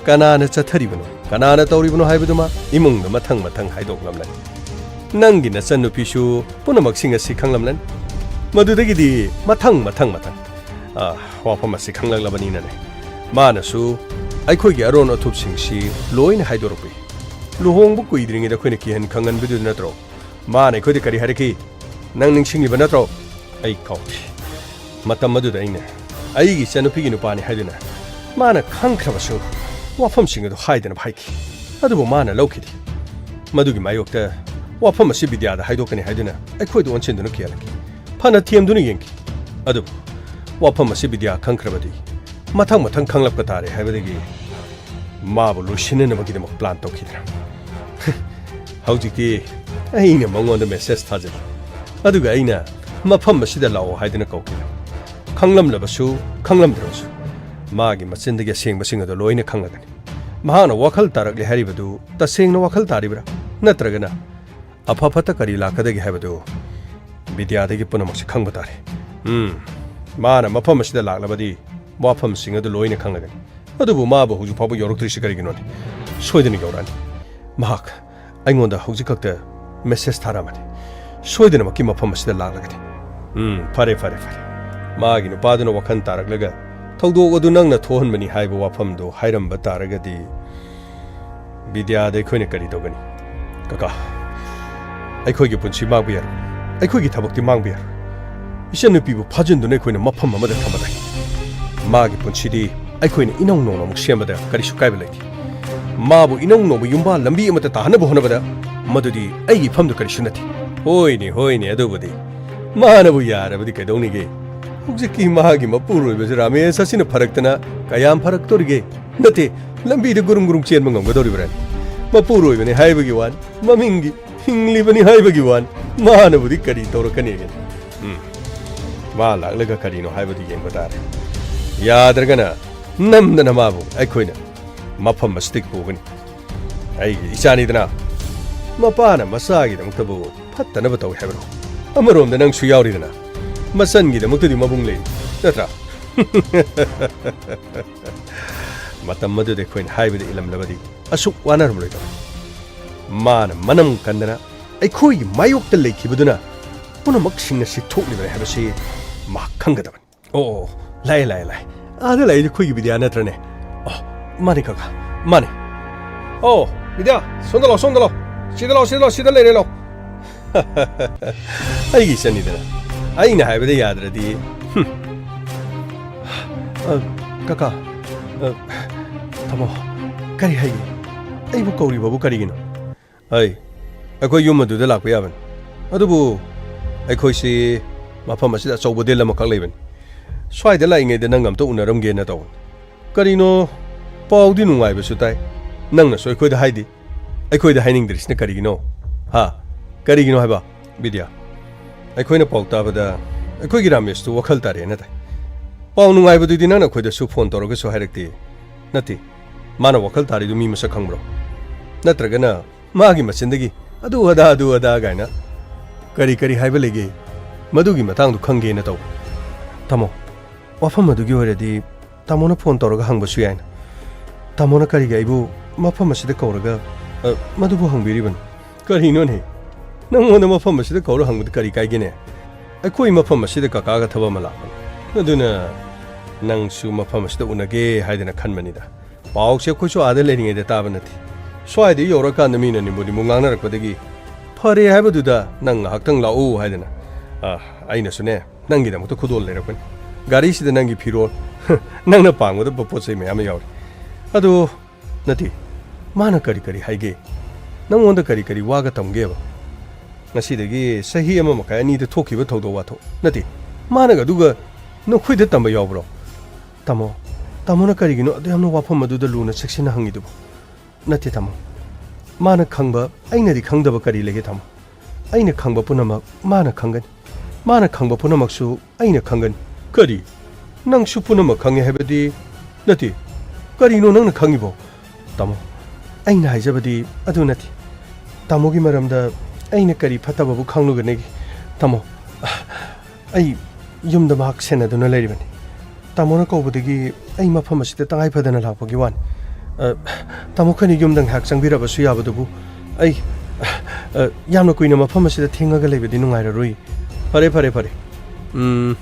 ꯀꯅꯥꯅ ꯆꯠꯊꯔꯤꯕꯅꯣ, ꯀꯅꯥꯅ ꯇꯧꯔꯤꯕꯅꯣ ꯍꯥꯏꯕꯗꯨꯃ ꯏꯃꯨꯡꯗ ꯃꯊꯪ ꯃꯊꯪ ꯍꯥꯏꯗꯣꯛꯂꯝꯂꯅꯤ꯫ ꯅꯪꯒꯤ ꯅꯆꯟꯅꯨꯄꯤꯁꯨ ꯄꯨꯝꯅꯃꯛꯁꯤꯡ ꯑꯁꯤ ꯈꯪꯂꯝꯂꯅꯤ꯫ ꯃꯗꯨꯗꯒꯤꯗꯤ ꯃꯊꯪ ꯃꯊꯪ ꯃꯊꯪ, ꯑ, ꯋꯥꯐꯝ ꯑꯁꯤ ꯈꯪꯂꯛꯂꯕꯅꯤꯅꯅꯦ, ꯃꯥꯅꯁꯨ ꯑꯩꯈꯣꯏꯒꯤ ꯑꯔꯣꯟ ꯑꯊꯨꯞꯁꯤꯡꯁꯤ ꯂꯣꯏꯅ ꯍꯥꯏꯗꯣꯔꯛꯄ ꯌꯥꯏ꯫ ꯂꯨꯍꯣꯡꯕ ꯀꯨꯏꯗ꯭ꯔꯤꯉꯩꯗ ꯑꯩꯈꯣꯏꯅ ꯀꯤꯍꯟ ꯈꯪꯍꯟꯕꯗꯨ ꯅꯠꯇ꯭ꯔꯣ ꯃꯥꯅ ꯑꯩꯈꯣꯏꯗ ꯀꯔꯤ ꯍꯥꯏꯔꯛꯈꯤ? ꯅꯪ ꯅꯤꯡꯁꯤꯡꯂꯤꯕ ꯅꯠꯇ꯭ꯔꯣ? ꯑꯩ ꯀꯥꯎꯗꯦ꯫ ꯃꯇꯝ ꯑꯗꯨꯗ ꯑꯩꯅ ꯑꯩꯒꯤ ꯏꯆꯟꯅꯨꯄꯤꯒꯤ ꯅꯨꯄꯥꯅꯤ ꯍꯥꯏꯗꯨꯅ ꯃꯥꯅ ꯈꯪꯈ꯭ꯔꯕꯁꯨ ꯋꯥꯐꯝꯁꯤꯡ ꯑꯗꯨ ꯍꯥꯏꯗꯅꯕ ꯍꯥꯏꯈꯤ꯫ ꯑꯗꯨꯕꯨ ꯃꯥꯅ ꯂꯧꯈꯤꯗꯦ꯫ ꯃꯗꯨꯒꯤ ꯃꯥꯌꯣꯛꯇ ꯋꯥꯐꯝ ꯑꯁꯤ ꯕꯤꯗ꯭ꯌꯥꯗ ꯍꯥꯏꯗꯣꯛꯀꯅꯤ ꯍꯥꯏꯗꯨꯅ ꯑꯩꯈꯣꯏꯗ ꯑꯣꯟꯁꯤꯟꯗꯨꯅ ꯀꯤꯍꯜꯂꯛꯈꯤ꯫ ꯐꯅ ꯊꯦꯝꯗꯨꯅ ꯌꯦꯡꯈꯤ꯫ ꯑꯗꯨꯕꯨ ꯋꯥꯐꯝ ꯑꯁꯤ ꯕꯤꯗ꯭ꯌꯥ ꯈꯪꯈ꯭ꯔꯕꯗꯤ ꯃꯊꯪ ꯃꯊꯪ ꯈꯪꯂꯛꯄ ꯇꯥꯔꯦ ꯍꯥꯏꯕꯗꯒꯤ ꯃꯥꯕꯨ ꯂꯣꯏꯁꯤꯟꯅꯅꯕꯒꯤꯗꯃꯛ ꯄ꯭ꯂꯥꯟ ꯇꯧꯈꯤꯗ꯭ꯔꯦ꯫ ꯍꯧꯖꯤꯛꯇꯤ ꯑꯩꯅ ꯃꯉꯣꯟꯗ ꯃꯦꯁꯦꯖ ꯊꯥꯖꯤꯜꯂꯤ꯫ ꯑꯗꯨꯒ ꯑꯩꯅ ꯃꯐꯝ ꯑꯁꯤꯗ ꯂꯥꯛꯑꯣ ꯍꯥꯏꯗꯨꯅ ꯀꯧꯈꯤꯕꯅꯤ꯫ ꯈꯪꯂꯝꯂꯕꯁꯨ ꯈꯪꯂꯝꯗ꯭ꯔꯕꯁꯨ ꯃꯥꯒꯤ ꯃꯆꯤꯟꯗꯒꯤ ꯑꯁꯦꯡꯕꯁꯤꯡ ꯑꯗꯨ ꯂꯣꯏꯅ ꯈꯪꯂꯒꯅꯤ꯫ ꯃꯍꯥꯛꯅ ꯋꯥꯈꯜ ꯇꯥꯔꯛꯂꯦ ꯍꯥꯏꯔꯤꯕꯗꯨ ꯇꯁꯦꯡꯅ ꯋꯥꯈꯜ ꯇꯥꯔꯤꯕ꯭ꯔꯥ? ꯅꯠꯇ꯭ꯔꯒꯅ ꯑꯐ ꯐꯠꯇ ꯀꯔꯤ ꯂꯥꯛꯀꯗꯒꯦ ꯍꯥꯏꯕꯗꯨ ꯕꯤꯗ꯭ꯌꯥꯗꯒꯤ ꯄꯨꯝꯅꯃꯛꯁꯤ ꯈꯪꯕ ꯇꯥꯔꯦ꯫ ꯎꯝ, ꯃꯥꯅ ꯃꯐꯝ ꯑꯁꯤꯗ ꯂꯥꯛꯂꯕꯗꯤ ꯋꯥꯐꯝꯁꯤꯡ ꯑꯗꯨ ꯂꯣꯏꯅ ꯈꯪꯂꯒꯅꯤ꯫ ꯑꯗꯨꯕꯨ ꯃꯥꯕꯨ ꯍꯧꯖꯤꯛ ꯐꯥꯎꯕ ꯌꯧꯔꯛꯇ꯭ꯔꯤꯁꯤ ꯀꯔꯤꯒꯤꯅꯣꯅꯦ? ꯁꯣꯏꯗꯅ ꯌꯧꯔꯛꯑꯅꯤ꯫ ꯃꯍꯥꯛ ꯑꯩꯉꯣꯟꯗ ꯍꯧꯖꯤꯛ ꯈꯛꯇ ꯃꯦꯁꯦꯖ ꯊꯥꯔꯛꯑꯃꯅꯤ꯫ ꯁꯣꯏꯗꯅꯃꯛꯀꯤ ꯃꯐꯝ ꯑꯁꯤꯗ ꯂꯥꯛꯂꯒꯅꯤ꯫ ꯎꯝ, ꯐꯔꯦ, ꯐꯔꯦ, ꯐꯔꯦ꯫ ꯃꯥꯒꯤ ꯅꯨꯄꯥꯗꯨꯅ ꯋꯥꯈꯜ ꯇꯥꯔꯛꯂꯒ ꯊꯧꯗꯣꯛ ꯑꯗꯨ ꯅꯪꯅ ꯊꯣꯛꯍꯟꯕꯅꯤ ꯍꯥꯏꯕ ꯋꯥꯐꯝꯗꯨ ꯍꯥꯏꯔꯝꯕ ꯇꯥꯔꯒꯗꯤ ꯕꯤꯗ꯭ꯌꯥꯗ ꯑꯩꯈꯣꯏꯅ ꯀꯔꯤ ꯇꯧꯒꯅꯤ? ꯀꯀꯥ, ꯑꯩꯈꯣꯏꯒꯤ ꯄꯨꯟꯁꯤ ꯃꯥꯡꯕ ꯌꯥꯔꯣꯏ꯫ ꯑꯩꯈꯣꯏꯒꯤ ꯊꯕꯛꯇꯤ ꯃꯥꯡꯕ ꯌꯥꯔꯣꯏ꯫ ꯏꯆꯟꯅꯨꯄꯤꯕꯨ ꯐꯥꯖꯤꯟꯗꯨꯅ ꯑꯩꯈꯣꯏꯅ ꯃꯐꯝ ꯑꯃꯗ ꯊꯝꯕ ꯇꯥꯏ꯫ ꯃꯥꯒꯤ ꯄꯨꯟꯁꯤꯗꯤ ꯑꯩꯈꯣꯏꯅ ꯏꯅꯧ ꯅꯧꯅ ꯑꯃꯨꯛ ꯁꯦꯝꯕꯗ ꯀꯔꯤꯁꯨ ꯀꯥꯏꯕ ꯂꯩꯇꯦ꯫ ꯃꯥꯕꯨ ꯏꯅꯧ ꯅꯧꯕ ꯌꯨꯝꯕꯥꯜ ꯂꯝꯕꯤ ꯑꯃꯗ ꯇꯥꯍꯟꯅꯕ ꯍꯣꯠꯅꯕꯗ ꯃꯗꯨꯗꯤ ꯑꯩꯒꯤ ꯏꯐꯝꯗꯨ ꯀꯔꯤꯁꯨ ꯅꯠꯇꯦ꯫ ꯍꯣꯏꯅꯦ, ꯍꯣꯏꯅꯦ, ꯑꯗꯨꯕꯨꯗꯤ꯫ ꯃꯥꯅꯕꯨ ꯌꯥꯔꯕꯗꯤ ꯀꯩꯗꯧꯅꯤꯒꯦ? ꯍꯧꯖꯤꯛꯀꯤ ꯃꯥꯒꯤ ꯃꯄꯨꯔꯣꯏꯕꯁꯨ ꯔꯥꯃꯦꯁ ꯑꯁꯤꯅ ꯐꯔꯛꯇꯅ ꯀꯌꯥꯝ ꯐꯔꯛꯇꯣꯔꯤꯒꯦ? ꯅꯠꯇꯦ, ꯂꯝꯕꯤꯗ ꯒꯨꯔꯨꯡ ꯒꯨꯔꯨꯡ ꯆꯦꯟꯕ ꯉꯝꯒꯗꯧꯔꯤꯕ꯭ꯔꯥꯅꯦ? ꯃꯄꯨꯔꯣꯏꯕꯅꯤ ꯍꯥꯏꯕꯒꯤ ꯋꯥꯅꯤ, ꯃꯃꯤꯡꯒꯤ ꯍꯤꯡꯂꯤꯕꯅꯤ ꯍꯥꯏꯕꯒꯤ ꯋꯥꯅꯤ꯫ ꯃꯥꯅꯕꯨꯗꯤ ꯀꯔꯤ ꯇꯧꯔꯛꯀꯅꯤꯒꯦ? ꯎꯝ, ꯃꯥ ꯂꯥꯛꯂꯒ ꯀꯔꯤꯅꯣ ꯍꯥꯏꯕꯗꯨ ꯌꯦꯡꯕ ꯇꯥꯔꯦ꯫ ꯌꯥꯗ꯭ꯔꯒꯅ ꯅꯝꯗꯅ ꯃꯥꯕꯨ ꯑꯩꯈꯣꯏꯅ ꯃꯐꯝ ꯑꯁꯤꯗꯒꯤ ꯄꯨꯒꯅꯤ꯫ ꯑꯩꯒꯤ ꯏꯆꯥꯅꯤꯗꯅ, ꯃꯄꯥꯅ ꯃꯆꯥꯒꯤꯗꯃꯛꯇꯕꯨ ꯐꯠꯇꯅꯕ ꯇꯧꯏ ꯍꯥꯏꯕ꯭ꯔꯣ? ꯑꯃꯔꯣꯝꯗ ꯅꯪꯁꯨ ꯌꯥꯎꯔꯤꯗꯅ, ꯃꯆꯟꯒꯤꯗꯃꯛꯇꯗꯤ ꯃꯕꯨꯡ ꯂꯩ, ꯅꯠꯇ꯭ꯔꯥ? ꯃꯇꯝ ꯑꯗꯨꯗ ꯑꯩꯈꯣꯏꯅ ꯍꯥꯏꯕꯗ ꯏꯜꯂꯝꯂꯕꯗꯤ ꯑꯁꯨꯛ ꯋꯥꯅꯔꯝꯂꯣꯏꯗꯕꯅꯤ꯫ ꯃꯥꯅ ꯃꯅꯝ ꯀꯟꯗꯅ ꯑꯩꯈꯣꯏꯒꯤ ꯃꯥꯌꯣꯛꯇ ꯂꯩꯈꯤꯕꯗꯨꯅ ꯄꯨꯝꯅꯃꯛꯁꯤꯡ ꯑꯁꯤ ꯊꯣꯛꯂꯤꯕꯅꯤ ꯍꯥꯏꯕꯁꯤ ꯃꯍꯥꯛ ꯈꯪꯒꯗꯕꯅꯤ꯫ ꯑꯣ, ꯑꯣ, ꯂꯥꯛꯑꯦ, ꯂꯥꯛꯑꯦ, ꯂꯥꯛꯑꯦ꯫ ꯑꯥꯗ ꯂꯥꯛꯏꯗꯤ ꯑꯩꯈꯣꯏꯒꯤ ꯕꯤꯗ꯭ꯌꯥ ꯅꯠꯇ꯭ꯔꯅꯦ? ꯑꯣ, ꯃꯥꯅꯦ ꯀꯀꯥ, ꯃꯥꯅꯦ꯫ ꯑꯣ, ꯕꯤꯗ꯭ꯌꯥ, ꯁꯣꯝꯗ ꯂꯥꯛꯑꯣ, ꯁꯣꯝꯗ ꯂꯥꯛꯑꯣ꯫ ꯁꯤꯗ ꯂꯥꯛꯑꯣ, ꯁꯤꯗ ꯂꯥꯛꯑꯣ, ꯁꯤꯗ ꯂꯩꯔꯦ, ꯂꯥꯛꯑꯣ꯫ ꯑꯩꯒꯤ ꯏꯆꯟꯅꯤꯗꯅ꯫ ꯑꯩꯅ ꯍꯥꯏꯕꯗ ꯌꯥꯗ꯭ꯔꯗꯤ, ꯍꯨꯝ꯫ ꯑ, ꯀꯀꯥ, ꯑ, ꯇꯥꯃꯣ, ꯀꯔꯤ ꯍꯥꯏꯒꯦ? ꯑꯩꯕꯨ ꯀꯧꯔꯤꯕꯕꯨ ꯀꯔꯤꯒꯤꯅꯣ? ꯑꯩ, ꯑꯩꯈꯣꯏ ꯌꯨꯝ ꯑꯗꯨꯗ ꯂꯥꯛꯄ ꯌꯥꯕꯅꯤ꯫ ꯑꯗꯨꯕꯨ ꯑꯩꯈꯣꯏꯁꯤ ꯃꯐꯝ ꯑꯁꯤꯗ ꯑꯆꯧꯕ ꯗꯤꯜ ꯑꯃꯈꯛ ꯂꯩꯕꯅꯤ꯫ ꯁ꯭ꯋꯥꯏꯗ ꯂꯥꯛꯏꯉꯩꯗ ꯅꯪ ꯑꯝꯇ ꯎꯅꯔꯝꯒꯦꯅ ꯇꯧꯕꯅꯤ꯫ ꯀꯔꯤꯅꯣ, ꯄꯥꯎꯗꯤ ꯅꯨꯡꯉꯥꯏꯕꯁꯨ ꯇꯥꯏ, ꯅꯪꯅꯁꯨ ꯑꯩꯈꯣꯏꯗ ꯍꯥꯏꯗꯦ꯫ ꯑꯩꯈꯣꯏꯗ ꯍꯥꯏꯅꯤꯡꯗ꯭ꯔꯤꯁꯤꯅ ꯀꯔꯤꯒꯤꯅꯣ? ꯍꯥ? ꯀꯔꯤꯒꯤꯅꯣ ꯍꯥꯏꯕ? ꯕꯤꯗ꯭ꯌꯥ, ꯑꯩꯈꯣꯏꯅ ꯄꯥꯎ ꯇꯥꯕꯗ ꯑꯩꯈꯣꯏꯒꯤ ꯔꯥꯃꯦꯁꯇꯨ ꯋꯥꯈꯜ ꯇꯥꯔꯦꯅ ꯇꯥꯏ꯫ ꯄꯥꯎ ꯅꯨꯡꯉꯥꯏꯕꯗꯨꯗꯤ ꯅꯪꯅ ꯑꯩꯈꯣꯏꯗꯁꯨ ꯐꯣꯟ ꯇꯧꯔꯒꯁꯨ ꯍꯥꯏꯔꯛꯇꯦ꯫ ꯅꯠꯇꯦ, ꯃꯥꯅ ꯋꯥꯈꯜ ꯇꯥꯔꯤꯗꯨ ꯃꯤ ꯃꯁꯛ ꯈꯪꯕ꯭ꯔꯣ? ꯅꯠꯇ꯭ꯔꯒꯅ ꯃꯥꯒꯤ ꯃꯆꯤꯟꯗꯒꯤ "ꯑꯗꯨ ꯑꯗꯥ, ꯑꯗꯨ ꯑꯗꯥ" ꯀꯥꯏꯅ ꯀꯔꯤ ꯀꯔꯤ ꯍꯥꯏꯕ ꯂꯩꯒꯦ? ꯃꯗꯨꯒꯤ ꯃꯇꯥꯡꯗꯨ ꯈꯪꯒꯦꯅ ꯇꯧꯕ꯫ ꯇꯥꯃꯣ, ꯋꯥꯐꯝ ꯑꯗꯨꯒꯤ ꯑꯣꯏꯔꯗꯤ ꯇꯥꯃꯣꯅ ꯐꯣꯟ ꯇꯧꯔꯒ ꯍꯪꯕꯁꯨ ꯌꯥꯏꯅ꯫ ꯇꯥꯃꯣꯅ ꯀꯔꯤꯒꯤ ꯑꯩꯕꯨ ꯃꯐꯝ ꯑꯁꯤꯗ ꯀꯧꯔꯒ, ꯑ, ꯃꯗꯨꯕꯨ ꯍꯪꯕꯤꯔꯤꯕꯅꯣ? ꯀꯔꯤꯅꯣꯅꯦ? ꯅꯪꯉꯣꯟꯗ ꯃꯐꯝ ꯑꯁꯤꯗ ꯀꯧꯔ ꯍꯪꯕꯗ ꯀꯔꯤ ꯀꯥꯏꯒꯦꯅꯦ? ꯑꯩꯈꯣꯏ ꯃꯐꯝ ꯑꯁꯤꯗ ꯀꯀꯥꯒ ꯊꯕꯛ ꯑꯃ ꯂꯥꯛꯄꯅꯤ꯫ ꯑꯗꯨꯅ ꯅꯪꯁꯨ ꯃꯐꯝ ꯑꯁꯤꯗ ꯎꯅꯒꯦ ꯍꯥꯏꯗꯅ ꯈꯟꯕꯅꯤꯗ꯫ ꯄꯥꯎꯁꯦ ꯑꯩꯈꯣꯏꯁꯨ ꯑꯥꯗ ꯂꯩꯔꯤꯉꯩꯗ ꯇꯥꯕ ꯅꯠꯇꯦ꯫ ꯁ꯭ꯋꯥꯏꯗ ꯌꯧꯔꯀꯥꯟꯗ ꯃꯤꯅ ꯅꯤꯝꯕꯨ ꯅꯤꯝꯕꯨ ꯉꯥꯡꯅꯔꯛꯄꯗꯒꯤ ꯐꯔꯦ ꯍꯥꯏꯕꯗꯨꯗ ꯅꯪ ꯉꯥꯏꯍꯥꯛꯇꯪ ꯂꯥꯛꯎ ꯍꯥꯏꯗꯅ, ꯑ, ꯑꯩꯅꯁꯨꯅꯦ, ꯅꯪꯒꯤꯗꯃꯛꯇ ꯈꯨꯗꯣꯜ ꯂꯩꯔꯛꯄꯅꯤ꯫ ꯒꯥꯔꯤꯁꯤꯗ ꯅꯪꯒꯤ ꯐꯤꯔꯣꯜ, ꯅꯪꯅ ꯄꯥꯝꯒꯗꯕ ꯄꯣꯠ ꯆꯩ ꯃꯌꯥꯝ ꯑꯃ ꯌꯥꯎꯔꯤ꯫ ꯑꯗꯨ ꯅꯠꯇꯦ, ꯃꯥꯅ ꯀꯔꯤ ꯀꯔꯤ ꯍꯥꯏꯒꯦ? ꯅꯪꯉꯣꯟꯗ ꯀꯔꯤ ꯀꯔꯤ ꯋꯥꯒ ꯇꯝꯒꯦꯕ? ꯉꯁꯤꯗꯒꯤ ꯆꯍꯤ ꯑꯃ ꯃꯈꯥꯏ ꯑꯅꯤꯗ ꯊꯣꯛꯈꯤꯕ ꯊꯧꯗꯣꯛ ꯋꯥꯊꯣꯛ ꯅꯠꯇꯦ, ꯃꯥꯅꯒ ꯑꯗꯨꯒ ꯅꯈꯣꯏꯗ ꯇꯝꯕ ꯌꯥꯎꯕ꯭ꯔꯣ? ꯇꯥꯃꯣ, ꯇꯥꯃꯣꯅ ꯀꯔꯤꯒꯤꯅꯣ ꯑꯗꯨ ꯌꯥꯝꯅ ꯋꯥꯐꯝ ꯑꯗꯨꯗ ꯂꯨꯅ ꯆꯦꯛꯁꯤꯟꯅ ꯍꯪꯉꯤꯗꯨꯕꯨ? ꯅꯠꯇꯦ, ꯇꯥꯃꯣ꯫ ꯃꯥꯅ ꯈꯪꯕ ꯑꯩꯅꯗꯤ ꯈꯪꯗꯕ ꯀꯔꯤ ꯂꯩꯒꯦ, ꯇꯥꯃꯣ? ꯑꯩꯅ ꯈꯪꯕ ꯄꯨꯝꯅꯃꯛ ꯃꯥꯅ ꯈꯪꯒꯅꯤ꯫ ꯃꯥꯅ ꯈꯪꯕ ꯄꯨꯝꯅꯃꯛꯁꯨ ꯑꯩꯅ ꯈꯪꯒꯅꯤ꯫ ꯀꯔꯤ? ꯅꯪꯁꯨ ꯄꯨꯝꯅꯃꯛ ꯈꯪꯉꯦ ꯍꯥꯏꯕꯗꯤ? ꯅꯠꯇꯦ꯫ ꯀꯔꯤꯅꯣ ꯅꯪꯅ ꯈꯪꯉꯤꯕꯣ? ꯇꯥꯃꯣ, ꯑꯩꯅ ꯍꯥꯏꯖꯕꯗꯤ ꯑꯗꯨ ꯅꯠꯇꯦ꯫ ꯇꯥꯃꯣꯒꯤ ꯃꯔꯝꯗ ꯑꯩꯅ ꯀꯔꯤ ꯐꯠꯇꯕꯕꯨ ꯈꯪꯂꯨꯒꯅꯤꯒꯦ? ꯇꯥꯃꯣ, ꯑꯩ ꯌꯨꯝꯗ ꯃꯍꯥꯛ ꯁꯦꯟꯅꯗꯨꯅ ꯂꯩꯔꯤꯕꯅꯤ꯫ ꯇꯥꯃꯣꯅ ꯀꯧꯕꯗꯒꯤ ꯑꯩ ꯃꯐꯝ ꯑꯁꯤꯗ ꯇꯉꯥꯏ ꯐꯗꯅ ꯂꯥꯛꯄꯒꯤ ꯋꯥꯅꯤ꯫ ꯑ, ꯇꯥꯃꯣ, ꯑꯩꯈꯣꯏꯅ ꯌꯨꯝꯗ ꯉꯥꯏꯍꯥꯛ ꯆꯪꯕꯤꯔꯕꯁꯨ ꯌꯥꯕꯗꯨꯕꯨ꯫ ꯑꯩ, ꯑ, ꯌꯥꯝꯅ ꯀꯨꯏꯅ ꯃꯐꯝ ꯑꯁꯤꯗ ꯊꯦꯡꯉꯒ ꯂꯩꯕꯗꯤ ꯅꯨꯡꯉꯥꯏꯔꯔꯣꯏ꯫ ꯐꯔꯦ, ꯐꯔꯦ, ꯐꯔꯦ꯫ ꯎꯝ,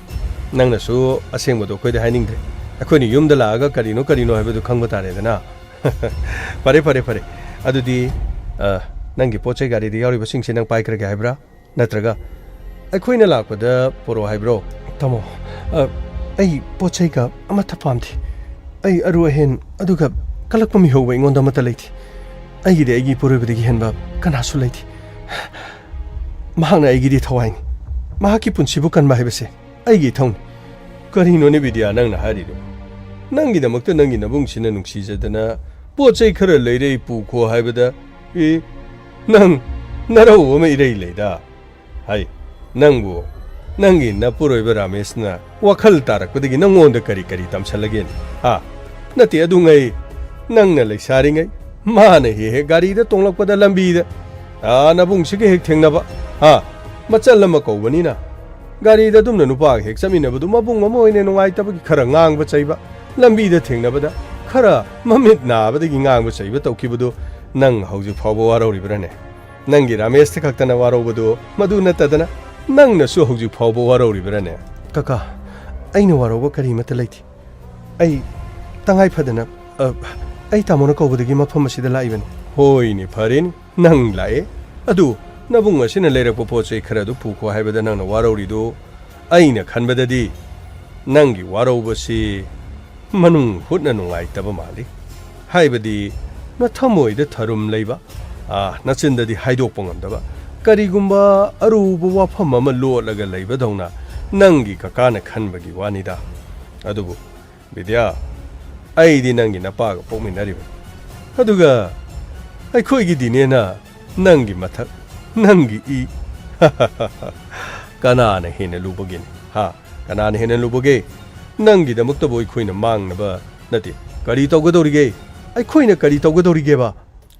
ꯅꯪꯅꯁꯨ ꯑꯁꯦꯡꯕꯗꯣ ꯑꯩꯈꯣꯏꯗ ꯍꯥꯏꯅꯤꯡꯗ꯭ꯔꯦ꯫ ꯑꯩꯈꯣꯏꯅ ꯌꯨꯝꯗ ꯂꯥꯛꯑꯒ ꯀꯔꯤꯅꯣ ꯀꯔꯤꯅꯣ ꯍꯥꯏꯕꯗꯨ ꯈꯪꯕ ꯇꯥꯔꯦꯗꯅ꯫ ꯐꯔꯦ, ꯐꯔꯦ, ꯐꯔꯦ꯫ ꯑꯗꯨꯗꯤ, ꯑ, ꯅꯪꯒꯤ ꯄꯣꯠ ꯆꯩ ꯒꯥꯔꯤꯗ ꯌꯥꯎꯔꯤꯕꯁꯤꯡꯁꯦ ꯅꯪ ꯄꯥꯏꯈ꯭ꯔꯒꯦ ꯍꯥꯏꯕ꯭ꯔꯥ? ꯅꯠꯇ꯭ꯔꯒ ꯑꯩꯈꯣꯏꯅ ꯂꯥꯛꯄꯗ ꯄꯣꯔꯛꯑꯣ ꯍꯥꯏꯕ꯭ꯔꯣ? ꯇꯥꯃꯣ, ꯑ, ꯑꯩ ꯄꯣꯠ ꯆꯩꯒ ꯑꯃꯠꯇ ꯄꯥꯝꯗꯦ꯫ ꯑꯩ ꯑꯔꯨ ꯑꯍꯦꯟ ꯑꯗꯨꯒ ꯀꯜꯂꯛꯄ ꯃꯤꯍꯧꯕ ꯑꯩꯉꯣꯟꯗ ꯑꯃꯠꯇ ꯂꯩꯇꯦ꯫ ꯑꯩꯒꯤꯗꯤ ꯑꯩꯒꯤ ꯏꯄꯨꯔꯣꯏꯕꯗꯒꯤ ꯍꯦꯟꯕ ꯀꯅꯥꯁꯨ ꯂꯩꯇꯦ꯫ ꯃꯍꯥꯛꯅ ꯑꯩꯒꯤꯗꯤ ꯊꯋꯥꯏꯅꯤ꯫ ꯃꯍꯥꯛꯀꯤ ꯄꯨꯟꯁꯤꯕꯨ ꯀꯟꯕ ꯍꯥꯏꯕꯁꯦ ꯑꯩꯒꯤ ꯏꯊꯧꯅꯤ꯫ ꯀꯔꯤꯅꯣꯅꯦ ꯕꯤꯗ꯭ꯌꯥ ꯅꯪꯅ ꯍꯥꯏꯔꯤꯗꯨ? ꯅꯪꯒꯤꯗꯃꯛꯇ ꯅꯪꯒꯤ ꯅꯕꯨꯡꯁꯤꯅ ꯅꯨꯡꯁꯤꯖꯗꯅ ꯄꯣꯠ ꯆꯩ ꯈꯔ ꯂꯩꯔꯛꯏ ꯄꯨꯈꯣ ꯍꯥꯏꯕꯗ, ꯑꯦ, ꯅꯪ ꯅꯔꯧ ꯑꯃ ꯏꯔꯩ ꯂꯩꯗ꯫ ꯍꯩ, ꯅꯪꯕꯨ ꯅꯪꯒꯤ ꯅꯄꯨꯔꯣꯏꯕ ꯔꯥꯃꯦꯁꯅ ꯋꯥꯈꯜ ꯇꯥꯔꯛꯄꯗꯒꯤ ꯅꯪꯉꯣꯟꯗ ꯀꯔꯤ ꯀꯔꯤ ꯇꯝꯁꯜꯂꯒꯦꯅꯦ? ꯍꯥ? ꯅꯠꯇꯦ, ꯑꯗꯨꯉꯩ ꯅꯪꯅ ꯂꯩꯁꯥꯔꯤꯉꯩ ꯃꯥꯅ ꯍꯦꯛ ꯍꯦꯛ ꯒꯥꯔꯤꯗ ꯇꯣꯡꯂꯛꯄꯗ ꯂꯝꯕꯤꯗ, ꯑꯥ, ꯅꯕꯨꯡꯁꯤꯒ ꯍꯦꯛ ꯊꯦꯡꯅꯕ, ꯍꯥ? ꯃꯆꯜ ꯑꯃ ꯀꯧꯕꯅꯤꯅ ꯒꯥꯔꯤꯗ ꯑꯗꯨꯝꯅ ꯅꯨꯄꯥꯒ ꯍꯦꯛ ꯆꯠꯃꯤꯟꯅꯕꯗꯨ ꯃꯕꯨꯡ ꯑꯃ ꯑꯣꯏꯅ ꯅꯨꯡꯉꯥꯏꯇꯕꯒꯤ ꯈꯔ ꯉꯥꯡꯕ ꯆꯩꯕ, ꯂꯝꯕꯤꯗ ꯊꯦꯡꯅꯕꯗ ꯈꯔ ꯃꯃꯤꯠ ꯅꯥꯕꯗꯒꯤ ꯉꯥꯡꯕ ꯆꯩꯕ ꯇꯧꯈꯤꯕꯗꯨ ꯅꯪ ꯍꯧꯖꯤꯛ ꯐꯥꯎꯕ ꯋꯥꯔꯧꯔꯤꯕ꯭ꯔꯥꯅꯦ? ꯅꯪꯒꯤ ꯔꯥꯃꯦꯁꯇ ꯈꯛꯇꯅ ꯋꯥꯔꯧꯕꯗꯨ ꯃꯗꯨ ꯅꯠꯇꯗꯅ ꯅꯪꯅꯁꯨ ꯍꯧꯖꯤꯛ ꯐꯥꯎꯕ ꯋꯥꯔꯧꯔꯤꯕ꯭ꯔꯥꯅꯦ? ꯀꯀꯥ, ꯑꯩꯅ ꯋꯥꯔꯧꯕ ꯀꯔꯤꯃꯠꯇ ꯂꯩꯇꯦ꯫ ꯑꯩ ꯇꯉꯥꯏ ꯐꯗꯅ, ꯑ, ꯑꯩ ꯇꯥꯃꯣꯅ ꯀꯧꯕꯗꯒꯤ ꯃꯐꯝ ꯑꯁꯤꯗ ꯂꯥꯛꯏꯕꯅꯤ꯫ ꯍꯣꯏꯅꯦ, ꯐꯔꯦꯅꯦ, ꯅꯪ ꯂꯥꯛꯑꯦ꯫ ꯑꯗꯨ ꯅꯕꯨꯡ ꯑꯁꯤꯅ ꯂꯩꯔꯛꯄ ꯄꯣꯠ ꯆꯩ ꯈꯔꯗꯨ ꯄꯨꯈꯣ ꯍꯥꯏꯕꯗ ꯅꯪꯅ ꯋꯥꯔꯧꯔꯤꯗꯨ, ꯑꯩꯅ ꯈꯟꯕꯗꯗꯤ ꯅꯪꯒꯤ ꯋꯥꯔꯧꯕꯁꯤ ꯃꯅꯨꯡ ꯍꯨꯠꯅ ꯅꯨꯡꯉꯥꯏꯇꯕ ꯃꯥꯜꯂꯤ꯫ ꯍꯥꯏꯕꯗꯤ ꯅꯊꯃꯣꯏꯗ ꯊꯔꯨꯝ ꯂꯩꯕ, ꯑꯥ, ꯅꯆꯤꯟꯗꯗꯤ ꯍꯥꯏꯗꯣꯛꯄ ꯉꯝꯗꯕ, ꯀꯔꯤꯒꯨꯝꯕ ꯑꯔꯨꯕ ꯋꯥꯐꯝ ꯑꯃ ꯂꯣꯠꯂꯒ ꯂꯩꯕꯗꯧꯅ ꯅꯪꯒꯤ ꯀꯀꯥꯅ ꯈꯟꯕꯒꯤ ꯋꯥꯅꯤꯗ꯫ ꯑꯗꯨꯕꯨ ꯕꯤꯗ꯭ꯌꯥ, ꯑꯩꯗꯤ ꯅꯪꯒꯤ ꯅꯄꯥꯒ ꯄꯣꯛꯃꯤꯟꯅꯔꯤꯕꯅꯤ꯫ ꯑꯗꯨꯒ ꯑꯩꯈꯣꯏꯒꯤꯗꯤꯅꯦꯅ ꯅꯪꯒꯤ ꯃꯊꯛ, ꯅꯪꯒꯤ ꯏ꯫ ꯀꯅꯥꯅ ꯍꯦꯟꯅ ꯂꯨꯕꯒꯦꯅꯦ? ꯍꯥ? ꯀꯅꯥꯅ ꯍꯦꯟꯅ ꯂꯨꯕꯒꯦ? ꯅꯪꯒꯤꯗꯃꯛꯇꯕꯨ ꯑꯩꯈꯣꯏꯅ ꯃꯥꯡꯅꯕ ꯅꯠꯇꯦ꯫ ꯀꯔꯤ ꯇꯧꯒꯗꯧꯔꯤꯒꯦ? ꯑꯩꯈꯣꯏꯅ ꯀꯔꯤ ꯇꯧꯒꯗꯧꯔꯤꯒꯦꯕ?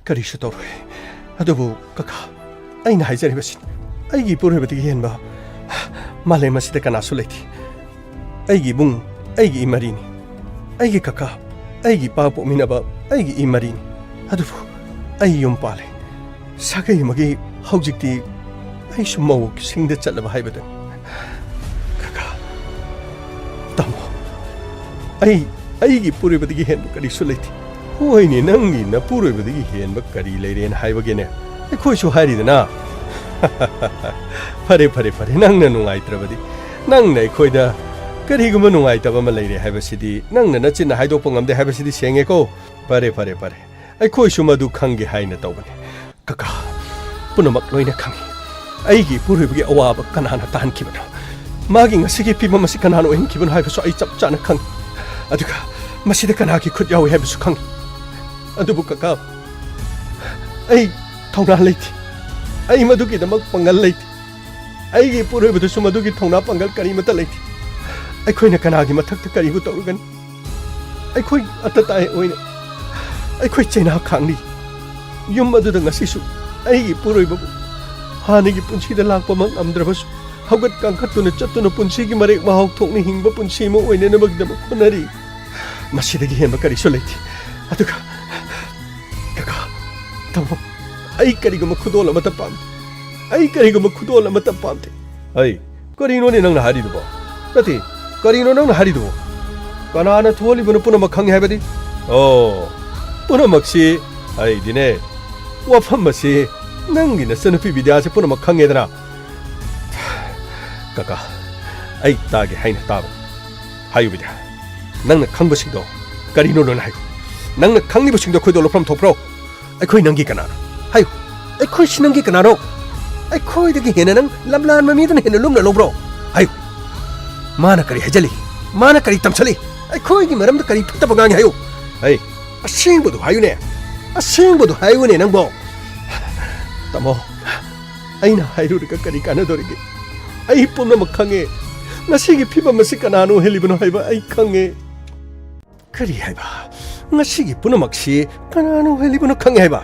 ꯀꯔꯤꯁꯨ ꯇꯧꯔꯣꯏ꯫ ꯑꯗꯨꯕꯨ ꯀꯀꯥ, ꯑꯩꯅ ꯍꯥꯏꯖꯔꯤꯕꯁꯤꯅꯤ, ꯑꯩꯒꯤ ꯏꯄꯨꯔꯣꯏꯕꯗꯒꯤ ꯍꯦꯟꯕ ꯃꯥꯂꯦꯝ ꯑꯁꯤꯗ ꯀꯅꯥꯁꯨ ꯂꯩꯇꯦ꯫ ꯑꯩꯒꯤ ꯏꯕꯨꯡ, ꯑꯩꯒꯤ ꯏꯃꯔꯤꯅꯤ꯫ ꯑꯩꯒꯤ ꯀꯀꯥ, ꯑꯩꯒꯤ ꯏꯄꯥ ꯄꯣꯛꯃꯤꯟꯅꯕ, ꯑꯩꯒꯤ ꯏꯃꯔꯤꯅꯤ꯫ ꯑꯗꯨꯕꯨ ꯑꯩ ꯌꯨꯝ ꯄꯥꯜꯂꯦ꯫ ꯁꯥꯒꯩ ꯑꯃꯒꯤ ꯍꯧꯖꯤꯛꯇꯤ ꯑꯩꯁꯨ ꯃꯧꯁꯤꯡꯗ ꯆꯠꯂꯕ ꯍꯥꯏꯕꯗꯨꯅꯤ꯫ ꯀꯀꯥ, ꯇꯥꯃꯣ, ꯑꯩ, ꯑꯩꯒꯤ ꯄꯨꯔꯣꯏꯕꯗꯒꯤ ꯍꯦꯟꯕ ꯀꯔꯤꯁꯨ ꯂꯩꯇꯦ꯫ ꯍꯣꯏꯅꯦ, ꯅꯪꯒꯤ ꯅꯄꯨꯔꯣꯏꯕꯗꯒꯤ ꯍꯦꯟꯕ ꯀꯔꯤ ꯂꯩꯔꯦꯅ ꯍꯥꯏꯕꯒꯦꯅꯦ? ꯑꯩꯈꯣꯏꯁꯨ ꯍꯥꯏꯔꯤꯗꯅ꯫ ꯐꯔꯦ, ꯐꯔꯦ, ꯐꯔꯦ, ꯅꯪꯅ ꯅꯨꯡꯉꯥꯏꯇ꯭ꯔꯕꯗꯤ꯫ ꯅꯪꯅ ꯑꯩꯈꯣꯏꯗ ꯀꯔꯤꯒꯨꯝꯕ ꯅꯨꯡꯉꯥꯏꯇꯕ ꯑꯃ ꯂꯩꯔꯦ ꯍꯥꯏꯕꯁꯤꯗꯤ ꯅꯪꯅ ꯅꯆꯤꯟꯅ ꯍꯥꯏꯗꯣꯛꯄ ꯉꯝꯗꯦ ꯍꯥꯏꯕꯁꯤꯗꯤ ꯁꯦꯡꯉꯦꯀꯣ꯫ ꯐꯔꯦ, ꯐꯔꯦ, ꯐꯔꯦ꯫ ꯑꯩꯈꯣꯏꯁꯨ ꯃꯗꯨ ꯈꯪꯒꯦ ꯍꯥꯏꯅ ꯇꯧꯕꯅꯤ꯫ ꯀꯀꯥ, ꯄꯨꯝꯅꯃꯛ ꯂꯣꯏꯅ ꯈꯪꯏ꯫ ꯑꯩꯒꯤ ꯏꯄꯨꯔꯣꯏꯕꯒꯤ ꯑꯋꯥꯕ ꯀꯅꯥꯅ ꯇꯥꯍꯟꯈꯤꯕꯅꯣ? ꯃꯥꯒꯤ ꯉꯁꯤꯒꯤ ꯐꯤꯕꯝ ꯑꯁꯤ ꯀꯅꯥꯅ ꯑꯣꯏꯍꯟꯈꯤꯕꯅꯣ ꯍꯥꯏꯕꯁꯨ ꯑꯩ ꯆꯞ ꯆꯥꯅ ꯈꯪꯏ꯫ ꯑꯗꯨꯒ ꯃꯁꯤꯗ ꯀꯅꯥꯒꯤ ꯈꯨꯠ ꯌꯥꯎꯏ ꯍꯥꯏꯕꯁꯨ ꯈꯪꯏ꯫ ꯑꯗꯨꯕꯨ ꯀꯀꯥ, ꯑꯩ ꯊꯧꯅꯥ ꯂꯩꯇꯦ꯫ ꯑꯩ ꯃꯗꯨꯒꯤꯗꯃꯛ ꯄꯥꯡꯒꯜ ꯂꯩꯇꯦ꯫ ꯑꯩꯒꯤ ꯏꯄꯨꯔꯣꯏꯕꯗꯁꯨ ꯃꯗꯨꯒꯤ ꯊꯧꯅꯥ ꯄꯥꯡꯒꯜ ꯀꯔꯤꯃꯠꯇ ꯂꯩꯇꯦ꯫ ꯑꯩꯈꯣꯏꯅ ꯀꯅꯥꯒꯤ ꯃꯊꯛꯇ ꯀꯔꯤꯕꯨ ꯇꯧꯔꯨꯒꯅꯤ? ꯑꯩꯈꯣꯏ ꯑꯇꯇꯥꯏ ꯑꯣꯏꯅ ꯑꯩꯈꯣꯏ ꯆꯩꯅꯥ ꯈꯥꯡꯂꯤ꯫ ꯌꯨꯝ ꯑꯗꯨꯗ ꯉꯁꯤꯁꯨ ꯑꯩꯒꯤ ꯏꯄꯨꯔꯣꯏꯕꯕꯨ ꯍꯥꯟꯅꯒꯤ ꯄꯨꯟꯁꯤꯗ ꯂꯥꯛꯄꯃꯛ ꯉꯝꯗ꯭ꯔꯕꯁꯨ, ꯍꯧꯒꯠ ꯀꯥꯡꯈꯠꯇꯨꯅ ꯆꯠꯇꯨꯅ ꯄꯨꯟꯁꯤꯒꯤ ꯃꯔꯦꯛ ꯃꯍꯥꯎ ꯊꯣꯛꯅ ꯍꯤꯡꯕ ꯄꯨꯟꯁꯤ ꯑꯃ ꯑꯣꯏꯅꯅꯕꯒꯤꯗꯃꯛ ꯍꯣꯠꯅꯔꯤ꯫ ꯃꯁꯤꯗꯒꯤ ꯍꯦꯟꯕ ꯀꯔꯤꯁꯨ ꯂꯩꯇꯦ꯫ ꯑꯗꯨꯒ, ꯀꯀꯥ, ꯇꯥꯃꯣ, ꯑꯩ ꯀꯔꯤꯒꯨꯝꯕ ꯈꯨꯗꯣꯜ ꯑꯃꯠꯇ ꯄꯥꯝꯗꯦ꯫ ꯑꯩ ꯀꯔꯤꯒꯨꯝꯕ ꯈꯨꯗꯣꯜ ꯑꯃꯠꯇ ꯄꯥꯝꯗꯦ꯫ ꯑꯩ, ꯀꯔꯤꯅꯣꯅꯦ ꯅꯪꯅ ꯍꯥꯏꯔꯤꯗꯨꯕꯣ? ꯅꯠꯇꯦ, ꯀꯔꯤꯅꯣ ꯅꯪꯅ ꯍꯥꯏꯔꯤꯗꯨꯕꯣ? ꯀꯅꯥꯅ ꯊꯣꯛꯍꯜꯂꯤꯕꯅꯣ ꯄꯨꯝꯅꯃꯛ ꯈꯪꯉꯤ ꯍꯥꯏꯕꯗꯤ? ꯑꯣ, ꯄꯨꯝꯅꯃꯛꯁꯤ ꯑꯩꯗꯤꯅꯦ, ꯋꯥꯐꯝ ꯑꯁꯤ ꯅꯪꯒꯤ ꯅꯆꯟꯅꯨꯄꯤ ꯕꯤꯗ꯭ꯌꯥꯁꯦ ꯄꯨꯝꯅꯃꯛ ꯈꯪꯉꯦꯗꯅ꯫ ꯀꯀꯥ, ꯑꯩ ꯇꯥꯒꯦ ꯍꯥꯏꯅ ꯇꯥꯕꯅꯤ꯫ ꯍꯥꯏꯌꯨ ꯕꯤꯗ꯭ꯌꯥ, ꯅꯪꯅ ꯈꯪꯕꯁꯤꯡꯗꯣ ꯀꯔꯤꯅꯣ ꯂꯣꯏꯅ ꯍꯥꯏꯌꯨ꯫ ꯅꯪꯅ ꯈꯪꯂꯤꯕꯁꯤꯡꯗꯣ ꯑꯩꯈꯣꯏꯗ ꯂꯧꯐꯝ ꯊꯣꯛꯄ꯭ꯔꯣ? ꯑꯩꯈꯣꯏ ꯅꯪꯒꯤ ꯀꯅꯥꯅꯣ? ꯍꯥꯏꯌꯨ, ꯑꯩꯈꯣꯏꯁꯤ ꯅꯪꯒꯤ ꯀꯅꯥꯅꯣ? ꯑꯩꯈꯣꯏꯗꯒꯤ ꯍꯦꯟꯅ ꯅꯪ ꯂꯝꯂꯥꯟꯕ ꯃꯤꯗꯨꯅ ꯍꯦꯟꯅ ꯂꯨꯝꯅ ꯂꯧꯕ꯭ꯔꯣ? ꯍꯥꯏꯌꯨ꯫ ꯃꯥꯅ ꯀꯔꯤ ꯍꯥꯏꯖꯜꯂꯤ? ꯃꯥꯅ ꯀꯔꯤ ꯇꯝꯁꯜꯂꯤ? ꯑꯩꯈꯣꯏꯒꯤ ꯃꯔꯝꯗ ꯀꯔꯤ ꯐꯠꯇꯕ ꯉꯥꯡꯉꯤ ꯍꯥꯏꯌꯨ꯫ ꯑꯩ ꯑꯁꯦꯡꯕꯗꯨ ꯍꯥꯏꯌꯨꯅꯦ꯫ ꯑꯁꯦꯡꯕꯗꯨ ꯍꯥꯏꯌꯨꯅꯦ ꯅꯪꯕꯣ꯫ ꯇꯥꯃꯣ, ꯑꯩꯅ ꯍꯥꯏꯔꯨꯔꯒ ꯀꯔꯤ ꯀꯥꯟꯅꯗꯣꯔꯤꯒꯦ? ꯑꯩ ꯄꯨꯝꯅꯃꯛ ꯈꯪꯉꯦ꯫ ꯉꯁꯤꯒꯤ ꯐꯤꯕꯝ ꯑꯁꯤ ꯀꯅꯥꯅ ꯑꯣꯏꯍꯜꯂꯤꯕꯅꯣ ꯍꯥꯏꯕ ꯑꯩ ꯈꯪꯉꯦ꯫ ꯀꯔꯤ ꯍꯥꯏꯕ? ꯉꯁꯤꯒꯤ ꯄꯨꯝꯅꯃꯛꯁꯤ ꯀꯅꯥꯅ ꯑꯣꯏꯍꯜꯂꯤꯕꯅꯣ ꯈꯪꯉꯦ ꯍꯥꯏꯕ?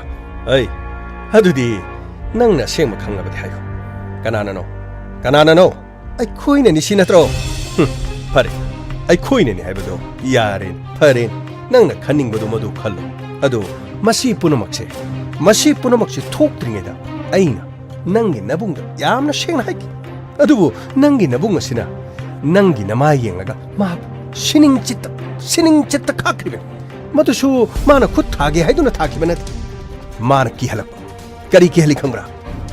ꯑꯩ, ꯑꯗꯨꯗꯤ ꯅꯪꯅ ꯑꯁꯦꯡꯕ ꯈꯪꯂꯕꯗꯤ ꯍꯥꯏꯌꯨ꯫ ꯀꯅꯥꯅꯅꯣ? ꯀꯅꯥꯅꯅꯣ? ꯑꯩꯈꯣꯏꯅꯅꯤ ꯁꯤ ꯅꯠꯇ꯭ꯔꯣ? ꯍꯨꯝ, ꯐꯔꯦ, ꯑꯩꯈꯣꯏꯅꯅꯤ ꯍꯥꯏꯕꯗꯣ ꯌꯥꯔꯦ, ꯐꯔꯦ, ꯅꯪꯅ ꯈꯟꯅꯤꯡꯕꯗꯨ ꯃꯗꯨ ꯈꯜꯂꯣ꯫ ꯑꯗꯨ ꯃꯁꯤ ꯄꯨꯝꯅꯃꯛꯁꯦ, ꯃꯁꯤ ꯄꯨꯝꯅꯃꯛꯁꯦ ꯊꯣꯛꯇ꯭ꯔꯤꯉꯩꯗ ꯑꯩꯅ ꯅꯪꯒꯤ ꯅꯕꯨꯡꯗ ꯌꯥꯝꯅ ꯁꯦꯡꯅ ꯍꯥꯏꯈꯤ꯫ ꯑꯗꯨꯕꯨ ꯅꯪꯒꯤ ꯅꯕꯨꯡ ꯑꯁꯤꯅ ꯅꯪꯒꯤ ꯅꯃꯥꯏ ꯌꯦꯡꯂꯒ ꯃꯍꯥꯛ ꯁꯤꯅꯤꯡ ꯆꯤꯠꯇ, ꯁꯤꯅꯤꯡ ꯆꯤꯠꯇ ꯈꯥꯛꯈ꯭ꯔꯤꯕꯅꯤ꯫ ꯃꯗꯨꯁꯨ ꯃꯥꯅ ꯈꯨꯠ ꯊꯥꯒꯦ ꯍꯥꯏꯗꯨꯅ ꯊꯥꯈꯤꯕ ꯅꯠꯇꯦ꯫ ꯃꯥꯅ ꯀꯤꯍꯜꯂꯛꯄ꯫ ꯀꯔꯤ ꯀꯤꯍꯜꯂꯤ ꯈꯪꯕ꯭ꯔꯥ?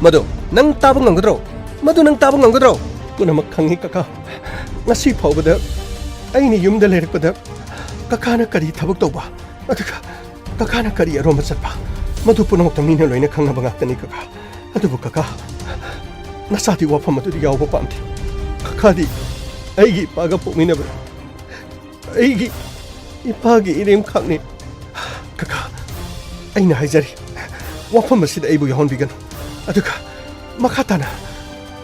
ꯃꯗꯨ ꯅꯪ ꯇꯥꯕ ꯉꯝꯒꯗ꯭ꯔꯣ? ꯃꯗꯨ ꯅꯪ ꯇꯥꯕ ꯉꯝꯒꯗ꯭ꯔꯣ? ꯄꯨꯝꯅꯃꯛ ꯈꯪꯉꯤ, ꯀꯀꯥ꯫ ꯉꯁꯤ ꯐꯥꯎꯕꯗ ꯑꯩꯅ ꯌꯨꯝꯗ ꯂꯩꯔꯛꯄꯗ ꯀꯀꯥꯅ ꯀꯔꯤ ꯊꯕꯛ ꯇꯧꯕ, ꯑꯗꯨꯒ ꯀꯀꯥꯅ ꯀꯔꯤ ꯑꯔꯣꯝꯕ ꯆꯠꯄ, ꯃꯗꯨ ꯄꯨꯝꯅꯃꯛꯇ ꯃꯤꯅ ꯂꯣꯏꯅ ꯈꯪꯅꯕ ꯉꯥꯛꯇꯅꯤ, ꯀꯀꯥ꯫ ꯑꯗꯨꯕꯨ ꯀꯀꯥ, ꯅꯆꯥꯗꯤ ꯋꯥꯐꯝ ꯑꯗꯨꯗ ꯌꯥꯎꯕ ꯄꯥꯝꯗꯦ꯫ ꯀꯀꯥꯗꯤ ꯑꯩꯒꯤ ꯏꯄꯥꯒ ꯄꯣꯛꯃꯤꯟꯅꯕ, ꯑꯩꯒꯤ ꯏꯄꯥꯒꯤ ꯏꯔꯦꯝꯈꯥꯛꯅꯤ꯫ ꯀꯀꯥ, ꯑꯩꯅ ꯍꯥꯏꯖꯔꯤ, ꯋꯥꯐꯝ ꯑꯁꯤꯗ ꯑꯩꯕꯨ ꯌꯥꯎꯍꯟꯕꯤꯒꯅꯨ꯫ ꯑꯗꯨꯒ ꯃꯈꯥ ꯇꯥꯅ,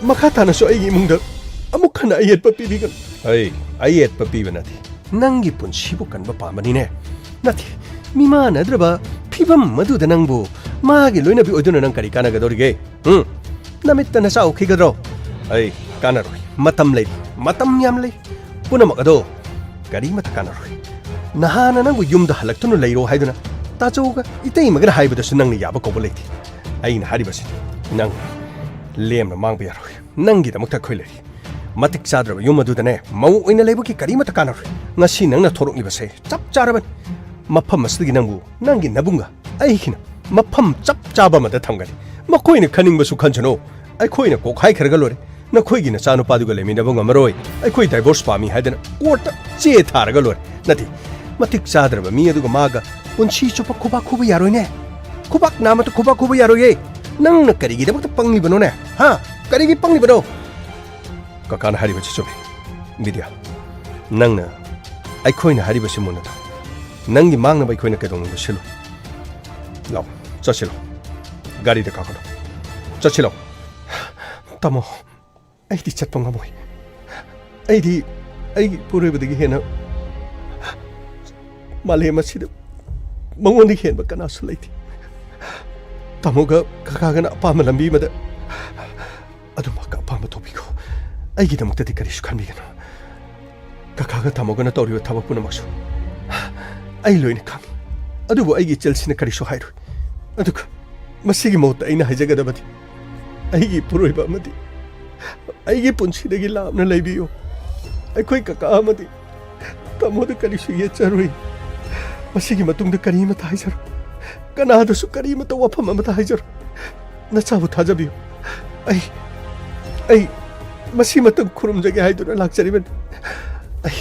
ꯃꯈꯥ ꯇꯥꯅꯁꯨ ꯑꯩꯒꯤ ꯏꯃꯨꯡꯗ ꯑꯃꯨꯛ ꯍꯟꯅ ꯑꯌꯦꯠꯄ ꯄꯤꯕꯤꯒꯅꯨ꯫ ꯑꯩ ꯑꯌꯦꯠꯄ ꯄꯤꯕ ꯅꯠꯇꯦ꯫ ꯅꯪꯒꯤ ꯄꯨꯟꯁꯤꯕꯨ ꯀꯟꯕ ꯄꯥꯝꯕꯅꯤꯅꯦ꯫ ꯅꯠꯇꯦ, ꯃꯤꯃꯥꯟꯅꯗ꯭ꯔꯕ ꯐꯤꯕꯝ ꯑꯗꯨꯗ ꯅꯪꯕꯨ ꯃꯥꯒꯤ ꯂꯣꯏꯅꯕꯤ ꯑꯣꯏꯗꯨꯅ ꯅꯪ ꯀꯔꯤ ꯀꯥꯟꯅꯒꯗꯧꯔꯤꯒꯦ? ꯎꯝ? ꯅꯃꯤꯠꯇ ꯅꯆꯥ ꯎꯈꯤꯒꯗ꯭ꯔꯣ? ꯑꯩ ꯀꯥꯟꯅꯔꯣꯏ꯫ ꯃꯇꯝ ꯂꯩꯔꯤ꯫ ꯃꯇꯝ ꯌꯥꯝ ꯂꯩ꯫ ꯄꯨꯝꯅꯃꯛ ꯑꯗꯣ ꯀꯔꯤꯃꯠꯇ ꯀꯥꯟꯅꯔꯣꯏ꯫ ꯅꯍꯥꯟꯅ ꯅꯪꯕꯨ ꯌꯨꯝꯗ ꯍꯜꯂꯛꯇꯨꯅ ꯂꯩꯔꯣ ꯍꯥꯏꯗꯨꯅ ꯇꯥꯆꯧꯒ ꯏꯇꯩꯃꯒꯅ ꯍꯥꯏꯕꯗꯁꯨ ꯅꯪꯅ ꯌꯥꯕ ꯀꯧꯕ ꯂꯩꯇꯦ꯫ ꯑꯩꯅ ꯍꯥꯏꯔꯤꯕꯁꯤꯅꯤ, ꯅꯪ ꯂꯦꯝꯅ ꯃꯥꯡꯕ ꯌꯥꯔꯣꯏ꯫ ꯅꯪꯒꯤꯗꯃꯛꯇ ꯑꯩꯈꯣꯏ ꯂꯩꯔꯤ꯫ ꯃꯇꯤꯛ ꯆꯥꯗ꯭ꯔꯕ ꯌꯨꯝ ꯑꯗꯨꯗꯅꯦ, ꯃꯧ ꯑꯣꯏꯅ ꯂꯩꯕꯒꯤ ꯀꯔꯤꯃꯠꯇ ꯀꯥꯟꯅꯔꯣꯏ꯫ ꯉꯁꯤ ꯅꯪꯅ ꯊꯣꯔꯛꯂꯤꯕꯁꯦ ꯆꯞ ꯆꯥꯔꯕꯅꯤ꯫ ꯃꯐꯝ ꯑꯁꯤꯗꯒꯤ ꯅꯪꯕꯨ ꯅꯪꯒꯤ ꯅꯕꯨꯡꯒ ꯑꯩꯒꯤꯅ ꯃꯐꯝ ꯆꯞ ꯆꯥꯕ ꯑꯃꯗ ꯊꯝꯒꯅꯤ꯫ ꯃꯈꯣꯏꯅ ꯈꯟꯅꯤꯡꯕꯁꯨ ꯈꯟꯁꯅꯨ, ꯑꯩꯈꯣꯏꯅ ꯀꯣꯛ ꯍꯥꯏꯈ꯭ꯔꯒ ꯂꯣꯏꯔꯦ꯫ ꯅꯈꯣꯏꯒꯤ ꯅꯆꯥꯅꯨꯄꯥꯗꯨꯒ ꯂꯩꯃꯤꯟꯅꯕ ꯉꯝꯃꯔꯣꯏ, ꯑꯩꯈꯣꯏ divorce ꯄꯥꯝꯃꯤ ꯍꯥꯏꯗꯅ courtꯇ ꯆꯦ ꯊꯥꯔꯒ ꯂꯣꯏꯔꯦ꯫ ꯅꯠꯇꯦ, ꯃꯇꯤꯛ ꯆꯥꯗ꯭ꯔꯕ ꯃꯤ ꯑꯗꯨꯒ ꯃꯥꯒ ꯄꯨꯟꯁꯤ ꯆꯨꯞꯄ ꯈꯨꯕꯥꯛ ꯈꯨꯕ ꯌꯥꯔꯣꯏꯅꯦ꯫ ꯈꯨꯕꯥꯛ ꯅꯥꯝꯃꯇ ꯈꯨꯕꯥꯛ ꯈꯨꯕ ꯌꯥꯔꯣꯏꯌꯦ꯫ ꯅꯪꯅ ꯀꯔꯤꯒꯤꯗꯃꯛꯇ ꯄꯪꯂꯤꯕꯅꯣꯅꯦ? ꯍꯥ? ꯀꯔꯤꯒꯤ ꯄꯪꯂꯤꯕꯅꯣ? ꯀꯀꯥꯅ ꯍꯥꯏꯔꯤꯕꯁꯤ ꯆꯨꯝꯃꯤ꯫ ꯕꯤꯗ꯭ꯌꯥ, ꯅꯪꯅ ꯑꯩꯈꯣꯏꯅ ꯍꯥꯏꯔꯤꯕꯁꯤ ꯃꯨꯟꯅ ꯇꯥꯎ꯫ ꯅꯪꯒꯤ ꯃꯥꯡꯅꯕ ꯑꯩꯈꯣꯏꯅ ꯀꯩꯗꯧꯅꯨꯡꯗ ꯁꯤꯜꯂꯣꯏ꯫ ꯂꯥꯎ, ꯆꯠꯁꯤ ꯂꯥꯎ꯫ ꯒꯥꯔꯤꯗ ꯀꯥꯈꯠꯂꯣ꯫ ꯆꯠꯁꯤ ꯂꯥꯎ꯫ ꯇꯥꯃꯣ, ꯑꯩꯗꯤ ꯆꯠꯄ ꯉꯝꯃꯣꯏ꯫ ꯑꯩꯗꯤ ꯑꯩꯒꯤ ꯏꯄꯨꯔꯣꯏꯕꯗꯒꯤ ꯍꯦꯟꯅ ꯃꯥꯂꯦꯝ ꯑꯁꯤꯗ ꯃꯉꯣꯟꯗꯒꯤ ꯍꯦꯟꯕ ꯀꯅꯥꯁꯨ ꯂꯩꯇꯦ꯫ ꯇꯥꯃꯣꯒ ꯀꯀꯥꯒꯅ ꯑꯄꯥꯝꯕ ꯂꯝꯕꯤ ꯑꯃꯗ ꯑꯗꯨꯃꯛ ꯑꯄꯥꯝꯕ ꯇꯧꯕꯤꯈꯣ꯫ ꯑꯩꯒꯤꯗꯃꯛꯇꯗꯤ ꯀꯔꯤꯁꯨ ꯈꯟꯕꯤꯒꯅꯨ꯫ ꯀꯀꯥꯒ ꯇꯥꯃꯣꯒꯅ ꯇꯧꯔꯤꯕ ꯊꯕꯛ ꯄꯨꯝꯅꯃꯛꯁꯨ ꯑꯩ ꯂꯣꯏꯅ ꯈꯪꯏ꯫ ꯑꯗꯨꯕꯨ ꯑꯩꯒꯤ ꯏꯆꯜꯁꯤꯅ ꯀꯔꯤꯁꯨ ꯍꯥꯏꯔꯣꯏ꯫ ꯑꯗꯨꯒ ꯃꯁꯤꯒꯤ ꯃꯍꯨꯠꯇ ꯑꯩꯅ ꯍꯥꯏꯖꯒꯗꯕꯗꯤ, ꯑꯩꯒꯤ ꯏꯄꯨꯔꯣꯏꯕ ꯑꯃꯗꯤ ꯑꯩꯒꯤ ꯄꯨꯟꯁꯤꯗꯒꯤ ꯂꯥꯞꯅ ꯂꯩꯕꯤꯌꯨ꯫ ꯑꯩꯈꯣꯏ ꯀꯀꯥ ꯑꯃꯗꯤ ꯇꯥꯃꯣꯗ ꯀꯔꯤꯁꯨ ꯌꯦꯠꯆꯔꯨꯏ꯫ ꯃꯁꯤꯒꯤ ꯃꯇꯨꯡꯗ ꯀꯔꯤꯃꯠꯇ ꯍꯥꯏꯖꯔꯨ꯫ ꯀꯅꯥꯗꯁꯨ ꯀꯔꯤꯃꯠꯇ ꯋꯥꯐꯝ ꯑꯃꯠꯇ ꯍꯥꯏꯖꯔꯨ꯫ ꯅꯆꯥꯕꯨ ꯊꯥꯖꯕꯤꯌꯨ꯫ ꯑꯩ, ꯑꯩ ꯃꯁꯤꯃꯇꯪ ꯈꯨꯔꯨꯝꯖꯒꯦ ꯍꯥꯏꯗꯨꯅ ꯂꯥꯛꯆꯔꯤꯕꯅꯤ꯫ ꯑꯩ,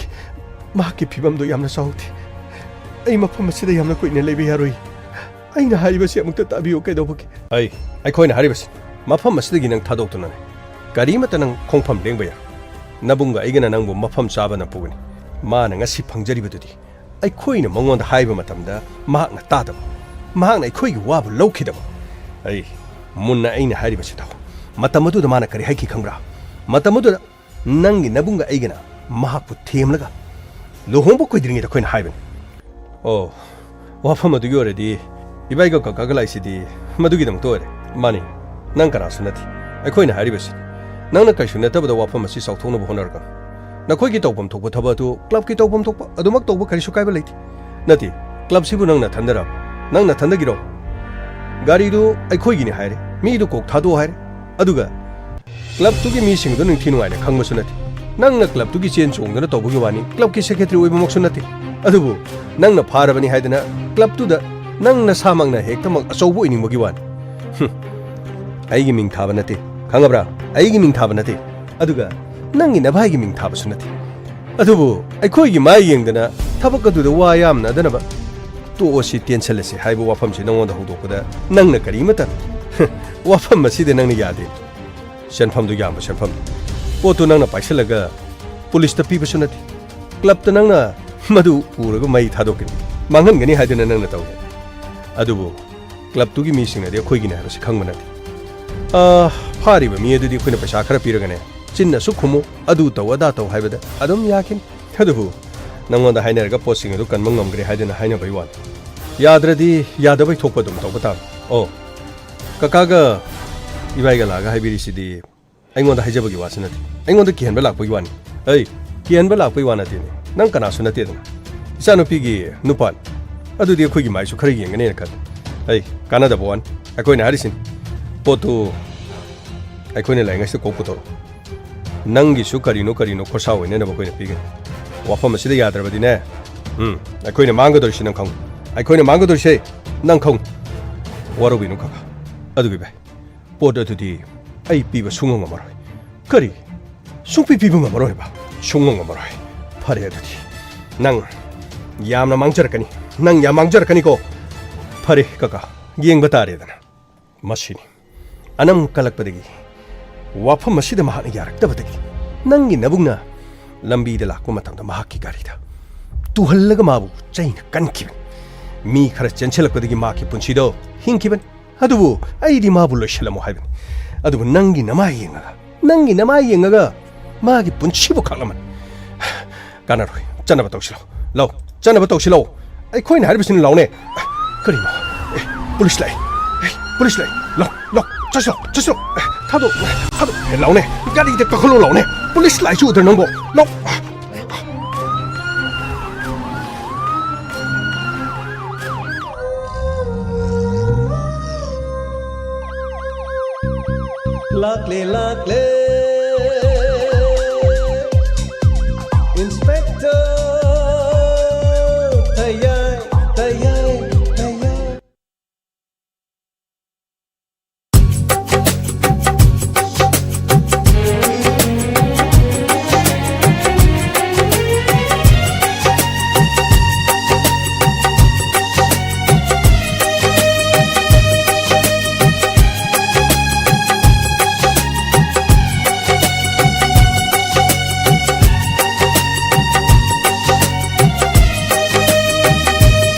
ꯃꯍꯥꯛꯀꯤ ꯐꯤꯕꯝꯗꯨ ꯌꯥꯝꯅ ꯆꯥꯎꯗꯦ꯫ ꯑꯩ ꯃꯐꯝ ꯑꯁꯤꯗ ꯌꯥꯝꯅ ꯀꯨꯏꯅ ꯂꯩꯕ ꯌꯥꯔꯣꯏ꯫ ꯑꯩꯅ ꯍꯥꯏꯔꯤꯕꯁꯤ ꯑꯃꯨꯛꯇ ꯇꯥꯕꯤꯌꯨ, ꯀꯩꯗꯧꯕꯒꯦ? ꯑꯩ, ꯑꯩꯈꯣꯏꯅ ꯍꯥꯏꯔꯤꯕꯁꯤ ꯃꯐꯝ ꯑꯁꯤꯗꯒꯤ ꯅꯪ ꯊꯥꯗꯣꯛꯇꯨꯅꯅꯦ꯫ ꯀꯔꯤꯃꯠꯇ ꯅꯪ ꯈꯣꯡꯐꯝ ꯂꯦꯡꯕ ꯌꯥꯔꯣꯏ꯫ ꯅꯕꯨꯡꯒ ꯑꯩꯒꯅ ꯅꯪꯕꯨ ꯃꯐꯝ ꯆꯥꯕꯅ ꯄꯨꯒꯅꯤ꯫ ꯃꯥꯅ ꯉꯁꯤ ꯐꯪꯖꯔꯤꯕꯗꯨꯗꯤ ꯑꯩꯈꯣꯏꯅ ꯃꯉꯣꯟꯗ ꯍꯥꯏꯕ ꯃꯇꯝꯗ ꯃꯍꯥꯛꯅ ꯇꯥꯗꯕ, ꯃꯍꯥꯛꯅ ꯑꯩꯈꯣꯏꯒꯤ ꯋꯥꯕꯨ ꯂꯧꯈꯤꯗꯕ꯫ ꯑꯩ, ꯃꯨꯟꯅ ꯑꯩꯅ ꯍꯥꯏꯔꯤꯕꯁꯤ ꯇꯥꯎ꯫ ꯃꯇꯝ ꯑꯗꯨꯗ ꯃꯥꯅ ꯀꯔꯤ ꯍꯥꯏꯈꯤ ꯈꯪꯕ꯭ꯔꯥ? ꯃꯇꯝ ꯑꯗꯨꯗ ꯅꯪꯒꯤ ꯅꯕꯨꯡꯒ ꯑꯩꯒꯅ ꯃꯍꯥꯛꯄꯨ ꯊꯦꯝꯂꯒ ꯂꯨꯍꯣꯡꯕ ꯀꯨꯏꯗ꯭ꯔꯤꯉꯩꯗ ꯑꯩꯈꯣꯏꯅ ꯍꯥꯏꯕꯅꯤ꯫ ꯑꯣ, ꯋꯥꯐꯝ ꯑꯗꯨꯒꯤ ꯑꯣꯏꯔꯗꯤ ꯏꯕꯥꯏꯒ ꯀꯀꯥꯒ ꯂꯥꯛꯏꯁꯤꯗꯤ ꯃꯗꯨꯒꯤꯗꯃꯛꯇ ꯑꯣꯏꯔꯦ꯫ ꯃꯥꯅꯤ, ꯅꯪ ꯀꯅꯥꯁꯨ ꯅꯠꯇꯦ, ꯑꯩꯈꯣꯏꯅ ꯍꯥꯏꯔꯤꯕꯁꯤꯅꯤ꯫ ꯅꯪꯅ ꯀꯩꯁꯨ ꯅꯠꯇꯕꯗ ꯋꯥꯐꯝ ꯑꯁꯤ ꯆꯥꯎꯊꯣꯛꯅꯕ ꯍꯣꯠꯅꯔꯛꯀꯅꯨ꯫ ꯅꯈꯣꯏꯒꯤ ꯇꯧꯐꯝ ꯊꯣꯛꯄ ꯊꯕꯛ ꯑꯗꯨ clubꯀꯤ ꯇꯧꯐꯝ ꯊꯣꯛꯄ ꯑꯗꯨꯃꯛ ꯇꯧꯕ ꯀꯔꯤꯁꯨ ꯀꯥꯏꯕ ꯂꯩꯇꯦ꯫ ꯅꯠꯇꯦ, clubꯁꯤꯕꯨ ꯅꯪ ꯅꯊꯟꯗꯔꯕ? ꯅꯪ ꯅꯊꯟꯗꯒꯤꯔꯣ? ꯒꯥꯔꯤꯗꯨ ꯑꯩꯈꯣꯏꯒꯤꯅꯤ ꯍꯥꯏꯔꯦ, ꯃꯤꯗꯨ ꯀꯣꯛ ꯊꯥꯗꯣꯛꯑꯣ ꯍꯥꯏꯔꯦ, ꯑꯗꯨꯒ clubꯇꯨꯒꯤ ꯃꯤꯁꯤꯡꯗꯨ ꯅꯤꯡꯊꯤ ꯅꯨꯡꯉꯥꯏꯅ ꯈꯪꯕꯁꯨ ꯅꯠꯇꯦ꯫ ꯅꯪꯅ clubꯇꯨꯒꯤ ꯆꯦꯟ ꯆꯣꯡꯗꯨꯅ ꯇꯧꯕꯒꯤ ꯋꯥꯅꯤ, clubꯀꯤ secretary ꯑꯣꯏꯕꯃꯛꯁꯨ ꯅꯠꯇꯦ꯫ ꯑꯗꯨꯕꯨ ꯅꯪꯅ ꯐꯥꯔꯕꯅꯤ ꯍꯥꯏꯗꯅ clubꯇꯨꯗ ꯅꯪ ꯅꯁꯥꯃꯛꯅ ꯍꯦꯛꯇꯃꯛ ꯑꯆꯧꯕ ꯑꯣꯏꯅꯤꯡꯕꯒꯤ ꯋꯥꯅꯤ꯫ ꯍꯨꯝ꯫ ꯑꯩꯒꯤ ꯃꯤꯡ ꯊꯥꯕ ꯅꯠꯇꯦ, ꯈꯪꯉꯕ꯭ꯔꯥ? ꯑꯩꯒꯤ ꯃꯤꯡ ꯊꯥꯕ ꯅꯠꯇꯦ꯫ ꯑꯗꯨꯒ ꯅꯪꯒꯤ ꯅꯚꯥꯏꯒꯤ ꯃꯤꯡ ꯊꯥꯕꯁꯨ ꯅꯠꯇꯦ꯫ ꯑꯗꯨꯕꯨ ꯑꯩꯈꯣꯏꯒꯤ ꯃꯥꯏ ꯌꯦꯡꯗꯅ ꯊꯕꯛ ꯑꯗꯨꯗ ꯋꯥ ꯌꯥꯝꯅꯗꯅꯕ ꯇꯣꯛꯑꯁꯤ, ꯇꯦꯟꯁꯜꯂꯁꯤ ꯍꯥꯏꯕ ꯋꯥꯐꯝꯁꯤ ꯅꯉꯣꯟꯗ ꯍꯧꯗꯣꯛꯄꯗ ꯅꯪꯅ ꯀꯔꯤꯃꯇ ꯋꯥꯐꯝ ꯑꯁꯤꯗ ꯅꯪꯅ ꯌꯥꯗꯦ꯫ ꯁꯦꯟꯐꯝꯗꯨ ꯌꯥꯝꯕ ꯁꯦꯟꯐꯝ꯫ ꯄꯣꯠꯇꯨ ꯅꯪꯅ ꯄꯥꯏꯁꯤꯜꯂꯒ ꯄꯨꯂꯤꯁꯇ ꯄꯤꯕꯁꯨ ꯅꯠꯇꯦ꯫ ꯀ꯭ꯂꯕꯇ ꯅꯪꯅ ꯃꯗꯨ ꯎꯔꯒ ꯃꯩ ꯊꯥꯗꯣꯛꯀꯅꯤ꯫ ꯃꯥꯡꯍꯟꯒꯅꯤ ꯍꯥꯏꯗꯨꯅ ꯅꯪꯅ ꯇꯧꯏ꯫ ꯑꯗꯨꯕꯨ ꯀ꯭ꯂꯕꯇꯨꯒꯤ ꯃꯤꯁꯤꯡꯅꯗꯤ ꯑꯩꯈꯣꯏꯒꯤꯅꯤ ꯍꯥꯏꯕꯁꯤ ꯈꯪꯕ ꯅꯠꯇꯦ꯫ ꯑꯥ, ꯐꯥꯔꯤꯕ ꯃꯤ ꯑꯗꯨꯗꯤ ꯑꯩꯈꯣꯏꯅ ꯄꯩꯁꯥ ꯈꯔ ꯄꯤꯔꯒꯅꯦ, ꯆꯤꯟꯅ ꯑꯁꯨꯛ ꯈꯨꯝꯃꯨ, ꯑꯗꯨ ꯇꯧ, ꯑꯗꯥ ꯇꯧ ꯍꯥꯏꯕꯗ ꯑꯗꯨꯝ ꯌꯥꯈꯤꯅꯤ꯫ ꯑꯗꯨꯕꯨ ꯅꯪꯉꯣꯟꯗ ꯍꯥꯏꯅꯔꯒ ꯄꯣꯠꯁꯤꯡ ꯑꯗꯨ ꯀꯟꯕ ꯉꯝꯈ꯭ꯔꯦ ꯍꯥꯏꯗꯨꯅ ꯍꯥꯏꯅꯕꯩ ꯋꯥꯅꯤ꯫ ꯌꯥꯗ꯭ꯔꯗꯤ ꯌꯥꯗꯕꯩ ꯊꯣꯛꯄ ꯑꯗꯨꯝ ꯇꯧꯕ ꯇꯥꯕꯅꯤ꯫ ꯑꯣ, ꯀꯀꯥꯒ ꯏꯕꯥꯏꯒ ꯂꯥꯛꯑꯒ ꯍꯥꯏꯕꯤꯔꯤꯁꯤꯗꯤ ꯑꯩꯉꯣꯟꯗ ꯍꯥꯏꯖꯕꯒꯤ ꯋꯥꯁꯨ ꯅꯠꯇꯦ꯫ ꯑꯩꯉꯣꯟꯗ ꯀꯤꯍꯟꯕ ꯂꯥꯛꯄꯒꯤ ꯋꯥꯅꯤ꯫ ꯑꯩ ꯀꯤꯍꯟꯕ ꯂꯥꯛꯄꯒꯤ ꯋꯥ ꯅꯠꯇꯦꯅꯦ꯫ ꯅꯪ ꯀꯅꯥꯁꯨ ꯅꯠꯇꯦꯗꯅ꯫ ꯏꯆꯥꯅꯨꯄꯤꯒꯤ ꯅꯨꯄꯥꯅꯤ꯫ ꯑꯗꯨꯗꯤ ꯑꯩꯈꯣꯏꯒꯤ ꯃꯥꯏꯁꯨ ꯈꯔ ꯌꯦꯡꯒꯅꯦꯅ ꯈꯜꯂꯤ꯫ ꯑꯩ ꯀꯥꯟꯅꯗꯕ ꯋꯥꯅꯤ꯫ ꯑꯩꯈꯣꯏꯅ ꯍꯥꯏꯔꯤꯁꯤꯅꯤ꯫ ꯄꯣꯠꯇꯨ ꯑꯩꯈꯣꯏꯅ ꯂꯥꯏꯔꯤꯉꯩꯁꯤꯗ ꯀꯣꯛ ꯄꯨꯊꯣꯔꯛꯑꯣ꯫ ꯅꯪꯒꯤꯁꯨ ꯀꯔꯤꯅꯣ ꯀꯔꯤꯅꯣ ꯈꯣꯔꯁꯥ ꯑꯣꯏꯅꯅꯕ ꯑꯩꯈꯣꯏꯅ ꯄꯤꯒꯅꯤ꯫ ꯋꯥꯐꯝ ꯑꯁꯤꯗ ꯌꯥꯗ꯭ꯔꯕꯗꯤꯅꯦ, ꯎꯝ, ꯑꯩꯈꯣꯏꯅ ꯃꯥꯡꯒꯗꯧꯔꯤꯁꯤ ꯅꯪ ꯈꯪꯉꯨ꯫ ꯑꯩꯈꯣꯏꯅ ꯃꯥꯡꯒꯗꯧꯔꯤꯁꯦ ꯅꯪ ꯈꯪꯉꯨ꯫ ꯋꯥꯔꯧꯕꯤꯅꯨ ꯀꯀꯥ꯫ ꯑꯗꯨꯒꯤ ꯚꯥꯏ, ꯄꯣꯠ ꯑꯗꯨꯗꯤ ꯑꯩ ꯄꯤꯕ ꯁꯨꯡꯉꯝ ꯉꯝꯃꯔꯣꯏ꯫ ꯀꯔꯤ? ꯁꯨꯡꯄꯤ ꯄꯤꯕ ꯉꯝꯃꯔꯣꯏꯕ? ꯁꯨꯡꯉꯝ ꯉꯝꯃꯔꯣꯏ꯫ ꯐꯔꯦ ꯑꯗꯨꯗꯤ꯫ ꯅꯪ ꯌꯥꯝꯅ ꯃꯥꯡꯖꯔꯛꯀꯅꯤ꯫ ꯅꯪ ꯌꯥꯝ ꯃꯥꯡꯖꯔꯛꯀꯅꯤꯀꯣ꯫ ꯐꯔꯦ ꯀꯀꯥ, ꯌꯦꯡꯕ ꯇꯥꯔꯦꯗꯅ꯫ ꯃꯁꯤꯅꯤ꯫ ꯑꯅꯝ ꯀꯜꯂꯛꯄꯗꯒꯤ, ꯋꯥꯐꯝ ꯑꯁꯤꯗ ꯃꯍꯥꯛꯅ ꯌꯥꯔꯛꯇꯕꯗꯒꯤ, ꯅꯪꯒꯤ ꯅꯕꯨꯡꯅ ꯂꯝꯕꯤꯗ ꯂꯥꯛꯄ ꯃꯇꯝꯗ ꯃꯍꯥꯛꯀꯤ ꯒꯥꯔꯤꯗ ꯇꯨꯍꯜꯂꯒ ꯃꯥꯕꯨ ꯆꯩꯅ ꯀꯟꯈꯤꯕꯅꯤ꯫ ꯃꯤ ꯈꯔ ꯆꯦꯟꯁꯤꯜꯂꯛꯄꯗꯒꯤ ꯃꯍꯥꯛꯀꯤ ꯄꯨꯟꯁꯤꯗꯣ ꯍꯤꯡꯈꯤꯕꯅꯤ꯫ ꯑꯗꯨꯕꯨ ꯑꯩꯗꯤ ꯃꯥꯕꯨ ꯂꯣꯏꯁꯤꯜꯂꯝꯃꯣ ꯍꯥꯏꯕꯅꯤ꯫ ꯑꯗꯨꯕꯨ ꯅꯪꯒꯤ ꯅꯃꯥꯏ ꯌꯦꯡꯉꯒ, ꯅꯪꯒꯤ ꯅꯃꯥꯏ ꯌꯦꯡꯉꯒ ꯃꯥꯒꯤ ꯄꯨꯟꯁꯤꯕꯨ ꯈꯥꯛꯂꯝꯃꯅꯤ꯫ ꯀꯥꯟꯅꯔꯣꯏ꯫ ꯆꯠꯅꯕ ꯇꯧꯁꯤꯜꯂꯣ꯫ ꯂꯧ꯫ ꯆꯠꯅꯕ ꯇꯧꯁꯤꯜꯂꯣ꯫ ꯑꯩꯈꯣꯏꯅ ꯍꯥꯏꯔꯤꯕꯁꯤꯅ ꯂꯧꯅꯦ꯫ ꯀꯔꯤꯅꯣ? ꯑꯦ, ꯄꯨꯂꯤꯁ ꯂꯥꯛꯑꯦ꯫ ꯑꯦ, ꯄꯨꯂꯤꯁ ꯂꯥꯛꯑꯦ꯫ ꯂꯧ, ꯂꯧ꯫ ꯆꯠꯁꯤꯜꯂꯣ, ꯆꯠꯁꯤꯜꯂꯣ꯫ ꯑꯦ, ꯊꯥꯗꯣꯛ, ꯊꯥꯗꯣꯛ꯫ ꯑꯦ, ꯂꯧꯅꯦ꯫ ꯒꯥꯔꯤꯗ ꯀꯥꯈꯠꯂꯣ ꯂꯧꯅꯦ꯫ ꯄꯨꯂꯤꯁ ꯂꯥꯛꯏꯁꯤ ꯎꯗ꯭ꯔ ꯅꯪꯕꯣ? ꯂꯧ꯫ ꯂꯥꯛꯂꯦ, ꯂꯥꯛꯂꯦ꯫ Inspector ꯇꯌꯥꯏ, ꯇꯌꯥꯏ, ꯇꯌꯥꯏ꯫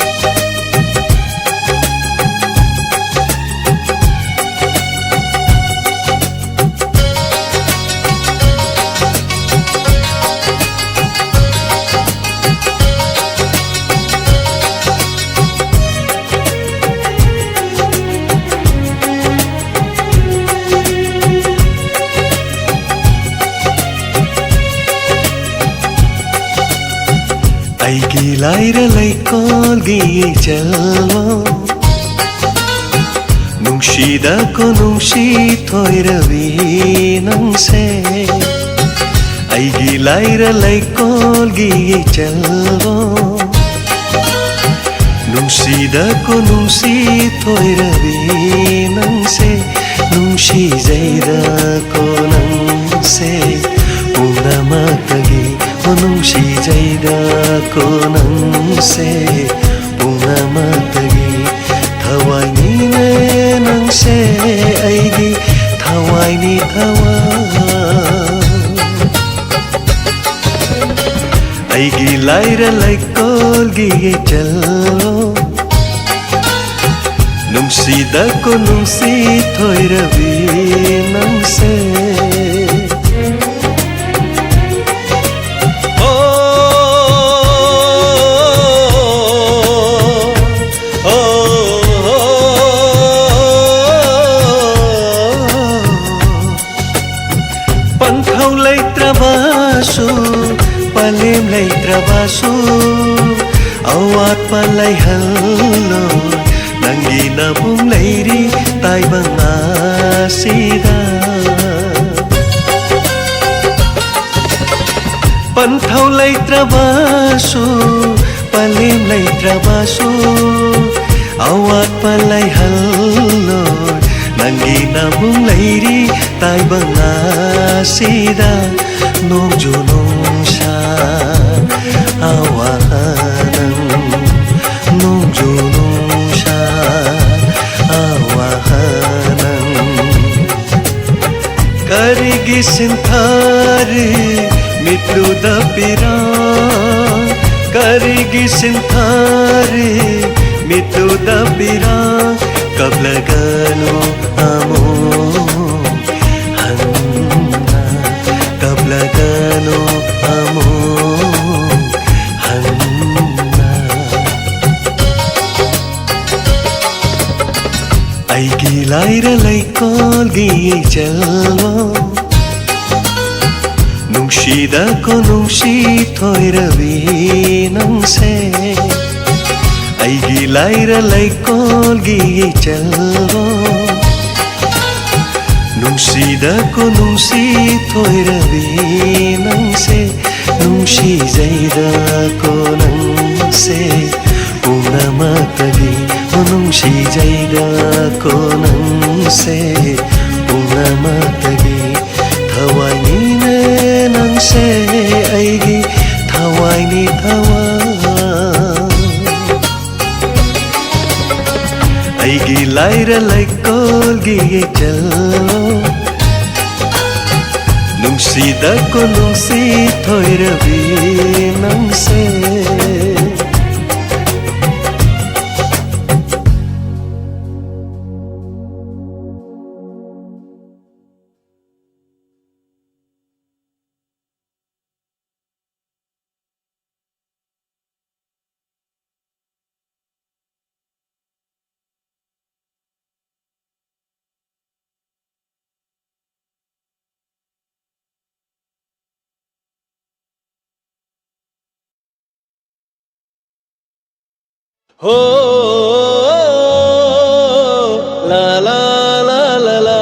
ꯂꯥꯏꯔ ꯂꯩꯀꯣꯜꯒꯤ ꯏꯆꯜꯂꯣ, ꯅꯨꯡꯁꯤꯗ ꯀꯣꯅꯨꯡꯁꯤ ꯊꯣꯏꯔꯕꯤ ꯅꯪꯁꯦ꯫ ꯑꯩꯒꯤ ꯂꯥꯏꯔ ꯂꯩꯀꯣꯜꯒꯤ ꯏꯆꯜꯂꯣ, ꯅꯨꯡꯁꯤꯗ ꯀꯣꯅꯨꯡꯁꯤ ꯊꯣꯏꯔꯕꯤ ꯅꯪꯁꯦ, ꯅꯨꯡꯁꯤꯖꯩꯗ ꯀꯣꯅꯪꯁꯦ ꯄꯨꯝꯅꯃꯛꯇꯒꯤ꯫ ꯅꯨꯡꯁꯤꯖꯩꯗ ꯀꯣꯅꯪꯁꯦ ꯄꯨꯝꯅꯃꯛꯇꯒꯤ꯫ ꯊꯋꯥꯏꯅꯤꯅꯦ ꯅꯪꯁꯦ ꯑꯩꯒꯤ ꯊꯋꯥꯏꯅꯤ ꯊꯋꯥꯏ꯫ ꯑꯩꯒꯤ ꯂꯥꯏꯔ ꯂꯩꯀꯣꯜꯒꯤ ꯏꯆꯜꯂꯣ, ꯅꯨꯡꯁꯤꯗ ꯀꯣꯅꯨꯡꯁꯤ ꯊꯣꯏꯔꯕꯤ ꯅꯪꯁꯦ꯫ ꯑꯣ, ꯑꯣ, ꯑꯣ꯫ ꯄꯟꯊꯧ ꯂꯩꯇ꯭ꯔꯕꯁꯨ, ꯄꯂꯦꯝ ꯂꯩꯇ꯭ꯔꯕꯁꯨ, ꯑꯋꯥꯠꯄ ꯂꯩꯍꯜꯂꯣ꯫ ꯅꯪꯒꯤ ꯅꯕꯨꯡ ꯂꯩꯔꯤ ꯇꯥꯏꯕꯪ ꯑꯁꯤꯗ꯫ ꯄꯟꯊꯧ ꯂꯩꯇ꯭ꯔꯕꯁꯨ, ꯄꯂꯦꯝ ꯂꯩꯇ꯭ꯔꯕꯁꯨ, ꯑꯋꯥꯠꯄ ꯂꯩꯍꯜꯂꯣꯏ꯫ ꯅꯪꯒꯤ ꯅꯕꯨꯡ ꯂꯩꯔꯤ ꯇꯥꯏꯕꯪ ꯑꯁꯤꯗ꯫ ꯅꯣꯡꯖꯨ ꯅꯨꯡꯁꯥ ꯑꯋꯥ ꯅꯪ, ꯅꯣꯡꯖꯨ ꯅꯨꯡꯁꯥ ꯑꯋꯥ ꯅꯪ꯫ ꯀꯔꯤꯒꯤ ꯁꯤꯟꯊꯥꯔꯤ ꯃꯤꯠꯂꯨꯗ ꯄꯤꯔꯥ? ꯀꯔꯤꯒꯤ ꯁꯤꯟꯊꯥꯔꯤ ꯃꯤꯠꯂꯨꯗ ꯄꯤꯔꯥ? ꯀꯞꯂꯒꯅꯨ ꯑꯃꯨꯛ ꯍꯟꯅ, ꯀꯞꯂꯒꯅꯨ ꯑꯃꯨꯛ ꯍꯟꯅ꯫ ꯑꯩꯒꯤ ꯂꯥꯏꯔ ꯂꯩꯀꯣꯜꯒꯤ ꯏꯆꯜꯂꯣ, ꯅꯨꯡꯁꯤꯗꯀꯣ ꯅꯨꯡꯁꯤ ꯊꯣꯏꯔꯕꯤ ꯅꯪꯁꯦ, ꯑꯩꯒꯤ ꯂꯥꯏꯔ ꯂꯩꯀꯣꯜꯒꯤ ꯏꯆꯜꯕꯣ꯫ ꯅꯨꯡꯁꯤꯗꯀꯣ ꯅꯨꯡꯁꯤ ꯊꯣꯏꯔꯕꯤ ꯅꯪꯁꯦ, ꯅꯨꯡꯁꯤꯖꯩꯗꯀꯣ ꯅꯪꯁꯦ ꯄꯨꯝꯅꯃꯛꯇꯒꯤ꯫ ꯑꯣ ꯅꯨꯡꯁꯤꯖꯩꯗꯀꯣ ꯅꯪꯁꯦ ꯄꯨꯝꯅꯃꯛꯇꯒꯤ꯫ ꯊꯋꯥꯏꯅꯤꯅꯦ ꯅꯪꯁꯦ ꯑꯩꯒꯤ, ꯊꯋꯥꯏꯅꯤ ꯊꯋꯥꯏ꯫ ꯑꯩꯒꯤ ꯂꯥꯏꯔ ꯂꯩꯀꯣꯜꯒꯤ ꯏꯆꯜ, ꯅꯨꯡꯁꯤꯗꯀꯣ ꯅꯨꯡꯁꯤ ꯊꯣꯏꯔꯕꯤ ꯅꯪꯁꯦ꯫ ꯍꯣ, ꯂꯥ, ꯂꯥ, ꯂꯥ, ꯂꯥ, ꯂꯥ꯫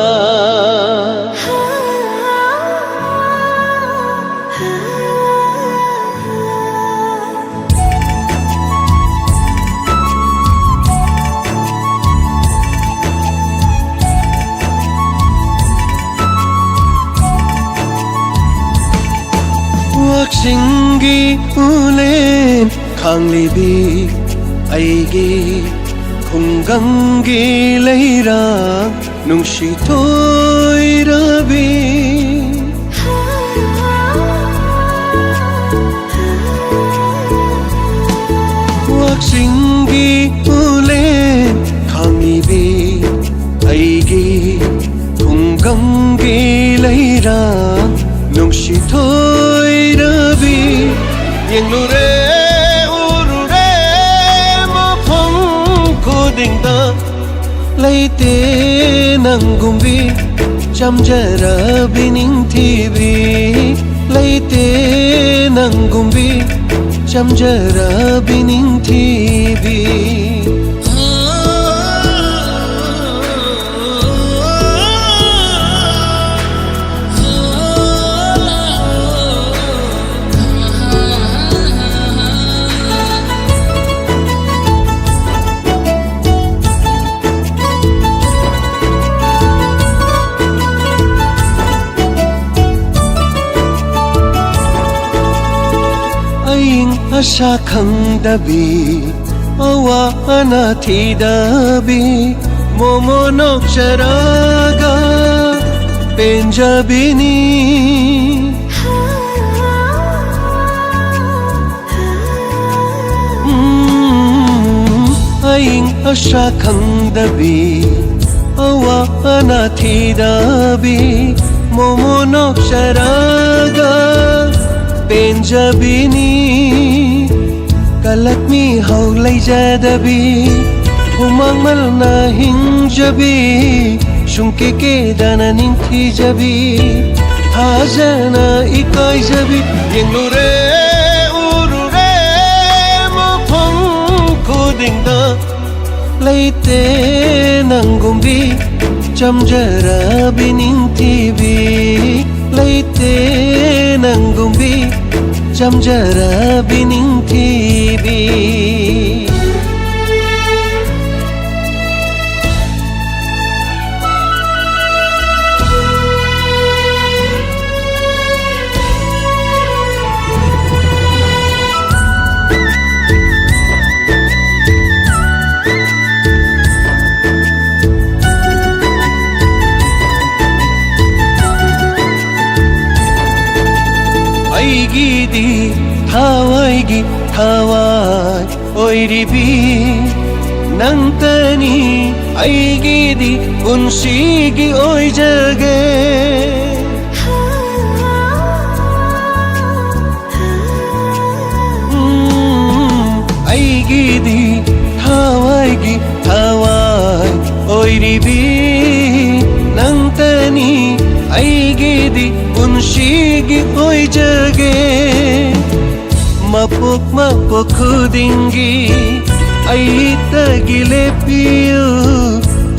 ꯋꯥꯛꯆꯤꯡꯒꯤ ꯎꯂꯦꯟ ꯈꯥꯡꯂꯤꯕꯤ ꯑꯩꯒꯤ ꯈꯨꯡꯒꯪꯒꯤ ꯂꯩꯔꯥꯡ ꯅꯨꯡꯁꯤ ꯊꯣꯏꯔꯕꯤ꯫ ꯋꯥꯛꯆꯤꯡꯒꯤ ꯎꯂꯦꯟ ꯈꯥꯡꯂꯤꯕꯤ ꯑꯩꯒꯤ ꯈꯨꯡꯒꯪꯒꯤ ꯂꯩꯔꯥꯡ ꯅꯨꯡꯁꯤ ꯊꯣꯏꯔꯕꯤ꯫ ꯌꯦꯡꯂꯨꯔꯦ ꯎꯔꯨꯔꯦ ꯃꯐꯝ ꯈꯨꯗꯤꯡꯗ, ꯂꯩꯇꯦ ꯅꯪꯒꯨꯝꯕꯤ ꯆꯝꯖꯔꯕꯤ ꯅꯤꯡꯊꯤꯕꯤ꯫ ꯂꯩꯇꯦ ꯅꯪꯒꯨꯝꯕꯤ ꯆꯝꯖꯔꯕꯤ ꯅꯤꯡꯊꯤꯕꯤ꯫ ꯑꯏꯪ ꯑꯁꯥ ꯈꯪꯗꯕꯤ, ꯑꯋꯥ ꯑꯅꯥ ꯊꯤꯗꯕꯤ, ꯃꯣꯃꯣ ꯅꯣꯛꯆꯔꯒ ꯄꯦꯟꯖꯕꯤꯅꯤ꯫ ꯎꯝ, ꯑꯏꯪ ꯑꯁꯥ ꯈꯪꯗꯕꯤ, ꯑꯋꯥ ꯑꯅꯥ ꯊꯤꯗꯕꯤ, ꯃꯣꯃꯣ ꯅꯣꯛꯆꯔꯒ ꯄꯦꯟꯖꯕꯤꯅꯤ꯫ ꯀꯂꯛ ꯃꯤꯍꯧ ꯂꯩꯖꯗꯕꯤ, ꯍꯨꯃꯥꯡ ꯃꯜꯅ ꯍꯤꯡꯖꯕꯤ, ꯁꯨꯡꯀꯦ ꯀꯦꯗꯅ ꯅꯤꯡꯊꯤꯖꯕꯤ, ꯊꯥꯖꯅ ꯏꯀꯥꯏꯖꯕꯤ, ꯌꯦꯡꯂꯨꯔꯦ ꯎꯔꯨꯔꯦ ꯃꯐꯝ ꯈꯨꯗꯤꯡꯗ, ꯂꯩꯇꯦ ꯅꯪꯒꯨꯝꯕꯤ ꯆꯝꯖꯔꯕꯤ ꯅꯤꯡꯊꯤꯕꯤ, ꯂꯩꯇꯦ ꯅꯪꯒꯨꯝꯕꯤ ꯆꯝꯖꯔꯕꯤ ꯅꯤꯡꯊꯤꯕꯤ꯫ ꯑꯩꯒꯤꯗꯤ ꯊꯋꯥꯏꯒꯤ ꯊꯋꯥꯏ ꯑꯣꯏꯔꯤꯕꯤ ꯅꯪꯇꯅꯤ, ꯑꯩꯒꯤꯗꯤ ꯄꯨꯟꯁꯤꯒꯤ ꯑꯣꯏꯖꯒꯦ꯫ ꯎꯝ, ꯑꯩꯒꯤꯗꯤ ꯊꯋꯥꯏꯒꯤ ꯊꯋꯥꯏ ꯑꯣꯏꯔꯤꯕꯤ ꯅꯪꯇꯅꯤ, ꯑꯩꯒꯤꯗꯤ ꯄꯨꯟ ꯁꯤꯒꯤ ꯑꯣꯏꯖꯒꯦ꯫ ꯃꯄꯣꯛ ꯃꯄꯣꯛ ꯈꯨꯗꯤꯡꯒꯤ ꯑꯩꯇꯒꯤ ꯂꯦꯞꯄꯤꯌꯨ,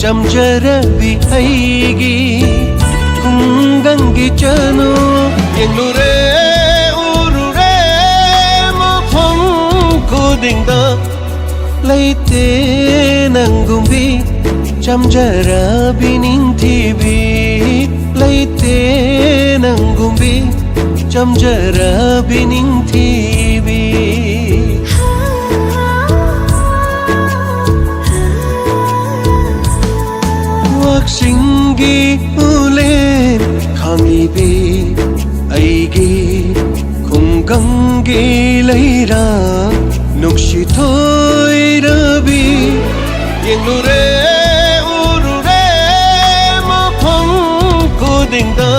ꯆꯝꯖꯔꯕꯤ ꯑꯩꯒꯤ ꯈꯨꯡꯒꯪꯒꯤ ꯆꯅꯨ꯫ ꯌꯦꯡꯂꯨꯔꯦ, ꯎꯔꯨꯔꯦ, ꯃꯐꯝ ꯈꯨꯗꯤꯡꯗ ꯂꯩꯇꯦ ꯅꯪꯒꯨꯝꯕꯤ ꯆꯝꯖꯔꯕꯤ ꯅꯤꯡꯊꯤꯕꯤ, ꯂꯩꯇꯦ ꯅꯪꯒꯨꯝꯕꯤ ꯆꯝꯖꯔꯕꯤ ꯅꯤꯡꯊꯤꯕꯤ꯫ ꯋꯥꯛꯆꯤꯡꯒꯤ ꯎꯂꯦꯟ ꯈꯥꯡꯂꯤꯕꯤ ꯑꯩꯒꯤ ꯈꯨꯡꯒꯪꯒꯤ ꯂꯩꯔꯥꯡ ꯅꯨꯡꯁꯤ ꯊꯣꯏꯔꯕꯤ꯫ ꯌꯦꯡꯂꯨꯔꯦ, ꯎꯔꯨꯔꯦ, ꯃꯐꯝ ꯈꯨꯗꯤꯡꯗ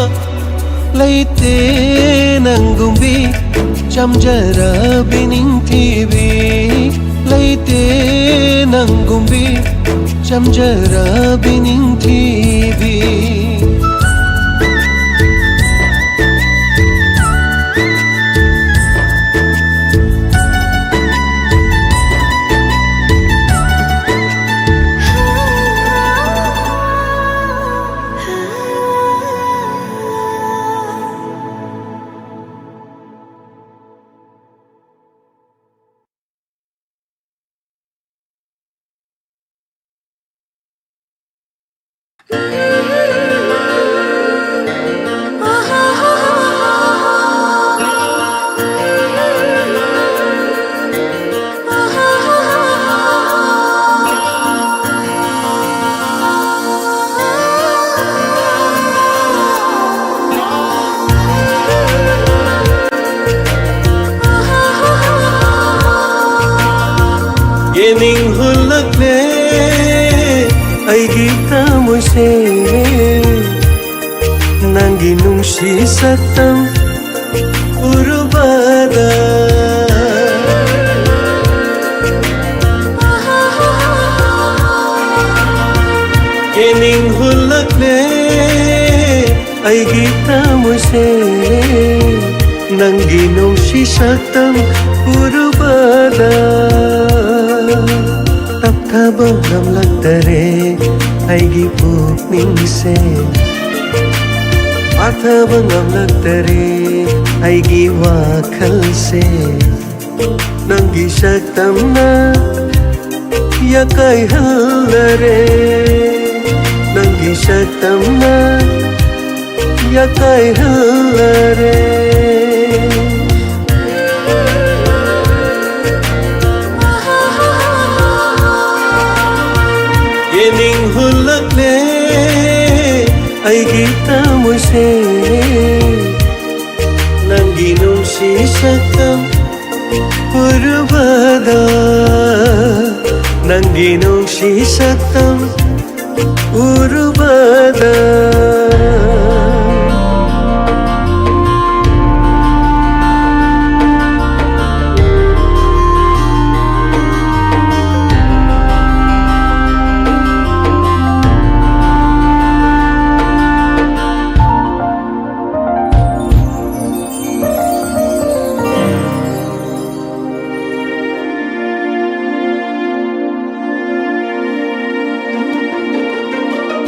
ꯂꯩꯇꯦ ꯅꯪꯒꯨꯝꯕꯤ ꯆꯝꯖꯔꯕꯤ ꯅꯤꯡꯊꯤꯕꯤ, ꯂꯩꯇꯦ ꯅꯪꯒꯨꯝꯕꯤ ꯆꯝꯖꯔꯕꯤ ꯅꯤꯡꯊꯤꯕꯤ꯫ ꯌꯦꯡꯅꯤꯡ ꯍꯨꯜꯂꯛꯂꯦ ꯑꯩꯒꯤ ꯊꯃꯣꯏꯁꯦ, ꯅꯪꯒꯤ ꯅꯨꯡꯁꯤ ꯁꯛꯇꯝ ꯎꯔꯨꯕꯗ꯫ ꯌꯦꯡꯅꯤꯡ ꯍꯨꯜꯂꯛꯂꯦ ꯑꯩꯒꯤ ꯊꯃꯣꯏꯁꯦ ꯅꯪꯒꯤ ꯅꯨꯡꯁꯤ ꯁꯛꯇꯝ ꯎꯔꯨꯕꯗ ꯇꯞꯊꯕ ꯉꯝꯂꯛꯇꯔꯦ꯫ ꯑꯩꯒꯤ ꯄꯨꯛꯅꯤꯡꯁꯦ ꯐꯥꯊꯕ ꯉꯝꯂꯛꯇꯔꯦ꯫ ꯑꯩꯒꯤ ꯋꯥꯈꯜꯁꯦ ꯅꯪꯒꯤ ꯁꯛꯇꯝꯅ ꯌꯥꯀꯥꯏꯍꯜꯂꯔꯦ꯫ ꯅꯪꯒꯤ ꯁꯛꯇꯝꯅ ꯌꯥꯀꯥꯏꯍꯜꯂꯔꯦ꯫ ꯌꯦꯡꯅꯤꯡ ꯍꯨꯜꯂꯛꯂꯦ ꯑꯩꯒꯤ ꯊꯃꯣꯏꯁꯦ ꯅꯪꯒꯤ ꯅꯨꯡꯁꯤ ꯁꯛꯇꯝ ꯎꯔꯨꯕꯗ, ꯅꯪꯒꯤ ꯅꯨꯡꯁꯤ ꯁꯛꯇꯝ ꯎꯔꯨꯕꯗ꯫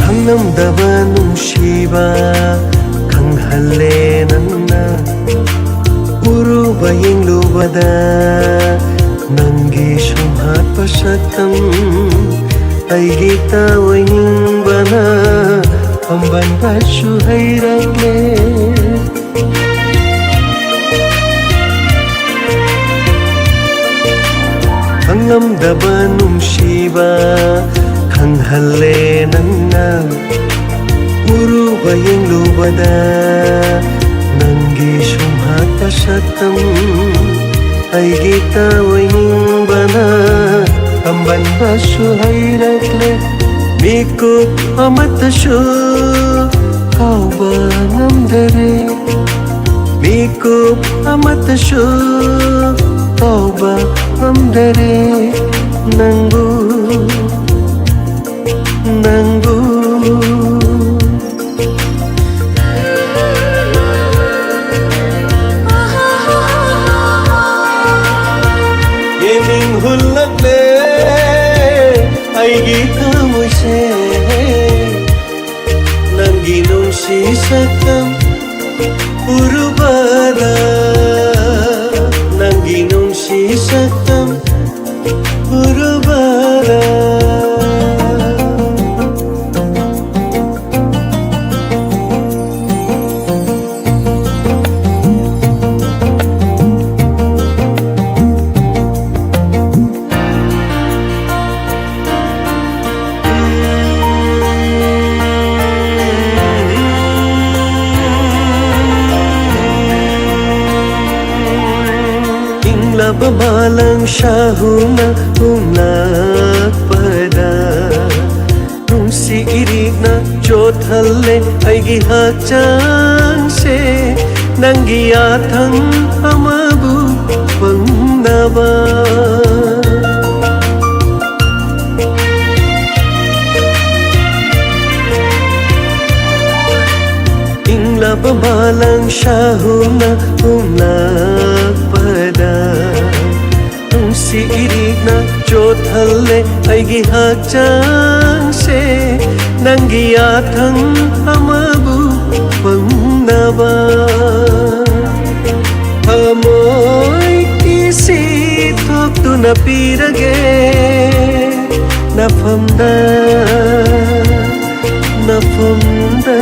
ꯈꯪꯂꯝꯗꯕ ꯅꯨꯡꯁꯤꯕ ꯈꯪꯍꯜꯂꯦ ꯅꯪꯅ꯫ ꯎꯔꯨꯕ ꯌꯦꯡꯂꯨꯕꯗ ꯅꯪꯒꯤ ꯁꯨꯝꯍꯠꯄ ꯁꯛꯇꯝ ꯑꯩꯒꯤ ꯇꯥꯑꯣꯏꯅꯤꯡꯕꯅ ꯄꯥꯝꯕꯟꯕꯁꯨ ꯍꯩꯔꯛꯂꯦ꯫ ꯈꯪꯂꯝꯗꯕ ꯅꯨꯡꯁꯤꯕ ꯈꯪꯍꯜꯂꯦ ꯅꯪꯅ꯫ ꯎꯔꯨꯕ ꯌꯦꯡꯂꯨꯕꯗ ꯅꯪꯒꯤ ꯁꯨꯝꯍꯠꯄ ꯁꯛꯇꯝ ꯑꯩꯒꯤ ꯇꯥꯑꯣꯏꯅꯤꯡꯕꯅ ꯄꯥꯝꯕꯟꯕꯁꯨ ꯍꯩꯔꯛꯂꯦ꯫ ꯃꯤꯀꯨꯞ ꯑꯃꯠꯇꯁꯨ ꯀꯥꯎꯕ ꯉꯝꯗꯔꯦ꯫ ꯃꯤꯀꯨꯞ ꯑꯃꯠꯇꯁꯨ ꯀꯥꯎꯕ ꯉꯝꯗꯔꯦ꯫ ꯅꯪꯕꯨ, ꯅꯪꯕꯨ꯫ ꯑꯩꯒꯤ ꯊꯃꯣꯏꯁꯦ ꯅꯪꯒꯤ ꯅꯨꯡꯁꯤ ꯁꯛꯇꯝ ꯎꯔꯨꯕꯗ, ꯅꯪꯒꯤ ꯅꯨꯡꯁꯤ ꯁꯛꯇꯝ ꯎꯔꯨꯕꯗ꯫ ꯏꯪꯂꯕ ꯃꯥꯂꯪ ꯁꯥꯍꯨꯅ ꯍꯨꯝꯂꯛꯄꯗ, ꯅꯨꯡꯁꯤ ꯏꯔꯤꯛꯅ ꯆꯣꯠꯍꯜꯂꯦ ꯑꯩꯒꯤ ꯍꯛꯆꯥꯡꯁꯦ, ꯅꯪꯒꯤ ꯌꯥꯊꯪ ꯑꯃꯕꯨ ꯐꯪꯅꯕ꯫ ꯏꯪꯂꯕ ꯃꯥꯂꯪ ꯁꯥꯍꯨꯅ ꯍꯨꯝꯂꯛꯄꯗ, ꯅꯨꯡꯁꯤ ꯏꯔꯤꯛꯅ ꯆꯣꯠꯍꯜꯂꯦ ꯑꯩꯒꯤ ꯍꯛꯆꯥꯡꯁꯦ, ꯅꯪꯒꯤ ꯌꯥꯊꯪ ꯑꯃꯕꯨ ꯐꯪꯅꯕ꯫ ꯊꯃꯣꯏ ꯏꯁꯤ ꯊꯣꯛꯇꯨꯅ ꯄꯤꯔꯒꯦ ꯅꯐꯝꯗ, ꯅꯐꯝꯗ꯫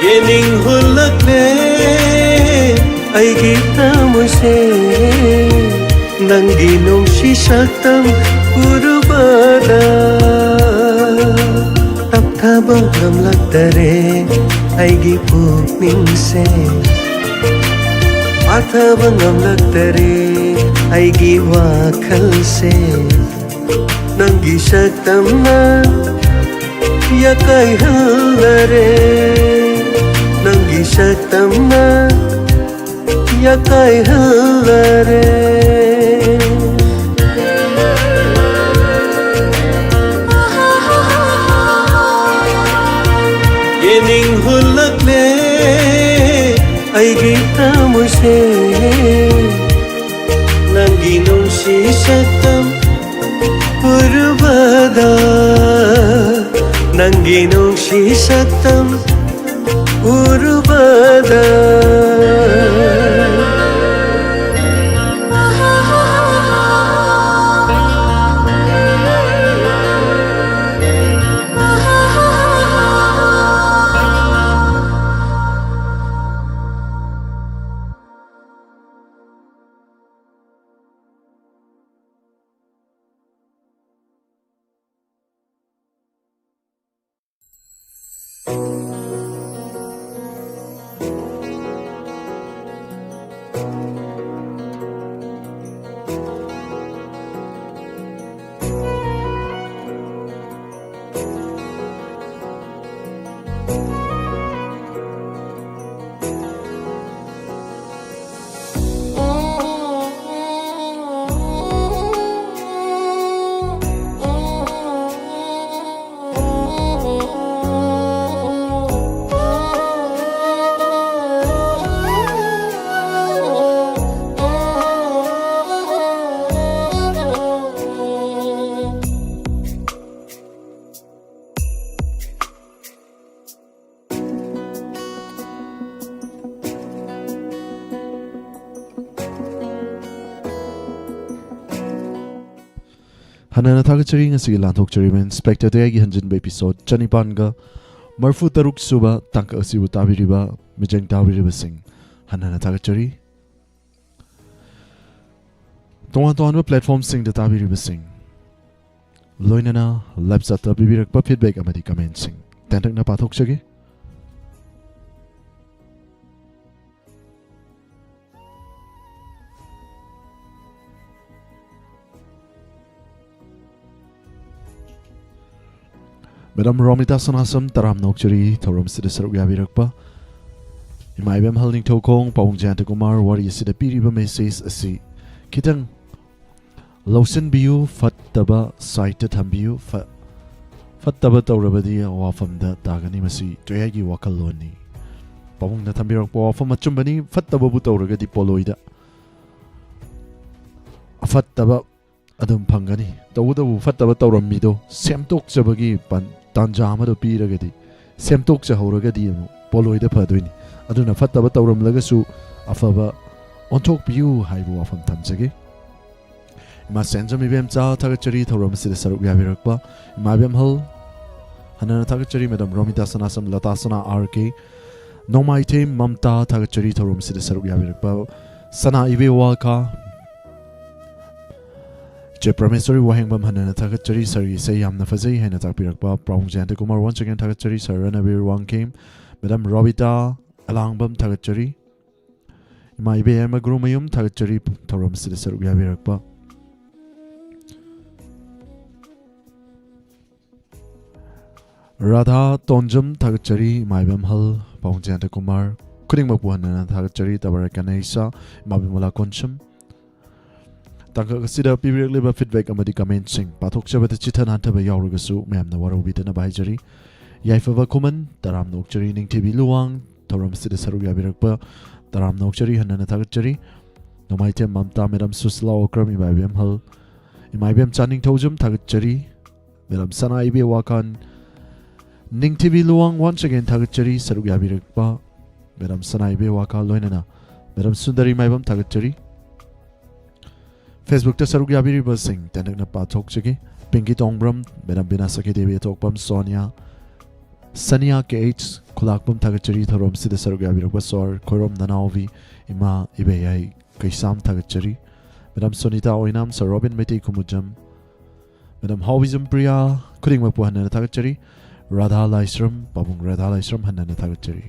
ꯌꯦꯅꯤꯡ ꯍꯨꯜꯂꯛꯂꯦ ꯑꯩꯒꯤ ꯊꯃꯣꯏꯁꯦ, ꯅꯪꯒꯤ ꯅꯨꯡꯁꯤ ꯁꯛꯇꯝ ꯎꯔꯨꯕꯗ꯫ ꯇꯞꯊꯕ ꯉꯝꯂꯛꯇꯔꯦ ꯑꯩꯒꯤ ꯄꯨꯛꯅꯤꯡꯁꯦ, ꯐꯥꯊꯕ ꯉꯝꯂꯛꯇꯔꯦ ꯑꯩꯒꯤ ꯋꯥꯈꯜꯁꯦ, ꯅꯪꯒꯤ ꯁꯛꯇꯝꯅ ꯌꯥꯀꯥꯏꯍꯜꯂꯔꯦ, ꯅꯪꯒꯤ ꯁꯛꯇꯝꯅ ꯌꯥꯀꯥꯏꯍꯜꯂꯔꯦ꯫ ꯌꯦꯅꯤꯡ ꯍꯨꯜꯂꯛꯂꯦ ꯁꯛꯇꯝ ꯎꯔꯨꯕꯗ, ꯅꯪꯒꯤ ꯅꯨꯡꯁꯤ ꯁꯛꯇꯝ ꯎꯔꯨꯕꯗ꯫ ꯍꯟꯅ ꯍꯟꯅ ꯊꯥꯒꯠꯆꯔꯤ꯫ ꯉꯁꯤꯒꯤ ꯂꯥꯟꯊꯣꯛꯆꯔꯤꯕ ꯏꯟꯁꯄꯦꯛꯇꯔ ꯇꯌꯥꯏꯒꯤ ꯍꯟꯖꯤꯟꯕ episode ꯆꯅꯤꯄꯥꯟꯒ ꯃꯔꯤꯐꯨ ꯇꯔꯨꯛ ꯁꯨꯕ ꯇꯥꯡꯀꯛ ꯑꯁꯤꯕꯨ ꯇꯥꯕꯤꯔꯤꯕ ꯃꯤꯖꯦꯡ ꯇꯥꯕꯤꯔꯤꯕꯁꯤꯡ ꯍꯟꯅ ꯍꯟꯅ ꯊꯥꯒꯠꯆꯔꯤ꯫ ꯇꯣꯉꯥꯟ ꯇꯣꯉꯥꯟꯕ platformꯁꯤꯡꯗ ꯇꯥꯕꯤꯔꯤꯕꯁꯤꯡ, ꯂꯣꯏꯅꯅ live chatꯇ ꯄꯤꯕꯤꯔꯛꯄ feedback ꯑꯃꯗꯤ commentꯁꯤꯡ ꯇꯦꯟꯇꯛꯅ ꯄꯥꯊꯣꯛꯆꯒꯦ꯫ ꯃꯦꯗꯥꯝ ꯔꯣꯃꯤꯇꯥ ꯁꯅꯥꯁꯝ, ꯇꯔꯥꯝꯅ ꯑꯣꯛꯆꯔꯤ ꯊꯧꯔꯝꯁꯤꯗ ꯁꯔꯨꯛ ꯌꯥꯕꯤꯔꯛꯄ꯫ ꯏꯃꯥ ꯏꯕꯦꯝꯍꯜ ꯅꯤꯡꯊꯧꯈꯣꯡ, ꯄꯥꯕꯨꯡ ꯖꯌꯟꯇ ꯀꯨꯃꯥꯔ, ꯋꯥꯔꯤ ꯑꯁꯤꯗ ꯄꯤꯔꯤꯕ message ꯑꯁꯤ ꯈꯤꯇꯪ ꯂꯧꯁꯤꯟꯕꯤꯌꯨ, ꯐꯠꯇꯕ sideꯇ ꯊꯝꯕꯤꯌꯨ꯫ ꯐ-, ꯐꯠꯇꯕ ꯇꯧꯔꯕꯗꯤ ꯑꯋꯥꯐꯝꯗ ꯇꯥꯒꯅꯤ꯫ ꯃꯁꯤ ꯇꯌꯥꯏꯒꯤ ꯋꯥꯈꯜꯂꯣꯟꯅꯤ꯫ ꯄꯥꯕꯨꯡꯅ ꯊꯝꯕꯤꯔꯛꯄ ꯋꯥꯐꯝ ꯑꯆꯨꯝꯕꯅꯤ꯫ ꯐꯠꯇꯕꯕꯨ ꯇꯧꯔꯒꯗꯤ ꯄꯣꯂꯣꯏꯗ ꯑꯐꯠꯇꯕ ꯑꯗꯨꯝ ꯐꯪꯒꯅꯤ꯫ ꯇꯧꯕꯇꯕꯨ ꯐꯠꯇꯕ ꯇꯧꯔꯝꯃꯤꯗꯣ ꯁꯦꯝꯗꯣꯛꯆꯕꯒꯤ ꯄꯥꯟ-, ꯇꯥꯟꯖꯥ ꯑꯃꯗꯣ ꯄꯤꯔꯒꯗꯤ, ꯁꯦꯝꯗꯣꯛꯆꯍꯧꯔꯒꯗꯤ ꯑꯃꯨꯛ ꯄꯣꯂꯣꯏꯗ ꯐꯗꯣꯏꯅꯤ꯫ ꯑꯗꯨꯅ ꯐꯠꯇꯕ ꯇꯧꯔꯝꯂꯒꯁꯨ ꯑꯐꯕ ꯑꯣꯟꯊꯣꯛꯄꯤꯌꯨ ꯍꯥꯏꯕ ꯋꯥꯐꯝ ꯊꯝꯖꯒꯦ꯫ ꯏꯃꯥ ꯁꯦꯟꯖꯝ ꯏꯕꯦꯝꯆꯥ ꯊꯥꯒꯠꯆꯔꯤ ꯊꯧꯔꯝ ꯑꯁꯤꯗ ꯁꯔꯨꯛ ꯌꯥꯕꯤꯔꯛꯄ꯫ ꯏꯃꯥ ꯏꯕꯦꯝꯍꯜ ꯍꯟꯅꯅ ꯊꯥꯒꯠꯆꯔꯤ꯫ ꯃꯦꯗꯥꯝ ꯔꯣꯃꯤꯇꯥ ꯁꯅꯥꯁꯝ, ꯂꯇꯥ ꯁꯅꯥ ꯑꯥꯔ ꯀꯦ, ꯅꯣꯡꯃꯥꯏꯊꯦꯝ ꯃꯝꯇꯥ ꯊꯥꯒꯠꯆꯔꯤ ꯊꯧꯔꯝ ꯑꯁꯤꯗ ꯁꯔꯨꯛ ꯌꯥꯕꯤꯔꯛꯄ꯫ ꯁꯅꯥ ꯏꯕꯦ ꯋꯥꯀꯥ, ꯏꯆꯦ ꯄ꯭ꯔꯃꯦꯁꯣꯔꯤ ꯋꯥꯍꯦꯡꯕꯝ ꯍꯟꯅꯅ ꯊꯥꯒꯠꯆꯔꯤ, ꯁꯥꯔꯒꯤ ꯏꯁꯩ ꯌꯥꯝꯅ ꯐꯖꯩ ꯍꯥꯏꯅ ꯇꯥꯛꯄꯤꯔꯛꯄ꯫ ꯄ꯭ꯔꯥꯎ ꯖꯌꯟꯇ ꯀꯨꯃꯥꯔ, once again ꯊꯥꯒꯠꯆꯔꯤ꯫ ꯁꯥꯔ ꯔꯅꯕꯤꯔ ꯋꯥꯡꯈꯦꯝ, ꯃꯦꯗꯥꯝ ꯔꯣꯕꯤꯇꯥ ꯑꯂꯥꯡꯕꯝ ꯊꯥꯒꯠꯆꯔꯤ꯫ ꯏꯃꯥ ꯏꯕꯦꯝꯃ ꯒꯨꯔꯨꯃꯌꯨꯝ ꯊꯥꯒꯠꯆꯔꯤ ꯊꯧꯔꯝ ꯑꯁꯤꯗ ꯁꯔꯨꯛ ꯌꯥꯕꯤꯔꯛꯄ꯫ ꯔꯥꯙꯥ ꯇꯣꯟꯖꯝ ꯊꯥꯒꯠꯆꯔꯤ, ꯏꯃꯥ ꯏꯕꯦꯝꯍꯜ ꯄꯥꯕꯨꯡ ꯖꯌꯟꯇ ꯀꯨꯃꯥꯔ, ꯈꯨꯗꯤꯡꯃꯛꯄꯨ ꯍꯟꯅ ꯍꯟꯅ ꯊꯥꯒꯠꯆꯔꯤ꯫ ꯇꯕꯥꯔꯛ ꯀꯅꯩꯁꯥ, ꯏꯃꯥ ꯕꯤꯃꯂꯥ ꯀꯣꯟꯁꯝ꯫ ꯇꯥꯡꯀꯛ ꯑꯁꯤꯗ ꯄꯤꯕꯤꯔꯛꯂꯤꯕ feedback ꯑꯃꯗꯤ commentꯁꯤꯡ ꯄꯥꯊꯣꯛꯆꯕꯗ ꯆꯤꯊ ꯅꯥꯟꯊꯕ ꯌꯥꯎꯔꯒꯁꯨ ꯃꯌꯥꯝꯅ ꯋꯥꯔꯧꯕꯤꯗꯅꯕ ꯍꯥꯏꯖꯔꯤ꯫ ꯌꯥꯏꯐꯕ ꯈꯨꯃꯟ, ꯇꯔꯥꯝꯅ ꯑꯣꯛꯆꯔꯤ꯫ ꯅꯤꯡꯊꯤꯕꯤ ꯂꯨꯋꯥꯡ, ꯊꯧꯔꯝ ꯑꯁꯤꯗ ꯁꯔꯨꯛ ꯌꯥꯕꯤꯔꯛꯄ ꯇꯔꯥꯝꯅ ꯑꯣꯛꯆꯔꯤ, ꯍꯟꯅ ꯍꯟꯅ ꯊꯥꯒꯠꯆꯔꯤ꯫ ꯅꯣꯡꯃꯥꯏꯊꯦꯝ ꯃꯝꯇꯥ, ꯃꯦꯗꯥꯝ ꯁꯨꯁꯤꯂꯥ ꯑꯣꯀ꯭ꯔꯝ, ꯏꯃꯥ ꯏꯕꯦꯝꯍꯜ, ꯏꯃꯥ ꯏꯕꯦꯝꯆꯥ ꯅꯤꯡꯊꯧꯖꯝ ꯊꯥꯒꯠꯆꯔꯤ꯫ ꯃꯦꯗꯥꯝ ꯁꯅꯥ ꯏꯕꯦ ꯋꯥꯀꯥꯟ, ꯅꯤꯡꯊꯤꯕꯤ ꯂꯨꯋꯥꯡ, once again ꯊꯥꯒꯠꯆꯔꯤ ꯁꯔꯨꯛ ꯌꯥꯕꯤꯔꯛꯄ꯫ ꯃꯦꯗꯥꯝ ꯁꯅꯥ ꯏꯕꯦ ꯋꯥꯀꯥ ꯂꯣꯏꯅꯅ ꯃꯦꯗꯥꯝ ꯁꯨꯟꯗꯔꯤ ꯃꯥꯏꯕꯝ ꯊꯥꯒꯠꯆꯔꯤ꯫ Facebookꯇ ꯁꯔꯨꯛ ꯌꯥꯕꯤꯔꯤꯕꯁꯤꯡ ꯇꯦꯟꯇꯛꯅ ꯄꯥꯊꯣꯛꯆꯒꯦ꯫ ꯄꯤꯡꯀꯤ ꯇꯣꯡꯕ꯭ꯔꯝ, ꯃꯦꯗꯥꯝ ꯕꯤꯅꯥ ꯁꯈꯤꯗꯦꯕꯤ ꯑꯊꯣꯛꯄꯝ, ꯁꯣꯅꯤꯌꯥ, ꯁꯅꯤꯌꯥ ꯀꯦ ꯑꯩꯆ ꯈꯨꯂꯥꯛꯄꯝ ꯊꯥꯒꯠꯆꯔꯤ꯫ ꯊꯧꯔꯝꯁꯤꯗ ꯁꯔꯨꯛ ꯌꯥꯕꯤꯔꯛꯄ ꯁꯣꯔ ꯈꯣꯏꯔꯣꯝ ꯅꯅꯥꯎꯕꯤ, ꯏꯃꯥ ꯏꯕꯦꯌꯥꯏ ꯀꯩꯁꯥꯝ ꯊꯥꯒꯠꯆꯔꯤ꯫ Madam Sonita Oinam, sir Robin Meitei Khumujam, madam Haobijam Priya, ꯈꯨꯗꯤꯡꯃꯛꯄꯨ ꯍꯟꯅ ꯍꯟꯅ ꯊꯥꯒꯠꯆꯔꯤ꯫ ꯔꯥꯙꯥ ꯂꯥꯏꯁ꯭ꯔꯝ, ꯄꯥꯕꯨꯡ ꯔꯥꯙꯥ ꯂꯥꯏꯁ꯭ꯔꯝ ꯍꯟꯅ ꯍꯟꯅ ꯊꯥꯒꯠꯆꯔꯤ꯫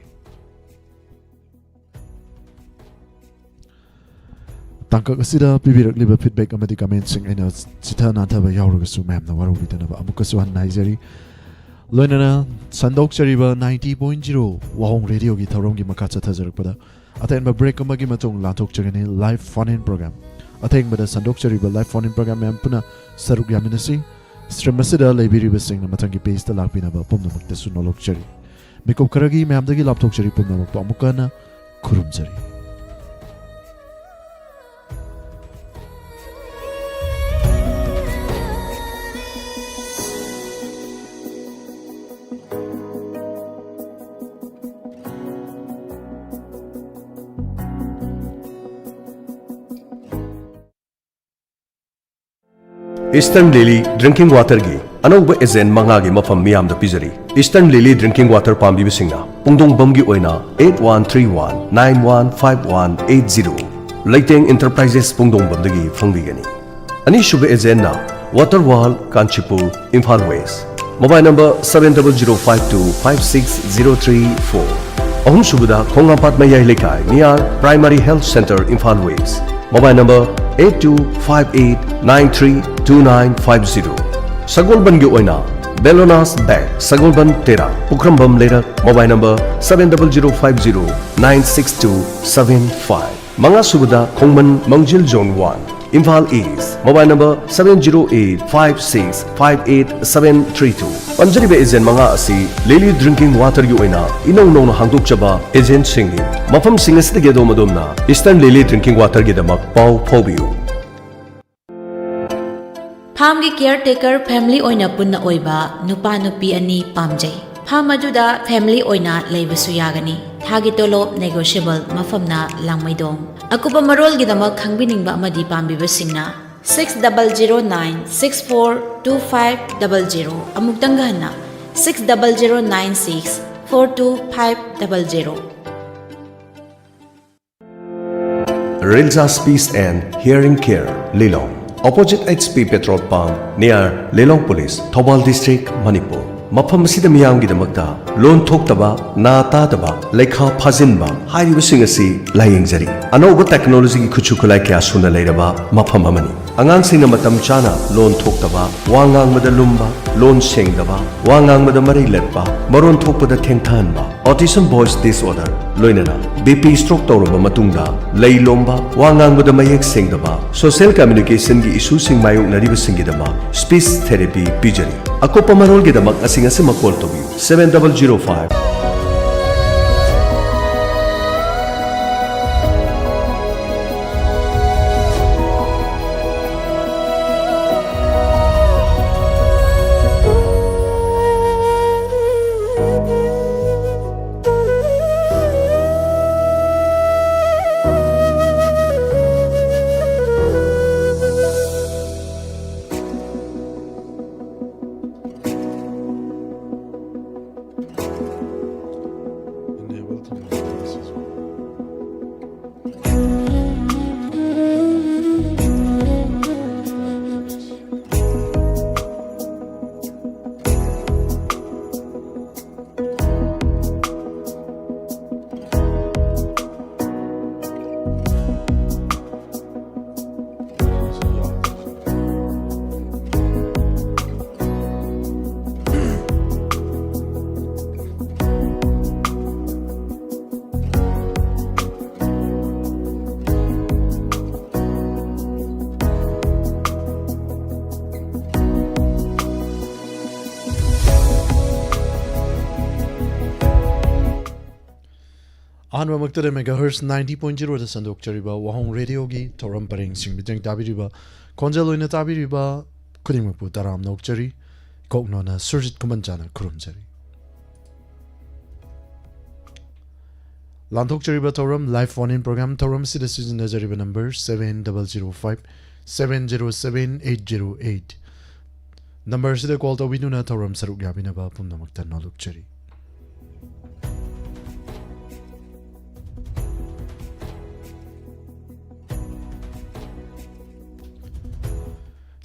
ꯇꯥꯡꯀꯛ ꯑꯁꯤꯗ ꯄꯤꯕꯤꯔꯛꯂꯤꯕ feedback ꯑꯃꯗꯤ commentꯁꯤꯡ ꯑꯩꯅ ꯆꯤꯊ ꯅꯥꯟꯊꯕ ꯌꯥꯎꯔꯒꯁꯨ ꯃꯌꯥꯝꯅ ꯋꯥꯔꯧꯕꯤꯗꯅꯕ ꯑꯃꯨꯛꯀꯁꯨ ꯍꯟꯅ ꯍꯥꯏꯖꯔꯤ꯫ ꯂꯣꯏꯅꯅ ꯁꯟꯗꯣꯛꯆꯔꯤꯕ ninety point zero ꯋꯥꯍꯣꯡ ꯔꯦꯗꯤꯑꯣꯒꯤ ꯊꯧꯔꯝꯒꯤ ꯃꯈꯥ ꯆꯠꯊꯖꯔꯛꯄꯗ ꯑꯇꯦꯟꯕ break ꯑꯃꯒꯤ ꯃꯇꯨꯡ ꯂꯥꯟꯊꯣꯛꯆꯒꯅꯤ live phone in program꯫ ꯑꯊꯦꯡꯕꯗ ꯁꯟꯗꯣꯛꯆꯔꯤꯕ live phone in program ꯃꯌꯥꯝ ꯄꯨꯟꯅ ꯁꯔꯨꯛ ꯌꯥꯃꯤꯟꯅꯁꯤ꯫ Stream ꯑꯁꯤꯗ ꯂꯩꯕꯤꯔꯤꯕꯁꯤꯡꯅ ꯃꯊꯪꯒꯤ pageꯇ ꯂꯥꯛꯄꯤꯅꯕ ꯄꯨꯝꯅꯃꯛꯇꯁꯨ ꯅꯣꯂꯣꯛꯆꯔꯤ꯫ ꯃꯤꯀꯨꯞ ꯈꯔꯒꯤ ꯃꯌꯥꯝꯗꯒꯤ ꯂꯥꯞꯊꯣꯛꯆꯔꯤ, ꯄꯨꯝꯅꯃꯛꯄꯨ ꯑꯃꯨꯛꯀ ꯍꯟꯅ ꯈꯨꯔꯨꯝꯖꯔꯤ꯫ Eastern Lily Drinking Waterꯒꯤ ꯑꯅꯧꯕ agent ꯃꯉꯥꯒꯤ ꯃꯐꯝ ꯃꯤꯌꯥꯝꯗ ꯄꯤꯖꯔꯤ꯫ Eastern Lily Drinking Water ꯄꯥꯝꯕꯤꯕꯁꯤꯡꯅ ꯄꯨꯡꯗꯣꯡꯕꯝꯒꯤ ꯑꯣꯏꯅ eight one three one nine one five one eight zero, ꯂꯩꯇꯦꯡ Enterprises ꯄꯨꯡꯗꯣꯡꯕꯝꯗꯒꯤ ꯐꯪꯕꯤꯒꯅꯤ꯫ ꯑꯅꯤꯁꯨꯕ agentꯅ Water World Kanchipur, Imphal West, mobile number seven double zero five two five six zero three four꯫ ꯑꯍꯨꯝꯁꯨꯕꯗ ꯈꯣꯡꯉꯥꯝꯄꯥꯠ ꯃꯌꯥꯏ ꯂꯩꯀꯥꯏ near Primary Health Centre, Imphal West, mobile number eight two five eight nine three two nine five zero꯫ ꯁꯒꯣꯜꯕꯟꯒꯤ ꯑꯣꯏꯅ Bellona's Bag, ꯁꯒꯣꯜꯕꯟ ꯇꯦꯔꯥ, ꯄꯨꯈ꯭ꯔꯝꯕꯝ ꯂꯩꯔꯛ, mobile number seven double zero five zero nine six two seven five꯫ ꯃꯉꯥꯁꯨꯕꯗ ꯈꯣꯡꯃꯟ ꯃꯥꯡꯖꯤꯜ Zone one, Imphal East, mobile number seven zero eight five six five eight seven three two꯫ ꯄꯟꯖꯔꯤꯕ agent ꯃꯉꯥ ꯑꯁꯤ Lily Drinking Waterꯒꯤ ꯑꯣꯏꯅ ꯏꯅꯧ ꯅꯧꯅ ꯍꯥꯡꯗꯣꯛꯆꯕ agentꯁꯤꯡꯅꯤ꯫ ꯃꯐꯝꯁꯤꯡ ꯑꯁꯤꯗꯒꯤ ꯑꯗꯣꯝ ꯑꯗꯣꯝꯅ Eastern Lily Drinking Waterꯒꯤꯗꯃꯛ ꯄꯥꯎ ꯐꯥꯎꯕꯤꯌꯨ꯫ ꯐꯥꯝꯒꯤ caretaker family ꯑꯣꯏꯅ ꯄꯨꯟꯅ ꯑꯣꯏꯕ ꯅꯨꯄꯥ ꯅꯨꯄꯤ ꯑꯅꯤ ꯄꯥꯝꯖꯩ꯫ ꯐꯥꯝ ꯑꯗꯨꯗ family ꯑꯣꯏꯅ ꯂꯩꯕꯁꯨ ꯌꯥꯒꯅꯤ꯫ ꯊꯥꯒꯤ ꯇꯣꯂꯣꯞ negotiable, ꯃꯐꯝꯅ ꯂꯥꯡꯃꯩꯗꯣꯡ꯫ ꯑꯀꯨꯞꯄ ꯃꯔꯣꯜꯒꯤꯗꯃꯛ ꯈꯪꯕꯤꯅꯤꯡꯕ ꯑꯃꯗꯤ ꯄꯥꯝꯕꯤꯕꯁꯤꯡꯅ six double zero nine six four two five double zero, ꯑꯃꯨꯛꯇꯪꯒ ꯍꯟꯅ, six double zero nine six four two five double zero꯫ Rilza Speech and Hearing Care, Lilong, opposite H P petrol pump, near Lilong Police, Thoubal District, Manipur꯫ ꯃꯐꯝ ꯑꯁꯤꯗ ꯃꯤꯌꯥꯝꯒꯤꯗꯃꯛꯇ ꯂꯣꯟ ꯊꯣꯛꯇꯕ, ꯅꯥ ꯇꯥꯗꯕ, ꯂꯩꯈꯥ ꯐꯥꯖꯤꯟꯕ ꯍꯥꯏꯔꯤꯕꯁꯤꯡ ꯑꯁꯤ ꯂꯥꯌꯦꯡꯖꯔꯤ꯫ ꯑꯅꯧꯕ technologyꯒꯤ ꯈꯨꯠꯁꯨ ꯈꯨꯠꯂꯥꯏ ꯀꯌꯥ ꯁꯨꯅ ꯂꯩꯔꯕ ꯃꯐꯝ ꯑꯃꯅꯤ꯫ ꯑꯉꯥꯡꯁꯤꯡꯅ ꯃꯇꯝ ꯆꯥꯅ ꯂꯣꯟ ꯊꯣꯛꯇꯕ, ꯋꯥ ꯉꯥꯡꯕꯗ ꯂꯨꯝꯕ, ꯂꯣꯟ ꯁꯦꯡꯗꯕ, ꯋꯥ ꯉꯥꯡꯕꯗ ꯃꯔꯩ ꯂꯠꯄ, ꯃꯔꯣꯟ ꯊꯣꯛꯄꯗ ꯊꯦꯡꯊꯍꯟꯕ, autism voice disorder, ꯂꯣꯏꯅꯅ B P stroke ꯇꯧꯔꯕ ꯃꯇꯨꯡꯗ ꯂꯩ ꯂꯣꯝꯕ, ꯋꯥ ꯉꯥꯡꯕꯗ ꯃꯌꯦꯛ ꯁꯦꯡꯗꯕ, social communicationꯒꯤ issueꯁꯤꯡ ꯃꯥꯌꯣꯛꯅꯔꯤꯕꯁꯤꯡꯒꯤꯗꯃꯛ speech therapy ꯄꯤꯖꯔꯤ꯫ ꯑꯀꯨꯞꯄ ꯃꯔꯣꯜꯒꯤꯗꯃꯛ ꯑꯁꯤꯡ ꯑꯁꯤꯃꯛ call ꯇꯧꯕꯤꯌꯨ, seven double zero five ꯑꯍꯥꯟꯕꯃꯛꯇꯗ megahertz ninety point zeroꯗ ꯁꯟꯗꯣꯛꯆꯔꯤꯕ ꯋꯥꯍꯣꯡ ꯔꯦꯗꯤꯑꯣꯒꯤ ꯊꯧꯔꯝ ꯄꯔꯦꯡꯁꯤꯡ ꯃꯤꯠꯌꯦꯡ ꯇꯥꯕꯤꯔꯤꯕ, ꯈꯣꯟꯖꯦꯜ ꯑꯣꯏꯅ ꯇꯥꯕꯤꯔꯤꯕ ꯈꯨꯗꯤꯡꯃꯛꯄꯨ ꯇꯔꯥꯝꯅ ꯑꯣꯛꯆꯔꯤ꯫ ꯀꯣꯛꯅꯣꯅ ꯁꯨꯔꯖꯤꯠ ꯈꯨꯃꯟꯆꯥꯅ ꯈꯨꯔꯨꯝꯖꯔꯤ꯫ ꯂꯥꯟꯊꯣꯛꯆꯔꯤꯕ ꯊꯧꯔꯝ live phone in program ꯊꯧꯔꯝ ꯑꯁꯤꯗ ꯁꯤꯖꯤꯟꯅꯖꯔꯤꯕ number seven double zero five seven zero seven eight zero eight꯫ Number ꯑꯁꯤꯗ call ꯇꯧꯕꯤꯗꯨꯅ ꯊꯧꯔꯝ ꯁꯔꯨꯛ ꯌꯥꯕꯤꯅꯕ ꯄꯨꯝꯅꯃꯛꯇ ꯅꯣꯜꯂꯨꯛꯆꯔꯤ꯫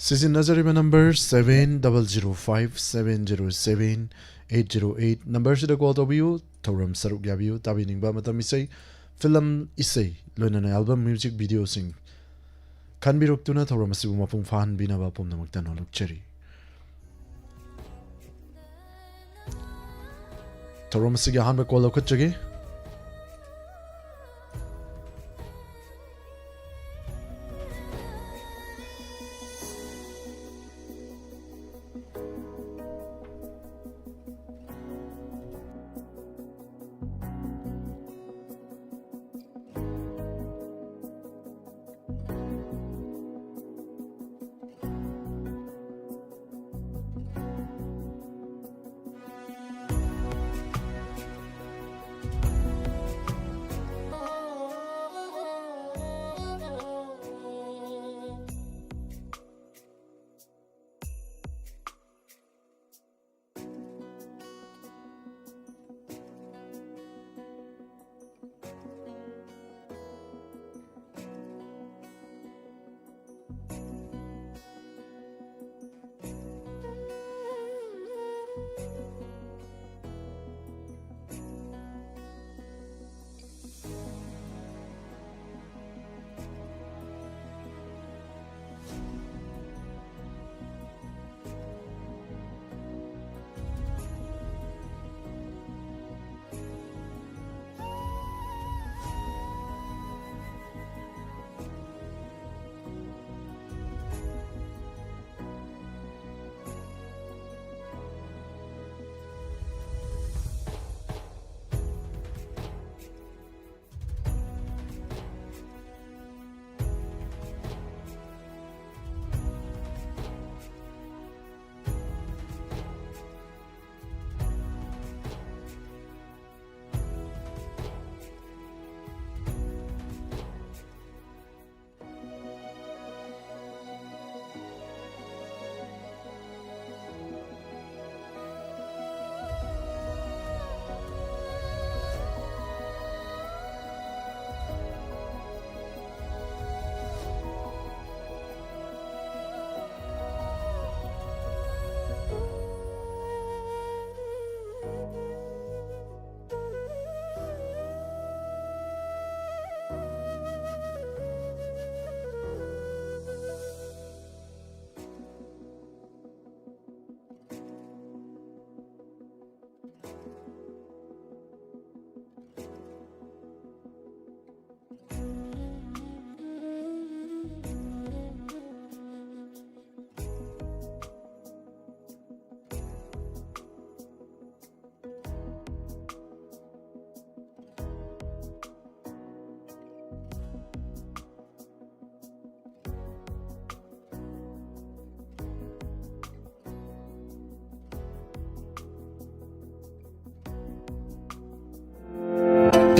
ꯁꯤꯖꯤꯟꯅꯖꯔꯤꯕ number seven double zero five seven zero seven eight zero eight꯫ Number ꯑꯁꯤꯗ call ꯇꯧꯕꯤꯌꯨ, ꯊꯧꯔꯝ ꯁꯔꯨꯛ ꯌꯥꯕꯤꯌꯨ꯫ ꯇꯥꯕꯤꯅꯤꯡꯕ ꯃꯇꯝ ꯏꯁꯩ, film ꯏꯁꯩ, ꯂꯣꯏꯅꯅ album music videoꯁꯤꯡ ꯈꯟꯕꯤꯔꯛꯇꯨꯅ ꯊꯧꯔꯝ ꯑꯁꯤꯕꯨ ꯃꯄꯨꯡ ꯐꯥꯍꯟꯕꯤꯅꯕ ꯄꯨꯝꯅꯃꯛꯇ ꯅꯣꯜꯂꯨꯛꯆꯔꯤ꯫ ꯊꯧꯔꯝ ꯑꯁꯤꯒꯤ ꯑꯍꯥꯟꯕ call ꯂꯧꯈꯠꯆꯒꯦ꯫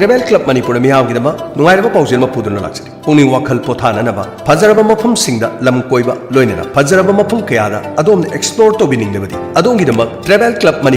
Travel Club ꯃꯅꯤꯄꯨꯔꯗ ꯃꯤꯌꯥꯝꯒꯤꯗꯃꯛ ꯅꯨꯡꯉꯥꯏꯔꯕ ꯄꯥꯎꯖꯦꯜ ꯑꯃ ꯄꯨꯗꯨꯅ ꯂꯥꯛꯆꯔꯤ꯫ ꯄꯨꯛꯅꯤꯡ ꯋꯥꯈꯜ ꯄꯣꯊꯥꯅꯅꯕ, ꯐꯖꯔꯕ ꯃꯐꯝꯁꯤꯡꯗ ꯂꯝ ꯀꯣꯏꯕ, ꯂꯣꯏꯅꯅ ꯐꯖꯔꯕ ꯃꯐꯝ ꯀꯌꯥꯗ ꯑꯗꯣꯝꯅ explore ꯇꯧꯕꯤꯅꯤꯡꯂꯕꯗꯤ, ꯑꯗꯣꯝꯒꯤꯗꯃꯛ Travel Club ꯃꯅꯤꯄꯨꯔ